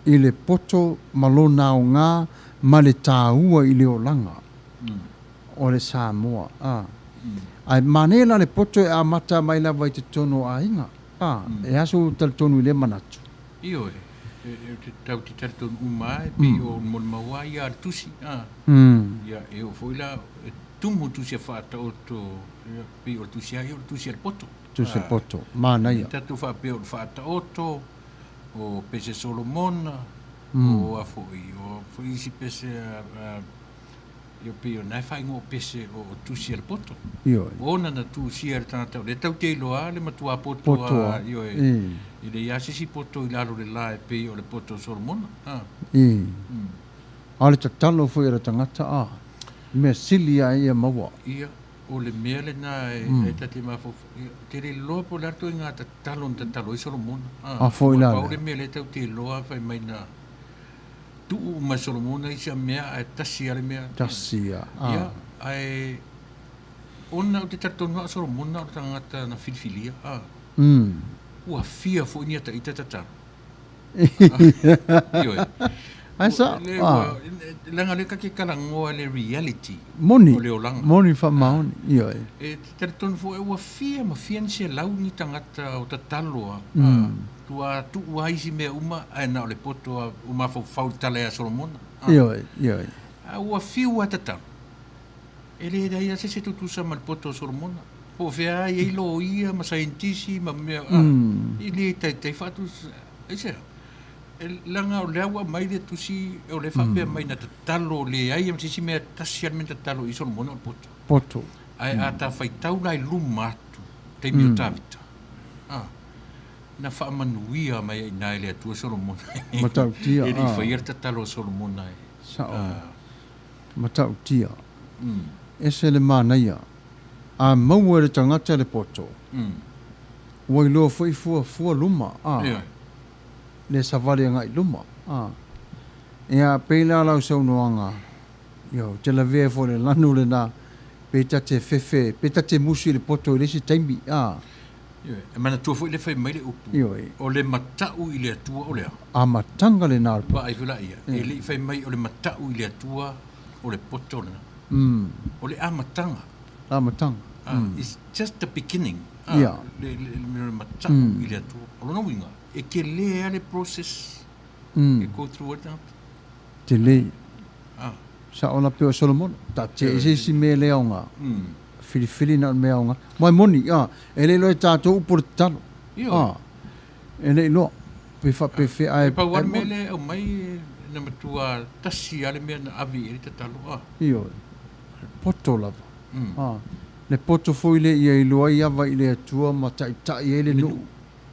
i le poto ma lona aoga ma le taua i le olaga o le Samoa. Ae manaia la le poto e amata mai lava i totonu o aiga. E a sou talitonu i lea manatu? Ioe, tatou te talitonu uma lava e pei o molimau lava ia a le tusi. Ia, e oo foi la, e tumu tusi a Faataoto, e pei o le tusi lava ia o le tusi a le poto. Tusi a le poto, manaia. E tatou faapea o le Faataoto, o Pese Solomona, o a foi, o a foi isi pese a, Ia pei o na e faaigoa o pese o tusi a le poto. Ioe. Ona na tusia e le tagata o lea tatou te iloa a le matua poto a, ioe, e leai a se isi poto i lalo o le la e pei o le poto o Solomona. A. A o le tatalo foi a le tagata, a, mea sili a ia maua. Ia, o le mea lena e ta te mafaufau, ia, ou te le iloa po o le a le ituaiga tatalo na tatalo ai Solomona. A, a foi la lea. Pau le mea lea tatou te iloa fai mai na tuu uma e Solomona isi a mea ae tasi a le mea. Tasi a. Ia, ae ona ou te talitonu lava o Solomona o le tagata na filifilia, a. Ua fia foi ni ata ita tatalo. Ioe. Ae sa, a. Leaga o lea ta te talanoa i le reality moni, o le olaga. Moni faamaoni, ioe. E te talitonu foi ua fia ma fia ni selau ni tagata o tatalo a. Ua tuu lava isi mea uma, ae na o le poto a ua mafaufau i le tala ia Solomona. Ioe, ioe. A ua fiu lava tatalo, e le leai lava se isi e tutusa ma le poto o Solomona. Po o fea lava e i ai loia ma saienitisi ma mea, a, e le taitai faatusa. Aisea? Leaga o lea ua aumai le tusi, o lea e faapea mai na tatalo leai ma se isi mea e tasi lava le mea na tatalo i ai Solomona o le poto. Poto. Ae a ta faitau la i luma atu, taimi o Tavita, a, Na faamanuia mai ai ina e le Atua Solomona. Matautia, E le i faia le tatalo a Solomona e. Sao. Matautia. Ese le manaia. A maua e le tagata le poto, ua iloa foi fuafua luma, a. Le savali agai luma, a. Ea, pei la lau saunoaga, Io, ou te lavea foi i le lanu lena, pe ta te fefe, pe ta te musu i le poto i le isi taimi, a. Ioe, e manatua foi le fai mai le upu, Ioe. o le mata'u i le Atua o le a? Amataga lena o le poto. Vaai foi la ia, e le i fai mai o le mata'u i le Atua o le poto lena. O le amataga. Amataga. It's just the beginning. Ia. Le, le, le mata'u i le Atua. O lona uiga, e tele lava le process e go through ai le tagata. Tele. Sao la pei o Solomona, taatia i se isi mea le aoga, filifili na o le mea aoga. Mai moni, a, e le iloa e tatou upu o le tatalo. A, e le iloa. Pe faapefea ae. E pau lava le mea lea e aumai na matua tasi lava le mea na ave i ai le tatalo a. Ioe. O le poto lava. A. Le poto foi lea ia iloa ai ava i le Atua ma taitai ai le nuu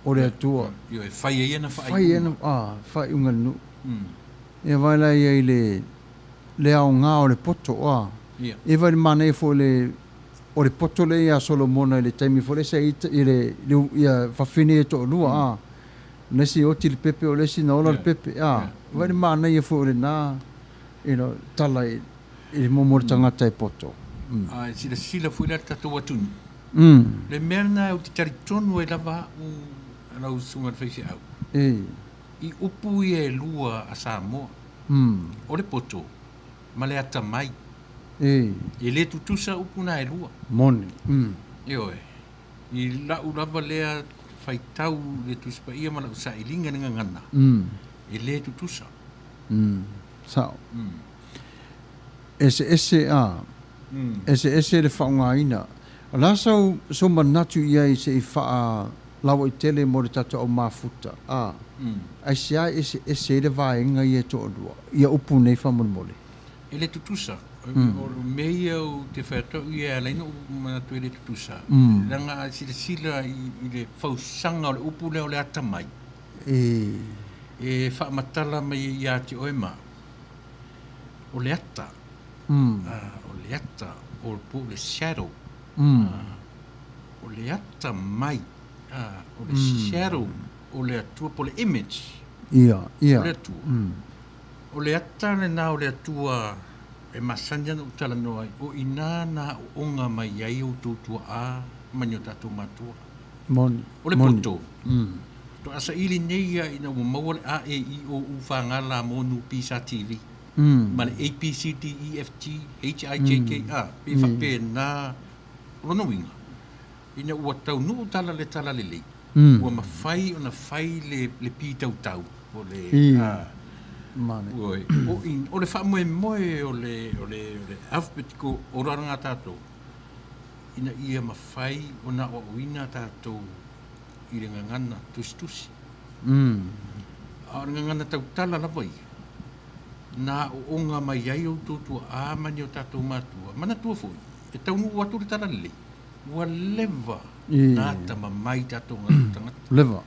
o le Atua. Ioe, fai ai ana faaiuga. Fai ai ana, a, faaiuga a le nuu. Ia vaai la ia i le, le aoga o le poto, a. Ia vaai i le manaia foi o le, o le poto lea ia Solomona i le taimi foi lea sa i ai le, le, ia fafine ia e toalua, a. O le isi e oti le pepe, o le isi na ola le pepe, a. Vaai i le manaia foi o lena, you know, tala i, i le momo o le tagata e poto. A e silasila foi la i le tatou atunuu, le mea lena ou te talitonu ai lava au lau susuga i le faifeau, i upu ia e lua a Samoa, o le poto ma le atamai. E le tutusa upu na e lua. Moni. Ioe. I lau lava lea faitau i le Tusi Paia ma lau sailiga i le gagana, e le tutusa. Sao. Eseese a. Eseese le faaaogaina. O le a sau, sou manatu i ai se i faalauaitele mo le tatou au mafuta, a. Aisea e eseese ai le vaega ia e toalua, ia upu nei faamolemole? E le tutusa. O mea ia ou te fai atu au ia e ala ai ona ou manatu e le tutusa, leaga a silasila i le fausaga o le upu lea o le atamai, e faamatala mai ai ia te oe ma au, o le ata, o le ata, o po o le shadow, o le ata mai, o le shadow o le Atua po o le image o le Atua. O le ata lena o le Atua e masani ana ou talanoa ai, o i ina na aoaoga mai ai outou tuaa ma ni o tatou matua. Moni. O le poto, faatoa saili nei ia ina ua maua le A, E, I, O, U, F, G, L, M, N, P, S, T, V, ma le A, B, C, D, E, F, G, H, I, J, K, A, pei faapena. O lona uiga, ina ua taunuu tala le talalelei, ua mafai ona fai le, le pitautau po o le, a, oi, o, i, o le faamoemoe o le, o le, o le alphabetical order lena a tatou, ina ia mafai ona aoaoina tatou i le gagana tusitusi. A o le gagana tautala lava ia, na aooga mai ai outou tuaa ma ni o tatou matua, manatua foi, e taunuu atu le talalelei, Ua leva na atamamai tatou tagata. Leva.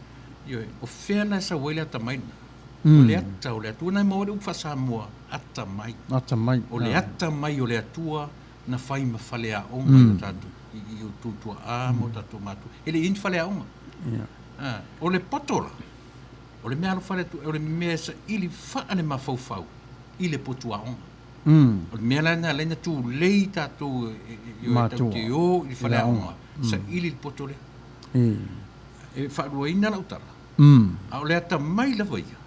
Ioe, o fea la e sau ai le atamai lena? O le ata o le Atua. Na e maua ai le upu faa-Samoa, atamai. Atamai. O le atamai o le Atua na fai ma faleaoga i o tatou, i outou tuaa ma o tatou matua. E le i i ai ni faleaoga. Ia. O le poto la, o le mea alofa le Atua, o le mea e saili faale-mafaufau i le potu aoga. O le mea la lena e ala ai ona tulei tatou e tatou te o i le faleaoga, saili le poto lea. E faaluaina lau tala, a o le atamai lava ia,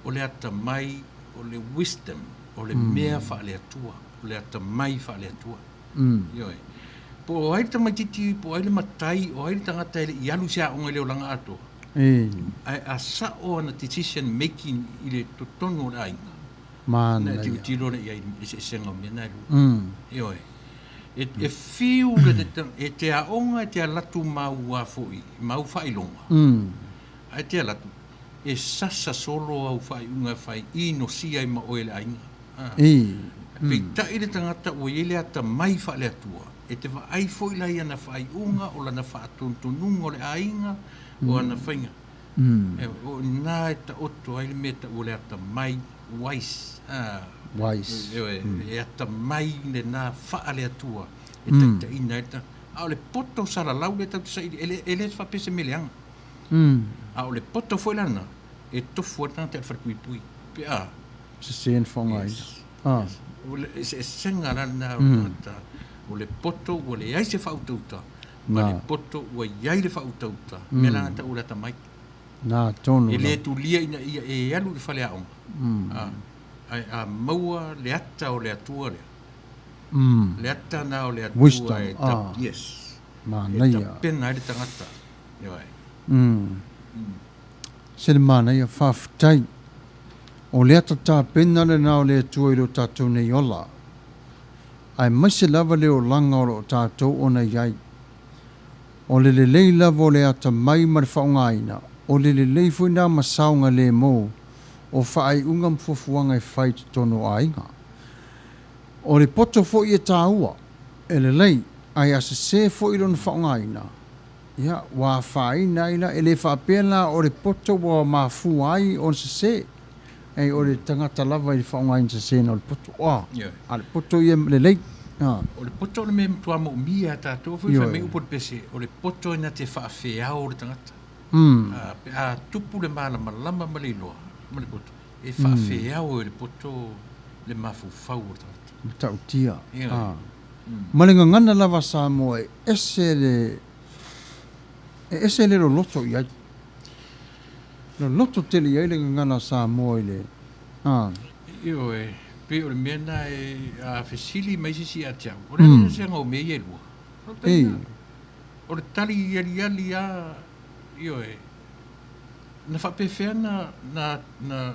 o le atamai o le wisdom, o le mea faale-Atua, o le atamai faale-Atua. Ioe. Po o ai le tamaitiiti, po o ai le matai, o ai le tagata e le i alu i se aoga i le olaga atoa, ae a sao ana decision making i le totonu o le aiga, Manaia. Na tilotilo lea i ai i le eseesega o mea na e lua. Ioe. E, e fiu le, e te aoga e te alu atu ma au a foi, ma au faailoga. Ae te alu atu, e sasa solo au faaiuga e fai, inosia ai ma oe e le aiga. A. Peitai le tagata ua i ai le atamai faale-Atua, e te vaai foi la i ana faaiuga, o lana faatonutonuga o le aiga, o ana faiga. O i ina e taoto ai le mea e taua o le atamai, wise, a. Wise. Ioe, e atamai lena faale-Atua e taitaiina ai le tagata. A o le poto salalau lea tatou te saili, e le, e le faapea se mea leaga. A o le poto foi la lena, e tofu ai le tagata i le falepuipui pe a. Sese na faaaogaina. Yes. Yes. O le eseesega la lena o le tagata, o le poto ua leai se faautauta, ma le poto ua i ai le faautauta, mea la na tau o le atamai. Na tonu E le tulia ina ia e alu i le faleaoga, ae a maua le ata o le Atua lea, le ata na o le Atua Wisdom, e ta, yes, Manaia. e tapena ai le tagata. Ioe. Se le manaia, faafetai. O le ata tapena lena o le Atua i lo tatou nei ola. Aemaise lava le olaga o lo o tatou ona i ai. O le lelei lava o le atamai ma le faaaogaina, O le lelei foi na ma saogalēmō o faaiuga ma fuafuaga e fai i totonu o aiga. O le poto foi e tāua, e lelei, ae a sesē foi lona faaaogaina, ia, ua afaina ai la, e le faapea la o le poto ua mafua ai ona sesē, ae o le tagata lava i le faaaogaina sesēina o le poto. A, a o le poto ia e lelei. A. O le poto o le mea e matua moomia e tatou foi fai mai upu o le pese, o le poto e na te faafeao le tagata. A, pe a tupu le malamalama ma le iloa ma le poto, e faafeao e le poto le mafaufau o le tagata. Matautia. A. Ma le gagana lava a Samoa e ese le e ese le loloto i ai. Loloto tele i ai le gagana a Samoa i le a. Ioe, pei o le mea lena e a fesili mai se isi ia te au, o le a le eseesega o mea ia e lua? O le tali lena. O le tali aliali lava, ioe, na faapefea na, na, na,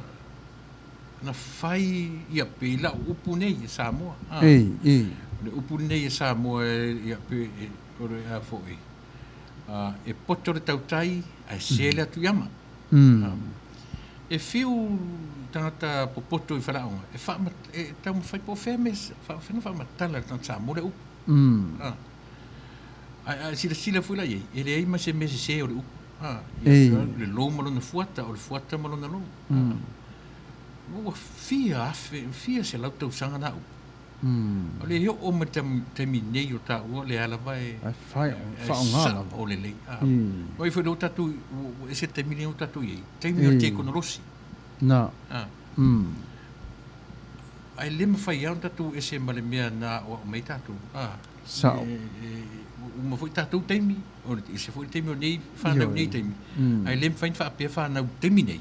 na fai ia pei lau upu nei e Samoa. A, Ei, ei. O le upu nei e Samoa e, ia pe, e, o le a foi, a, e poto le tautai ae sē le atu i ama. A, e fiu tagata popoto i faleaoga e wha, e taumafai po o fea me wha, whaamatala le tagata Samoa le upu. A, Ae a e silasila foi la i ai, e leai ma se mea sesē o le upu. A, ia, le lou ma lona fuata, o le fuata ma lona lou. A, ua fia afe, fia selau tausaga na upu. O le oo mai le taimi nei o taua, lea lava e, faaaoga lava. O lelei. A, aua foi lea ua tatou, ua ese le taimi lea ua tatou i ai, taimi o le tekonolosi. Na. A. Ae le mafai lava ona tatou ese ma le mea na aoao mai ai tatou. A. Sao. Ua uma foi tatou taimi, o le ese foi le taimi o nei whanau nei taimi. Ae le mafai ona faapea whanau taimi nei,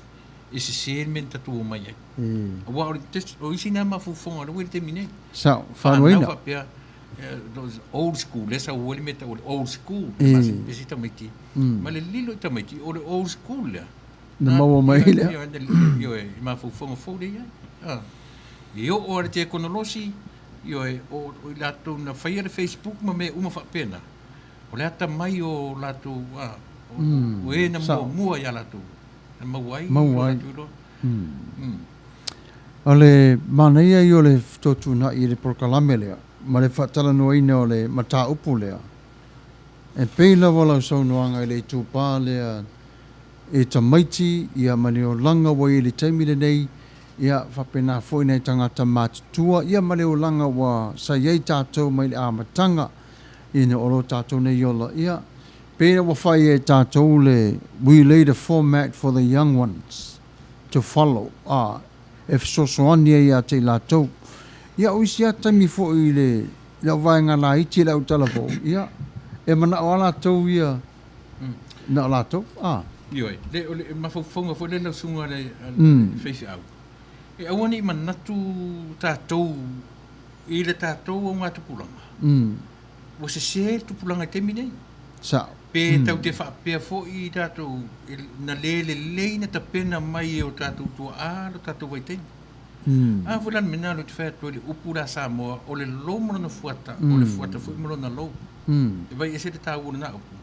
e sese le mea na tatou omai ai. Aua o le o isi na mafaufauga o lea ua i le taimi nei. Sao, whanuaina. Whanau faapea, those old school, lea sau ai le mea tau o le old school, mm. se tamaiti. Ma le lilo i tamaiti, o le old school lea. Na maua mai lea. Ioe, i mafaufauga fou lea i ai. E oo lava le tekonolosi, Ioe, o i latou na faia le Facebook ma mea uma faapena, o le atamai o latou, a, o, o e na muamua ia latou, na maua ai lo latou iloa. O le manaia ia o le fetuatuanai i le polokalame lea, ma le faatalanoaina o le mataupu lea, e pei lava lau saunoaga i le itupa lea e tamaiti ia ma le olaga ua i ai i le taimi lenei, ia faapena foi nai tagata matutua, ia ma le olaga ua sa i ai tatou mai le amataga ina o lo tatou nei ola, ia pei ua fai e tatou le we laid a format for the young ones to follow, a, e fesoasoani ai ia te i latou. Ia o isi lava taimi foi i le lau vaega laiti i lau talavou, ia e manao lava latou ia Na o latou, a. Ioe, le, o le mafaufauga foi lea lau susuga le, faifeau, e aua ne i manatu tatou i le tatou augatupulaga, ua sese le tupulaga i le taimi nei. Sao. Pe tatou te faapea foi tatou, na le lelei na tapena mai e o tatou tuaa lo tatou vaitaimi. A foi la le mea lena ou te fai atu ai le upu lea a Samoa, o le lou ma lona fuata, o le fuata foi ma lona lou. E vai ese le taua o lena upu.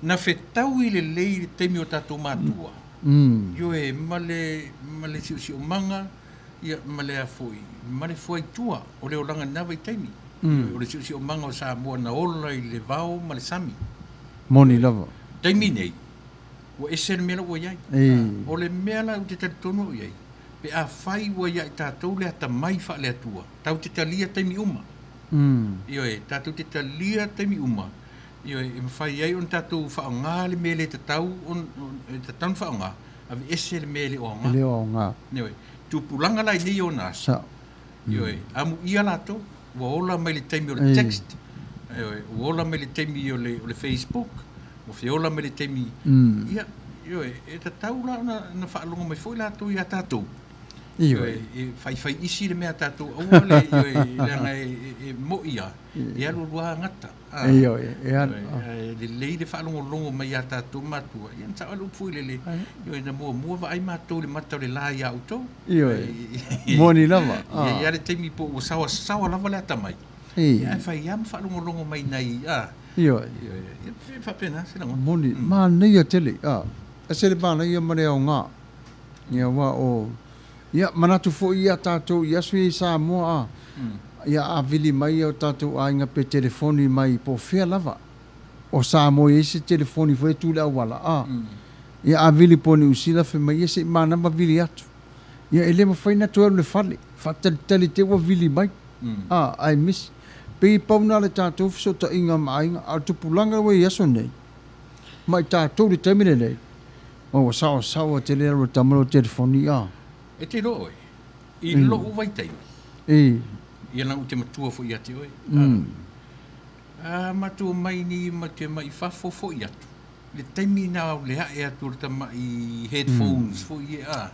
Na fetaui lelei le taimi o tatou matua, ioe, ma le, ma le siosiomaga, ia, ma le a foi, ma le fuaitua o le olaga i lena vaitaimi. Ioe, o le siosiomaga o Samoa na ola i le vao ma le sami. Moni lava. Taimi nei, ua ese le mea la ua i ai. O le mea la ou te talitonu au i ai, pe afai ua ia i tatou le atamai faale-Atua, tatou te talia taimi uma. Ioe, tatou te talia taimi uma, ioe, e mafai ai ona tatou faaaoga le mea e le tatau ona, e tatau ona faaaoga, aveese le mea e le o aoga. E le o aoga. Ioe, tupulaga la i nei ona aso, ioe, amuia latou, ua ola mai le taimi o le text, ioe, ua ola mai le taimi o le, o le Facebook, ua feola mai le taimi, ia, ioe, e tatau la ona, ona faalogo mai foi latou iā tatou, ioe, e faifai isi le mea a tatou, aua le, ioe, leaga e, e, e mo'i lava, e alualu lava gata, a, Ioe, e alu, ioe, lelei le faalogologo mai iā tatou matua, ia na sao lava le upu foi lele, ioe, na muamua vaai matou i le mata o le la iā outou. Ioe, moni lava. E i ai lava le taimi po ua saoasaoa lava le atamai, ae fai lava ma faalogologo mai nai, a. Ioe. Ioe, e faapena se lagona. Moni, manaia tele, a. Ese le manaia ma le aoga. Ia aua o, ia manatu foi ia tatou i aso ia i Samoa a, ia a vili mai o tatou aiga pe telefoni mai po o fea lava o Samoa e i ai se telefoni foi e tu i le auala a, ia a vili po o Niu Sila fai mai ia se i manava vili atu. Ia e le mafai ona toe alu i le fale, faatalitali te i ua vili mai. A, ae misi. Pei e pau na le tatou fesootaiga ma aiga, a o le tupulaga ua i aso nei, ma i tatou i le taimi lenei, oh, ua saosaoa tele alu a tama lou telefoni, a. E te iloa oe, i lou vaitaimi, ia leaga ou te matua foi ia te oe, a, a matou omai nei ma te mai fafo foi atu, le taimi na o le ae atu o le tamai headphones foi ia, a,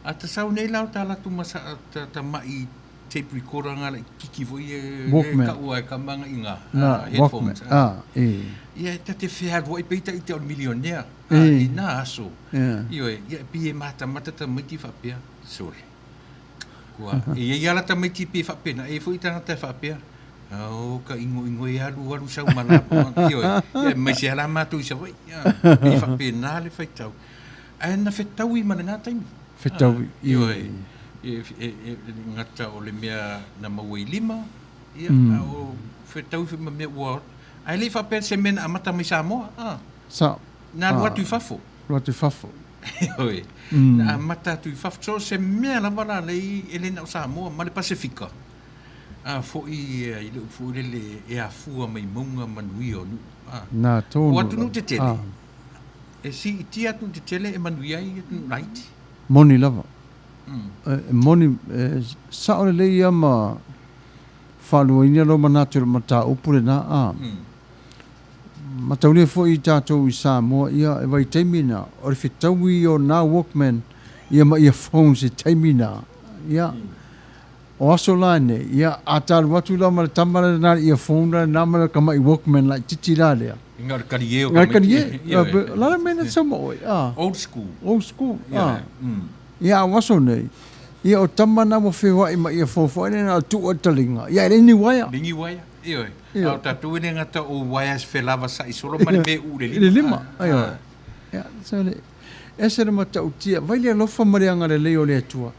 a ta sau nei la o ta alu atu ma sa, ta tamai tape recorder nga laititi foi ia Walkman. e taua e kama nga inga Na, headphones. Walkman. Ah, e. Ia ta te fealuai pei ta ite o le milionea. E. Ah, i na aso. Yeah. Ioe, ia e pei e matamata tamaiti faapea, sole. Kua, e iai ala tamaiti pei faapena, e foi tagata e faapea, Oh, ka ingoingo e alu alu sau mala. Ioe, ia mai se ala matou i Savaii. Ia, pei faapena le faitau. Ae na fetaui ma lena taimi. Fetaui. Ah, ioe, e, e, e, e gata o le mea na maua i lima, ia, a o fetaui foi ma mea ua... Ae le i faapea se mea na amata mai Samoa, ah. Sa. Na alu atu i fafo. Alu atu i fafo. Ioe, na amata atu i fafo. So se mea lava la lei e le na o Samoa ma le Pasefika. A foi i le upu foi lele e afua mai mauga manuia o nuu. Ah. Na tonu. O atunuu tetele. Ah. E siitia atunuu tetele e manuia ai atunuu laiti. Moni lava. E moni, e sao lelei ia ma faaluaina lou manatu i le mataupu lena, a. Mataulia foi i tatou i Samoa, ia, e vaitaimi na, o le fetaui o na Walkman ia ma earphones i taimi na, ia. O aso la nei, ia, a ta alu atu la ma le tama lena i le earphone la lena ma le kamaʻi Walkman laitiiti la lea. Inga o le kalie o Nga kalie. La la mea na sau ma oe, a. Old school. Old school, a. Ia, a o aso nei, ia, o tama na ua feoai ma earphone foi lea na o le tuu ai le taliga, ia, e leai ni uaea. Leai ni uaea, ioe. A o tatou e le gata o wires felavasai solo ma le mea uu i le lima. I le lima, ioe. Ia, so le, ese le matautia, vai le alofa ma le agalelei o le Atua.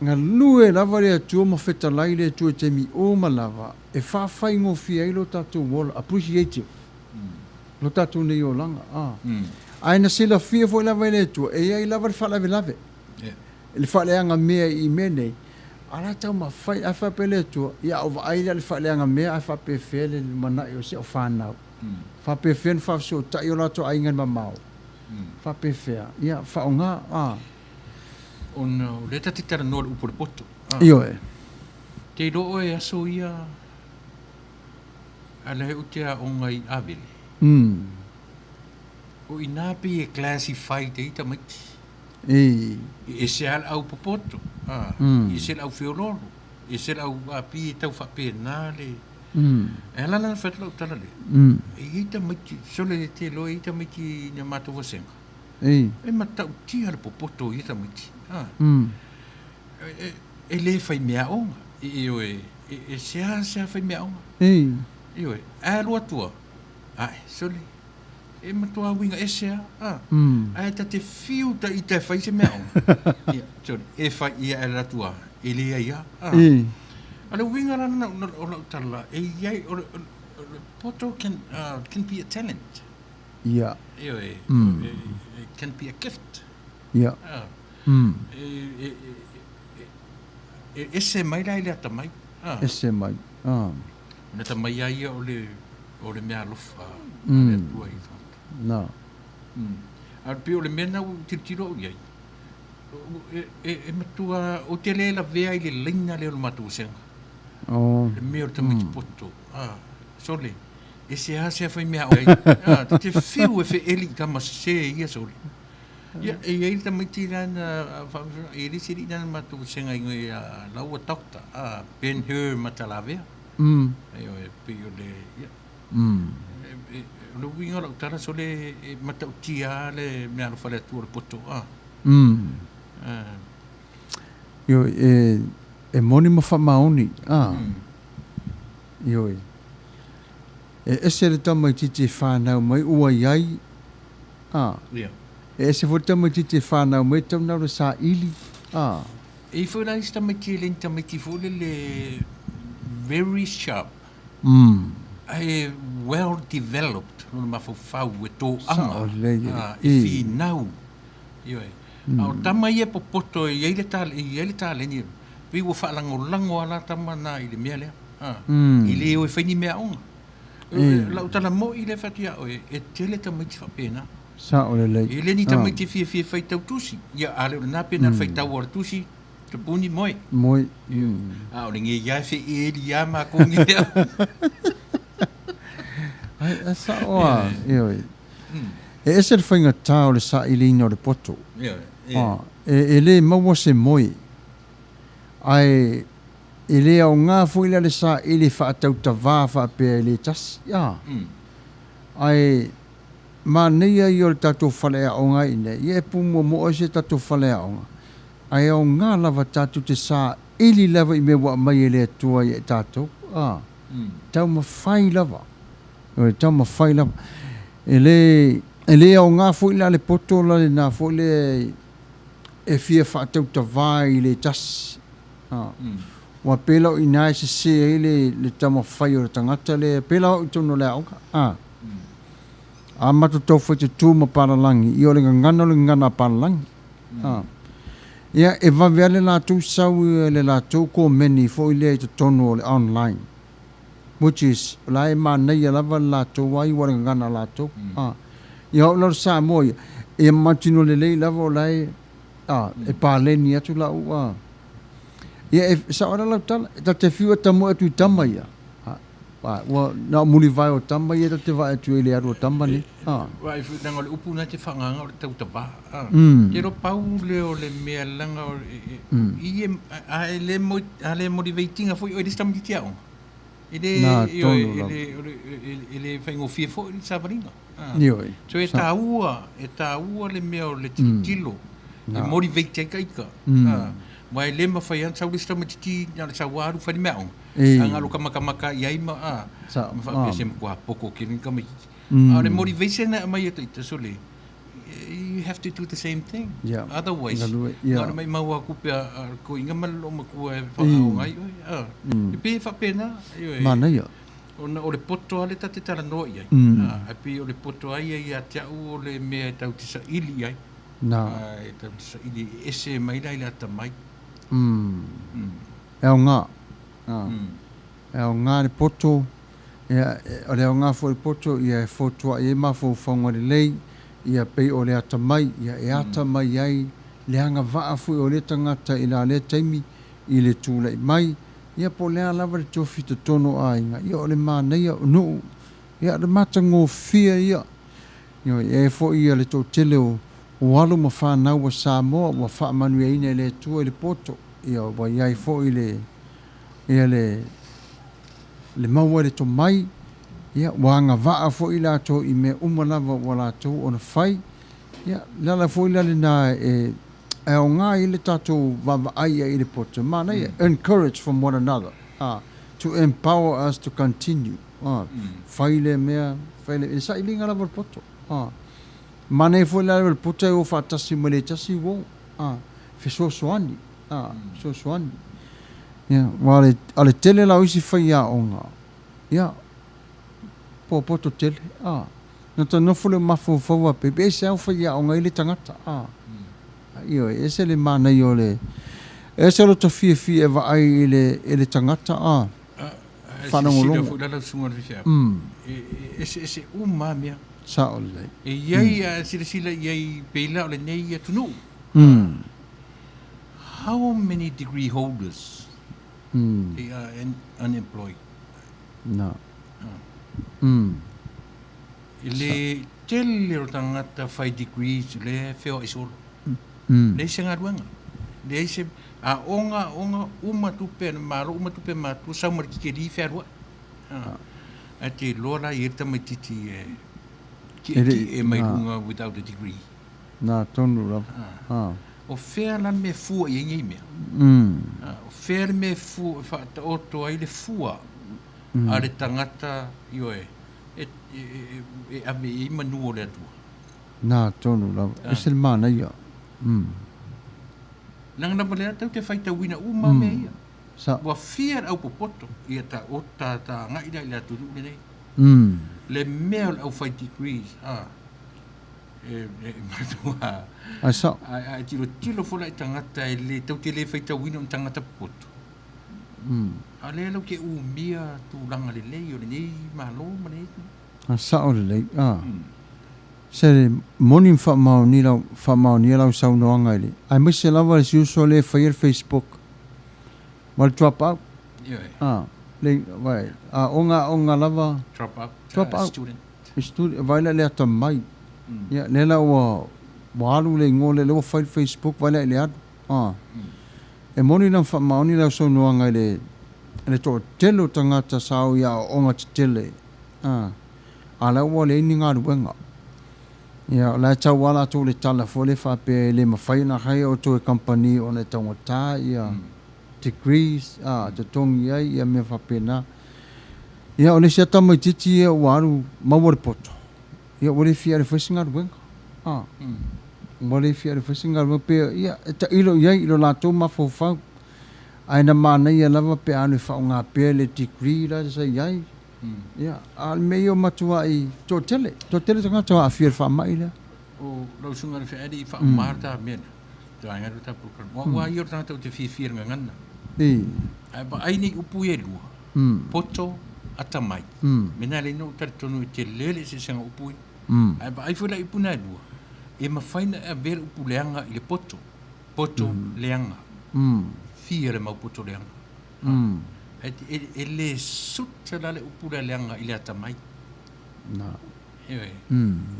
Galue lava le Atua ma fetalai le Atua i taimi uma lava e faafaigofie ai lo tatou ola, appreciative, lo tatou nei olaga. A. Ae na silafia foi lava e le Atua e i ai lava le faalavelave, le faaleaga mea i mea nei, a la taumafai, ae faapea le Atua, ia a ou vaai la i le faaleaga mea ae faapefea le lumanai o si au fanau, faapefea ona faafesootai o latou aiga i le mamao, faapefea, ia faaaoga, a. Ona o lea ta te talanoa i le upu o le poto. Ioe. Te iloa oe e aso ia a lea ou te aoga i Avele. O ina pei e classify te i tamaiti. I. E ese lava le au popoto, e ese le au feoloolo, e ese le au a pei e tau faapena le... E ala la ona fai atu lau tala lea. E i ai tamaiti, sole te iloa e i ai tamaiti i na matou vasega. Ei. E matautia le popoto o ia tamaiti. A. E, e le fai meaaoga. Ioe, e, e seasea fai meaaoga. Ei. Ioe, ae alu atu a, ae, sole, e matua uiga ese a, a. Ae ta te fiu ta ita e fai se meaaoga. Ia, sole, e fai ia ae alu atu a, e leai a. A. Ei. A le uiga la na, o lau tala, e iai, o le, o le poto can, can be a talent. Ia. Ioe, it can be a gift. Ia. E, e, ese mai la i le atamai. Ese mai. O le atamai a ia o le, o le mea alofa a le Atua i tagata. Na. A pei o le mea na ua tilotilo au i ai, e, e, e matua, ou te le lavea i le laina lea o le matou vasega. Oh. Le mea o le tamaiti poto. Ah, sole. E seasea fai mea ai. Ah, ta te whiu e wheeli i tama sese ia sole. Ia, e iai le tamaiti la na, e le se li na matou senga ingo ia laua doctor, ah, Ben Hur Matalavea. E o e pei o le, ia. E, e, o le uiga o lau tala sole e matautia le mea alofa le Atua o le poto. Ah. Ah. Ioe, e, e moni ma faamaoni. Ah. Ioe. E ese le tamaitiiti e whanau mai ua i ai, a, Ia. E ese foi le tamaitiiti e fanau mai e tatau ona alu e saili, a. E i ai foi la isi tamaiti e le ni tamaiti foi lele very sharp ae well developed lona mafaufau e toaga, e finau, ioe. A o tama ia e popoto e i ai le e i ai le taleni, pei ua faalagolago lava la tama na i le mea lea, e le o e fai ni meaaoga. Lau tala moi lea e fai atu ia oe, e tele tamaiti faapena. Sao lelei. E le ni tamaiti e fiafia e faitau tusi. Ia, a le o lena pe na o le faitau o le tusi, tapuni moe. Moe. A o le ge ia e feeli ia makou ge au. Ai, e sao a, ioe. E ese le faigata o le sailiina o le poto. Ioe. E le maua se moe. Ae E le aoga foi la le saili faatautavā faapea e le tasi, a. Ae manaia ia o le tatou faleaoga i inei, ia e pumuamoa ai si a tatou faleaoga, ae aoga lava tatou te saili lava i mea ua aumai e le Atua ia i tatou, a. Taumafai lava, ioe, taumafai lava. E le, e le aoga foi la le poto la lena foi lea e fia faatautavā i le tasi, Ua pei la o i ina e sese ai le taumafai o le tagata lea, pei la o i totonu o le aoga. A. A matou taufai tutū ma palalagi, ia o le gagana o le gagana a palalagi. A. Ia, e vave lava le latou sau i le latou komeni foi lea i totonu o le online, which is, o la e manaia lava le latou ai ua o le gagana a latou. A. Ia o au la o le Samoa ia, e mautinoa lelei lava o la e, a, e paleni atu lau, a. Ia, e sao la lau tala, e ta te fiu e tamoe atu i tama ia. A, a, ua na o mulivae o tama ia ta te vaai atu ai i le alu o tama nei. A. Vaai foi leaga o le upu na te faagaga o le tautavā. A. Te iloa pau lea o le mea leaga o i e, a e le mo, a le motivate ina foi oe i le isi tamaitiiti aoga. E le, Na, ioe, tonu e lava. le, o le, e le faigofie foi le savaliga. Ioe. So e tāua, e tāua le mea o le tilotilo, e motivate ai ka ika. Aua e le mawhai ana sau le isi tamaititi na o le sau alu fai le meaaoga, a galo kamakamaka i ai ma, ma faapea se matua poko kini tamaititi. A o le motivation e aumai e ita, sole, you have to do the same thing. Otherwise, na o le maimau lava kupe a le toeaina ma le loomatua e whaaoga ai oe. E pei e faapena. Manaia. Ona o le poto lava lea ta te talanoa i ai, ae pei o le poto lava ia ia te au o le mea e tau te saili i ai. Nā. E tau te saili e ese mai la i le atamai. E aoga. E aoga le poto, ia, o le aoga foi o le poto, ia e fotuai ai mafaufauga lelei, ia pei o le atamai, ia e atamai ai le agavaa foi o lea tagata i la lea taimi i le tulai mai, Ia po o le a lava le tofi i totonu o aiga, ia o le manaia o nuu, ia o le matagofie ia. Ioe, e foi ia le toatele o o alo ma fanau a Samoa ua faamanuiaina e le Atua i le poto, ia ua i ai foi le ia le le maua i le tomai, ia ua agavaa foi i latou i mea uma lava ua latou ona fai. Ia, le ala foi la lena e e aoga ai le tatou vaavaai i ai i le poto, manaia, encourage from one another, a, to empower us to continue, a, fai lea mea, fai lea, i le sailiga lava o le poto, a. Manaia foi la le poto e o faatasi ma le tasi uo, a, fesoasoani, a, fesoasoani. Ia, aua o le, o le tele la o isi faiaoga, ia, popoto tele, a. Na ta nofo lea o mafaufau a pei, e ese lava faiaoga ai le tagata, a. Ioe, e ese le manaia o le, e ese lo ta fiafia e vaai i le, i le tagata, a. Faalogologo. Silasila foi la lau susuga i le faifeau, e eseese uma lava mea. Sao lelei. E i ai, a silasila i ai pei la o lenei atunuu, how many degree holders they are unemployed? Na. I le tele o tagata whai degrees lea e wheoai solo. Leai se galuega. Leai se aoga, aoga, uma tupe a le Malo, uma tupe a matua, sau ma le tikeri fealuai. Ae te iloa la i ai le tamaititi e tietie mai luga without a degree. Na tonu lava. O fea la le mea e fua i ai nei mea? O fea le mea e fua, e faataoto ai le fua a le tagata, ioe, e ave i ai manu o le Atua. Na tonu lava. Ese le manaia. Mm. Leaga lava lea tatou te faitauina uma mea ia. Sa. Ua fia le aupopoto ia ta o ta ta agai la i le atunuu lenei. Le mea o le aufai degrees a e e matua. Ai sao. Ai ai tilotilo foi la i tagata e le tou te le faitauina o ni tagata popoto. A o lea lau te umia tulaga lelei o lenei Malo ma lenei atunuu. A sao lelei a. Se moni ma faamaoni lau, faamaonia lau saunoaga i le, aemaise lava le si uso lea e faia le Facebook ma le drop out. Ioe. A, le, vai, aoga aoga lava. Drop out. Drop out. Student. Student, vai la i le atamai. Ia, lea la ua, ua alu le igoa lea, lea ua fai le Facebook, vai la i le alu. A. E moni la ma faamaoni lau saunoaga i le, i le toatele o tagata sa o i aoaoga tetele. A. A la ua leai ni galuega. Ia, o la e tau lava latou le tala foi lea faapea e le mafai ona hire outou e kamupani ona e taugata ia degrees, a, totogi ai ia mea faapena. Ia, o le isi lava tamaitiiti ia ua alu maua le poto, ia ua le fia alu e fai se galuega. A, ua le fia alu e fai se galuega pe, ia, e tailo i ai i lo latou mafaufau. Ae na manaia lava pe a alu e faaaoga pea le degree la sa i ai. Ia, a o le mea ia ua matuai toatele, toatele tagata ua aafia i le faamai lea. O lau susuga i le feaali i faauma le ta mea lea, te vaega lea o le ta polokalame. O au lava ia o le tagata ou te fiafia i le gagana. Ae vaai nei upu ia e lua, poto, atamai. Mea na lea na ou talitonu e tele le eseesega o upu ia. Ae vaai foi la i upu na e lua, e mafai ona e avea le upu leaga i le poto, poto leaga. Fia le mau poto leaga. E le suta la le upu lea leaga i le atamai. Ioe.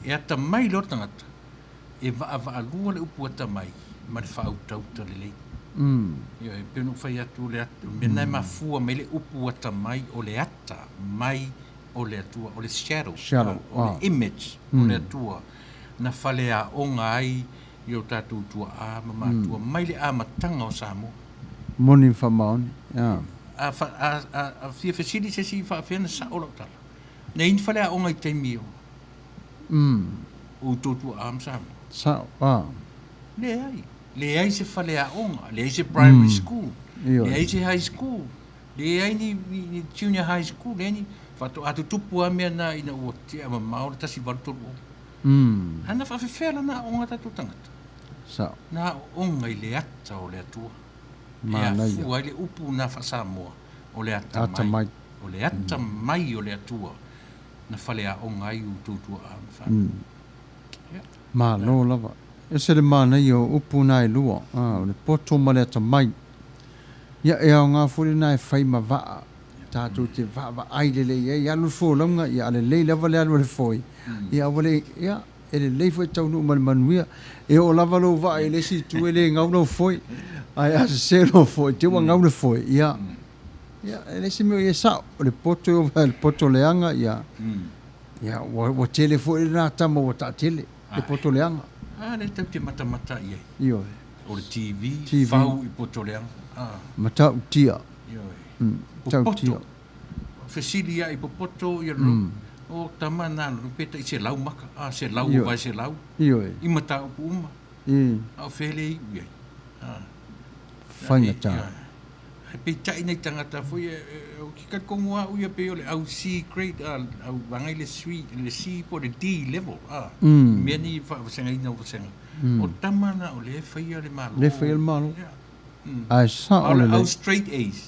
E atamai loa le tagata, e vaavaalua le upu atamai ma le faautauta lelei. Ioe, e pei ona ou fai atu, o le mea lena e mafua mai le upu atamai o le ata mai o le Atua, o le shadow, o le image o le Atua na faleaoga ai i o tatou tuaa ma matua mai le amataga o Samoa. Moni ma faamaoni, ia. A, a, a, a fia fesili se isi faapefea ona sao lau tala. Na i ai ni faleaoga i taimi o outou tuaa ma Samoa? Sao, a. Leai. Leai se faleaoga, leai se primary school, leai se high school, leai ni, ni, ni junior high school, leai ni, faatoa tutupu lava mea na ina ua tea mamao le 1830. A na faafefea la na aoga tatou tagata? Sao. Na aoga i le ata o le Atua. Manaia. E afua ai le upu na faa-Samoa, o le ata mai. Mai. O le ata mai o le Atua na faleaoga ai outou tuaa ma fanau. Ia. Malo lava. Ese le manaia o upu na e lua, o le poto ma le atamai. Ia, e aoga foi lena e fai ma vaa, tatou te vaavaai lelei ai, alu le folauga, ia a lelei lava le alu a le foi, ia aua le, ia, e lelei foi taunuu ma le manuia. E oo lava lou vaa i le isi itu e le gau lou foi, ae a sese lou foi, te ua gau le foi, ia, ia, e leai se mea o i ai, e sao, o le poto e ova i le poto leaga, ia, ia, ua, ua tele foi lena tama ua taatele, le poto leaga. A lea tatou te matamata i ai. Ioe. O le TV, TV. fau i poto leaga. Ah. Matautia. Ioe. Popoto. Fesili ai popoto ia mm. O tama na lu pe tai selau maka. Ah, selau o vai selau. Ioe. I mataupu uma. Mm. A o fele i ui ai. Ah. Faigata. Ae peitai nei tagata foi e, e, o ke talitonu au ia pei o le au C grade a au vaega i le C, le C po o le D level a. Mm. Mea nei faavasegaina o vasega. Mm. O tama na o lea e faia le Malo. Lea e faia le Malo. Yeah. Mm. Ae sao lelei. O le au straight A's.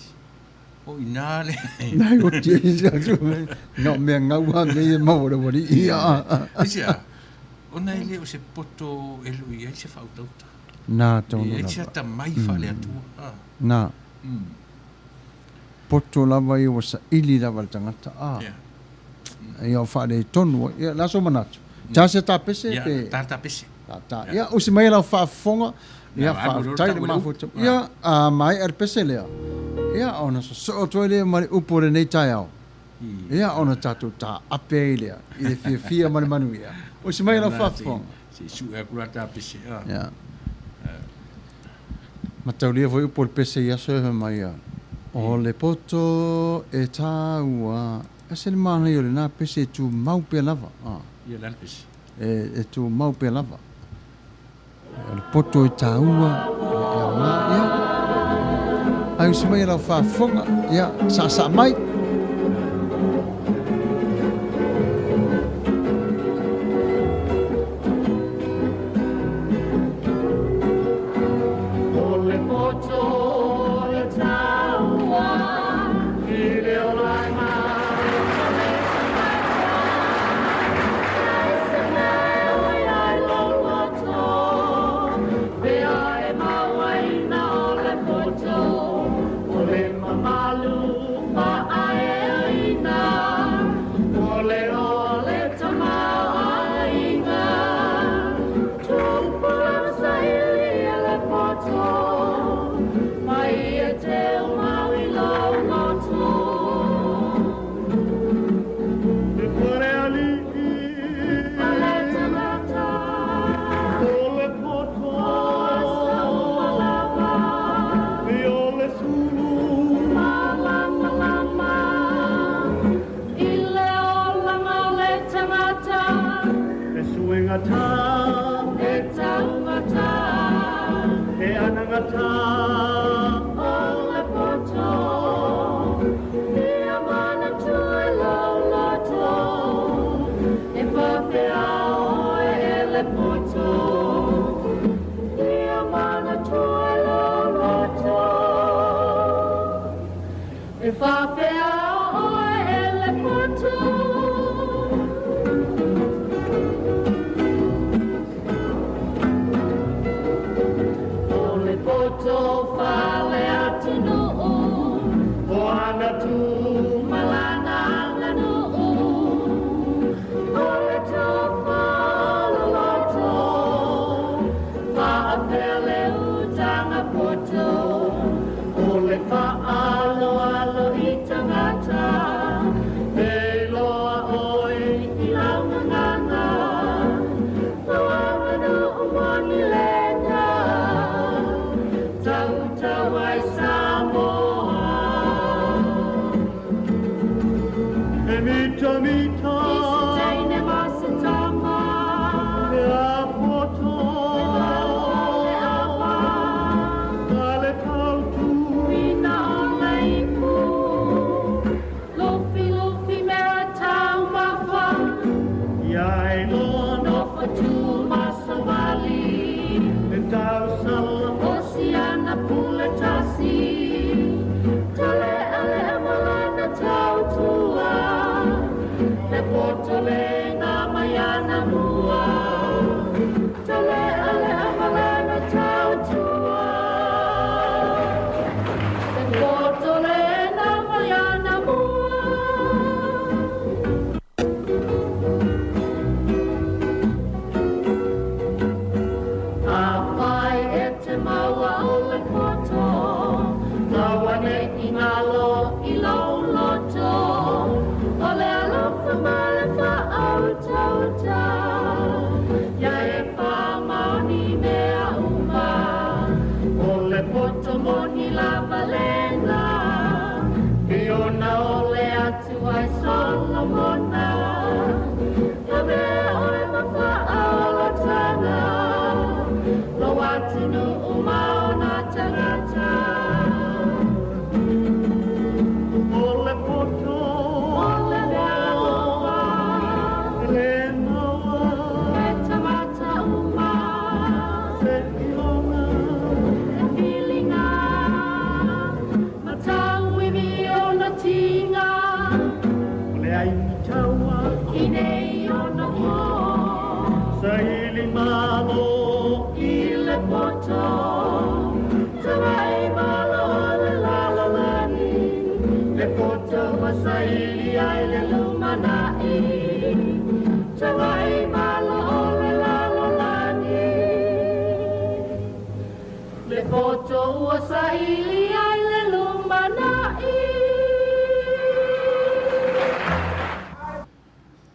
O i nā le... Nai o te No mea ngau a mea e maua le wari ia. Aisea, ona e le o se poto e lo i ai se whautauta. Nā tonu lava. E se atamai faale-Atua. Nā. Poto lava ia ua saili lava le tagata. A. Ia o faaletonu ai. Ia, le aso manatu. Ta se ta pese pe. Ia, ta ta pese. Ta ta. Ia, usi mai lau faafofoga. Ia, faafetai le mafuta. Ia, a maea le pese lea. Ia, ona sosoo atu ai lea ma le upu o lenei taeao. Ia, ona tatou taape ai lea i le fiafia ma le manuia. Usi mai lau faafofoga. Se i sue atu la ta pese. Ia. Mataulia foi upu o le pese i aso e fai mai ia, O le poto e tāua. Ese le manaia o lena pese e tumau pea lava. Ia, le a le pese? e tumau pea lava. O le poto e taua, e aoga, ia. Ai usi mai e lau faafofoga, ia, saasaa mai.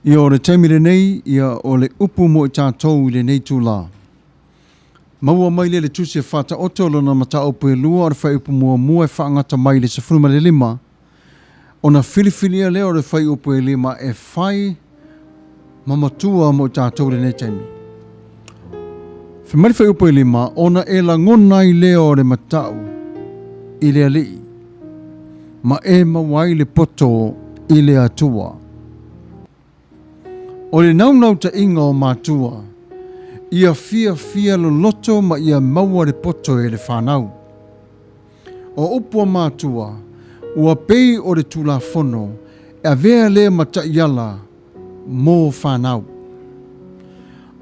Ia o le taimi lenei, ia o le upu mo i tatou i lenei itulā. Maua mai lea i le Tusi a Faataoto o lona mataupu e lua o le fuaiupu muamua e faagata mai i le 15, ona filifilia lea o le fuaiupu e lima e fai. ma matua mo i tatou i lenei taimi. Fai mai le fuaiupu e lima, Ona e lagona ai lea o le matau i le Alii, ma e maua ai le poto i le Atua. O le naunautaiga o matua, ia fiafia loloto ma ia maua le poto e le fanau. O upu a matua, ua pei o le Tulafono e avea lea ma taiala mo fanau.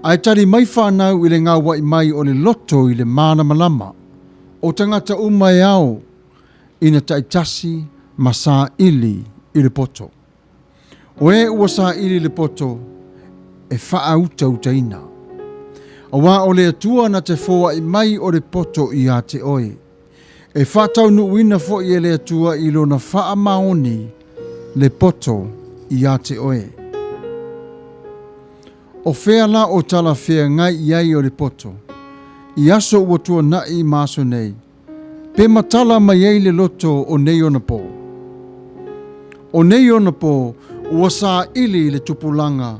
Ae tali mai fanau i le gaua'i mai o le loto i le malamalama o tagata uma e ao ina taitasi ma saili i le poto. O e ua saili le poto e faautautaina. Aua o le Atua na te foaʻi mai o le poto ia te oe. E faataunuuina foi e le Atua i Lona faamaoni le poto ia te oe. O fea la o talafeagai i ai o le poto i aso ua tuanaʻi ma aso nei, pe matala mai ai le loto o nei ona pō? O nei ona pō ua saili le tupulaga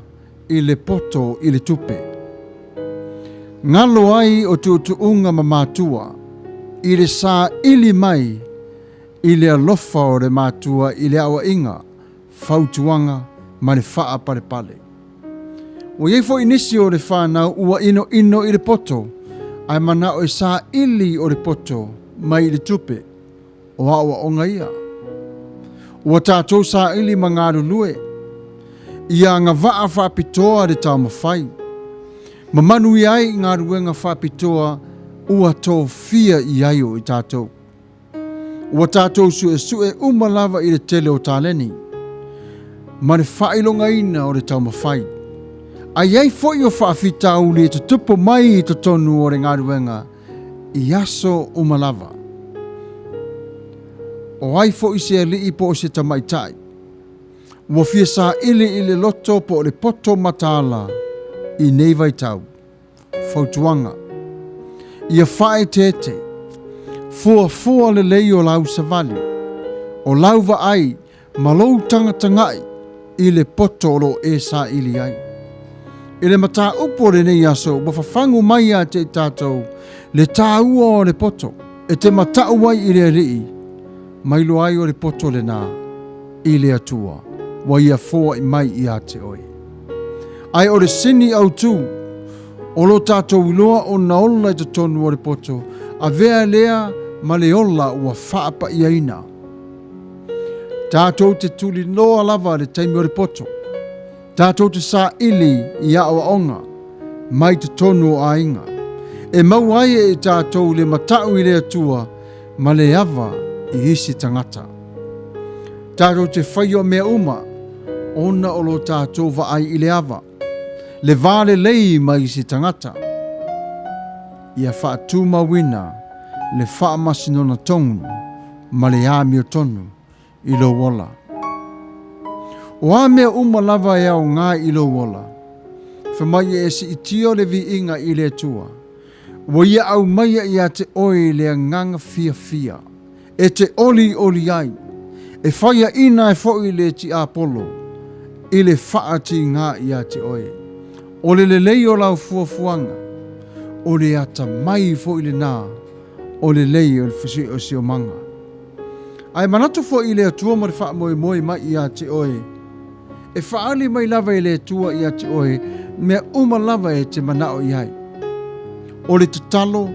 i le poto i le tupe. Galo ai o tuutuuga ma matua i le saili mai i le alofa o le matua i le aoaiga, fautuaga ma le faapalepale. Ua i ai foi nisi o le fanau ua inoino i le poto ae manao e saili o le poto mai i le tupe. O aoaoga ia. Ua tatou saili ma galulue ia agavaa faapitoa le taumafai ma manuia ai i galuega faapitoa ua tofia i ai o i tatou. Ua tatou suesue uma lava i le tele o taleni ma le faailogaina o le taumafai. A i ai foi o faafitauli e tutupu mai i totonu o le galuega i aso uma lava. O ai foi se alii po o se tamaitai ua fia saili i le loto po o le poto mataala i nei vaitau? Fautuaga, Ia faaeteete, fuafua lelei o lau savali, o lau vaai ma lou tagatagai i le poto o lo o e saili ai. I le mataupu o lenei aso ua fafagu mai ia te i tatou le taua o le poto e te matau ai i le Alii, ma iloa ai o le poto lena i le Atua ua ia foai mai ia te oe. Ae o le sini autu o lo tatou iloa ona ola i totonu o le poto, avea lea ma le ola ua faapaiaina. Tatou te tulinoa lava le taimi o le poto. Tatou te saili i aoaoga mai totonu o aiga. E maua ai e i tatou le matau i le Atua ma le ava i isi tagata. Tatou te faia mea uma ona o lo tatou vaai i le ava, le va lelei ma isi tagata. Ia faatumauina le faamasinoga tonu ma le amiotonu i lou ola. O a mea uma lava e aoga i lou ola, fai mai e siitia le viiga i le Atua, ua ia aumaia ia te oe le agaga fiafia, e te olioli ai, e faiaina ai foi le tiapolo i le faatigā ia te oe. O le lelei o lau fuafuaga, o le atamai foi lenā o lelei o le fesiosiomaga. Ae manatu foi i le Atua ma le faamoemoe mai ia te oe, e faaali mai lava e le Atua ia te oe mea uma lava e te manao i ai. O le tatalo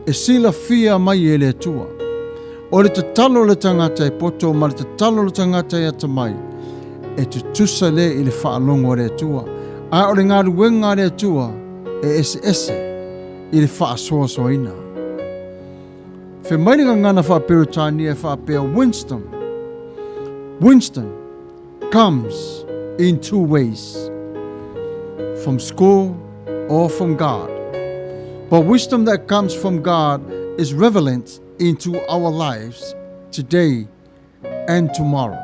e silafia mai e le Atua. O le tatalo a le tagata e poto ma le tatalo a le tagata e atamai, e tutusa lea i le faalogo a le Atua, a o le galuega a le Atua e eseese i le faasoasoaina. Fai mai le gagana faa-Peretania e faapea, Winston, Winston comes in two ways, from school or from God. But wisdom that comes from God is relevant into our lives today and tomorrow.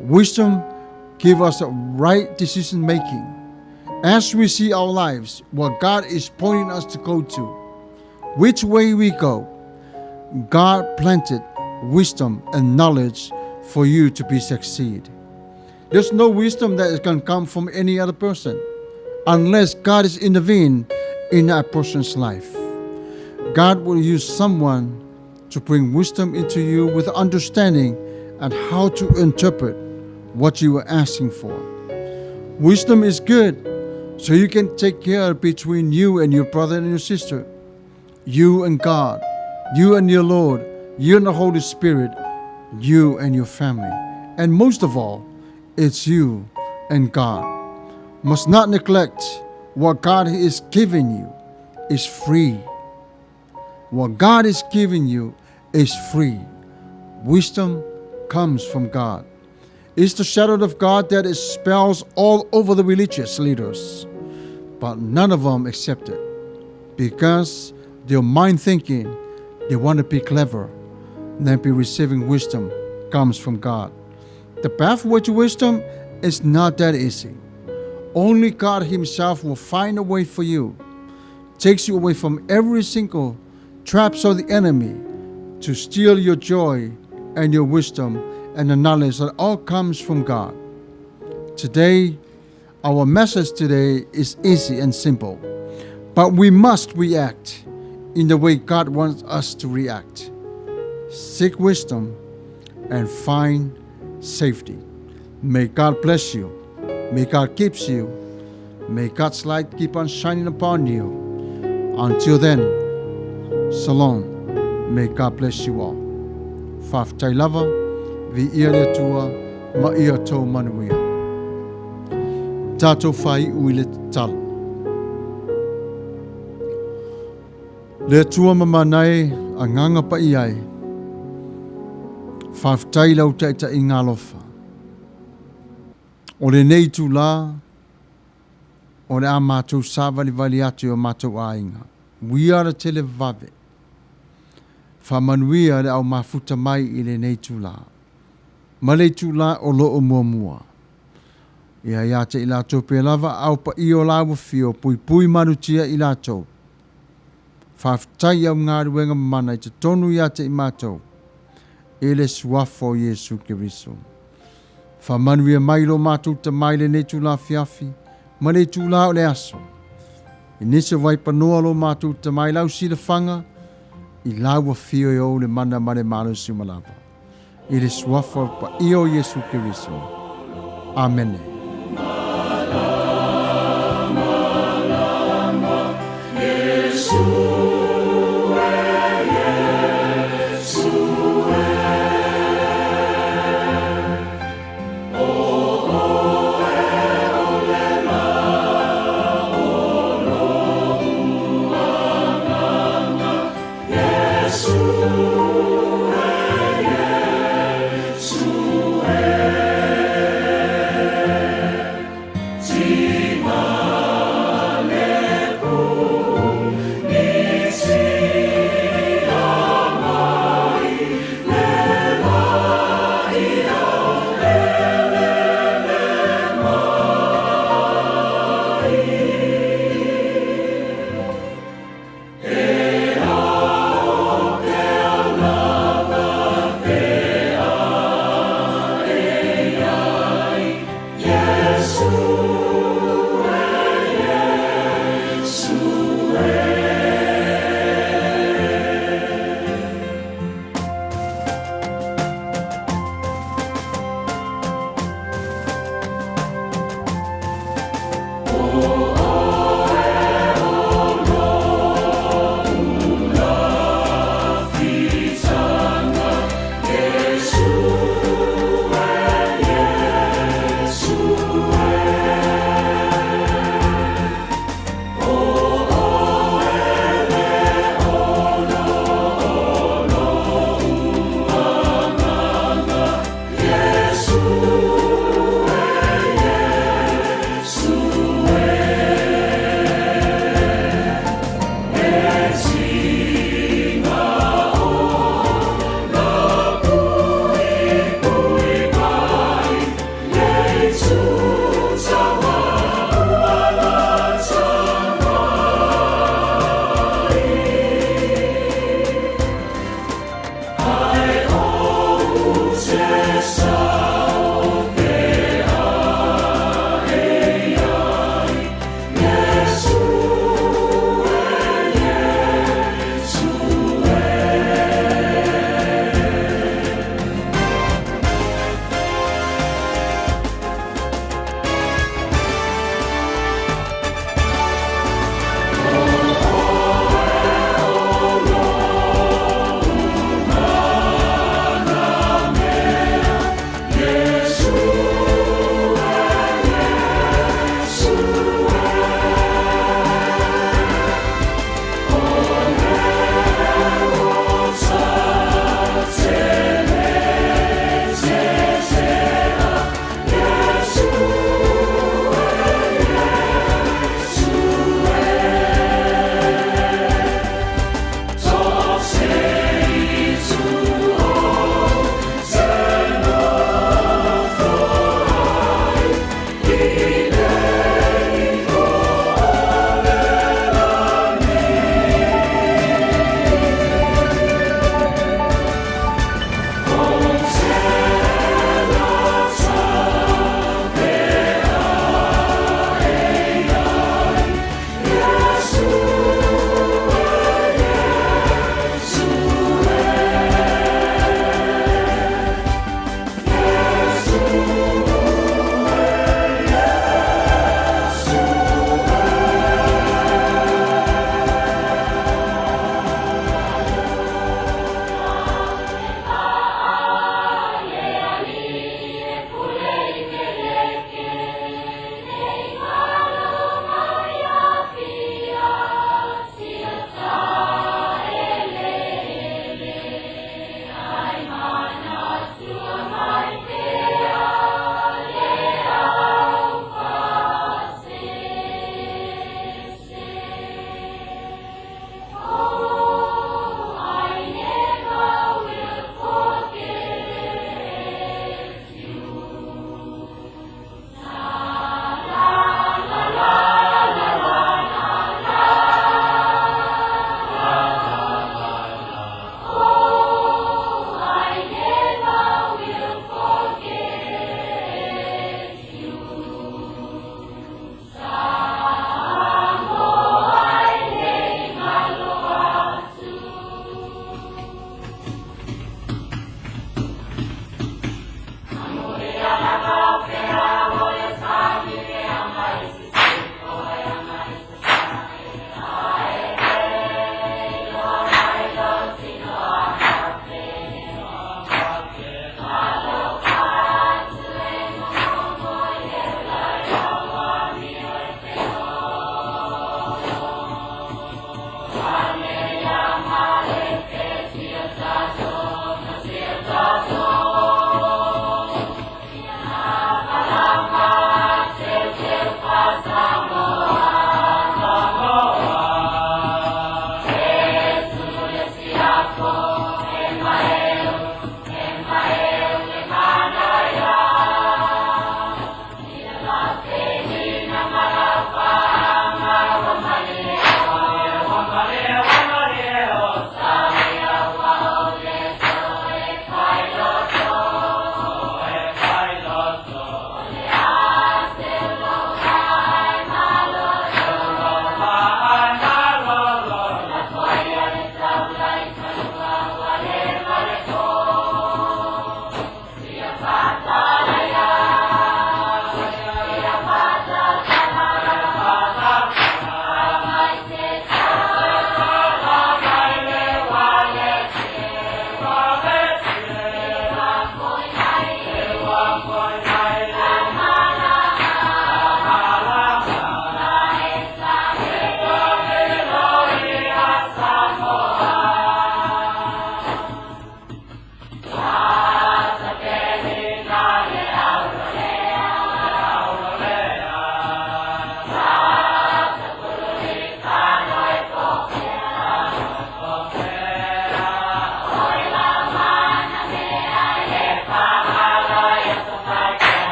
Wisdom give us right decision making as we see our lives, what God is pointing us to go to, which way we go. God planted wisdom and knowledge for you to be succeed. There's no wisdom that can come from any other person unless God is intervened in that person's life. God will use someone to bring wisdom into you with understanding and how to interpret what you are asking for. Wisdom is good so you can take care between you and your brother and your sister, you and God, you and your Lord, you and the Holy Spirit, you and your family. And most of all, it's you and God. Must not neglect what God is giving you is free. What God is giving you is free. Wisdom comes from God. It's the shadow of God that it spells all over the religious leaders, but none of them accept it because their mind thinking they want to be clever, then be receiving wisdom comes from God. The pathway to wisdom is not that easy. Only God Himself will find a way for you, takes you away from every single traps of the enemy to steal your joy and your wisdom and the knowledge that all comes from God. Today, our message today is easy and simple, but we must react in the way God wants us to react. Seek wisdom and find safety. May God bless you. May God keep you. May God's light keep on shining upon you. Until then, Shalom. May God bless you all. Faafetai lava, viia le Atua ma ia tou manuia. Tatou faaiu i le tatalo. Le Atua mamana e, Agaga Paia e, faafetai i lau taitaiga alofa. O lenei itulā, o le a matou savalivali atu i o matou aiga. Uia le televave. Faamanuia le au mafuta mai i lenei itulā. Ma le itulā o lo o muamua. Ia ia te i latou pea lava aao paia o laua fio, puipui malutia i latou. Faafetai i au galuega mamana i totonu ia te i matou, i le Suafa o Iesu Keriso. Faamanuia mai lo matou tama i lenei itula afiafi, ma le itula o le aso. I nisi o vaipanoa lo matou tama i lau silafaga, i lau afio e ou le mana ma le malosi uma lava. I le Suafa o le paia o Iesu Keriso. Amene.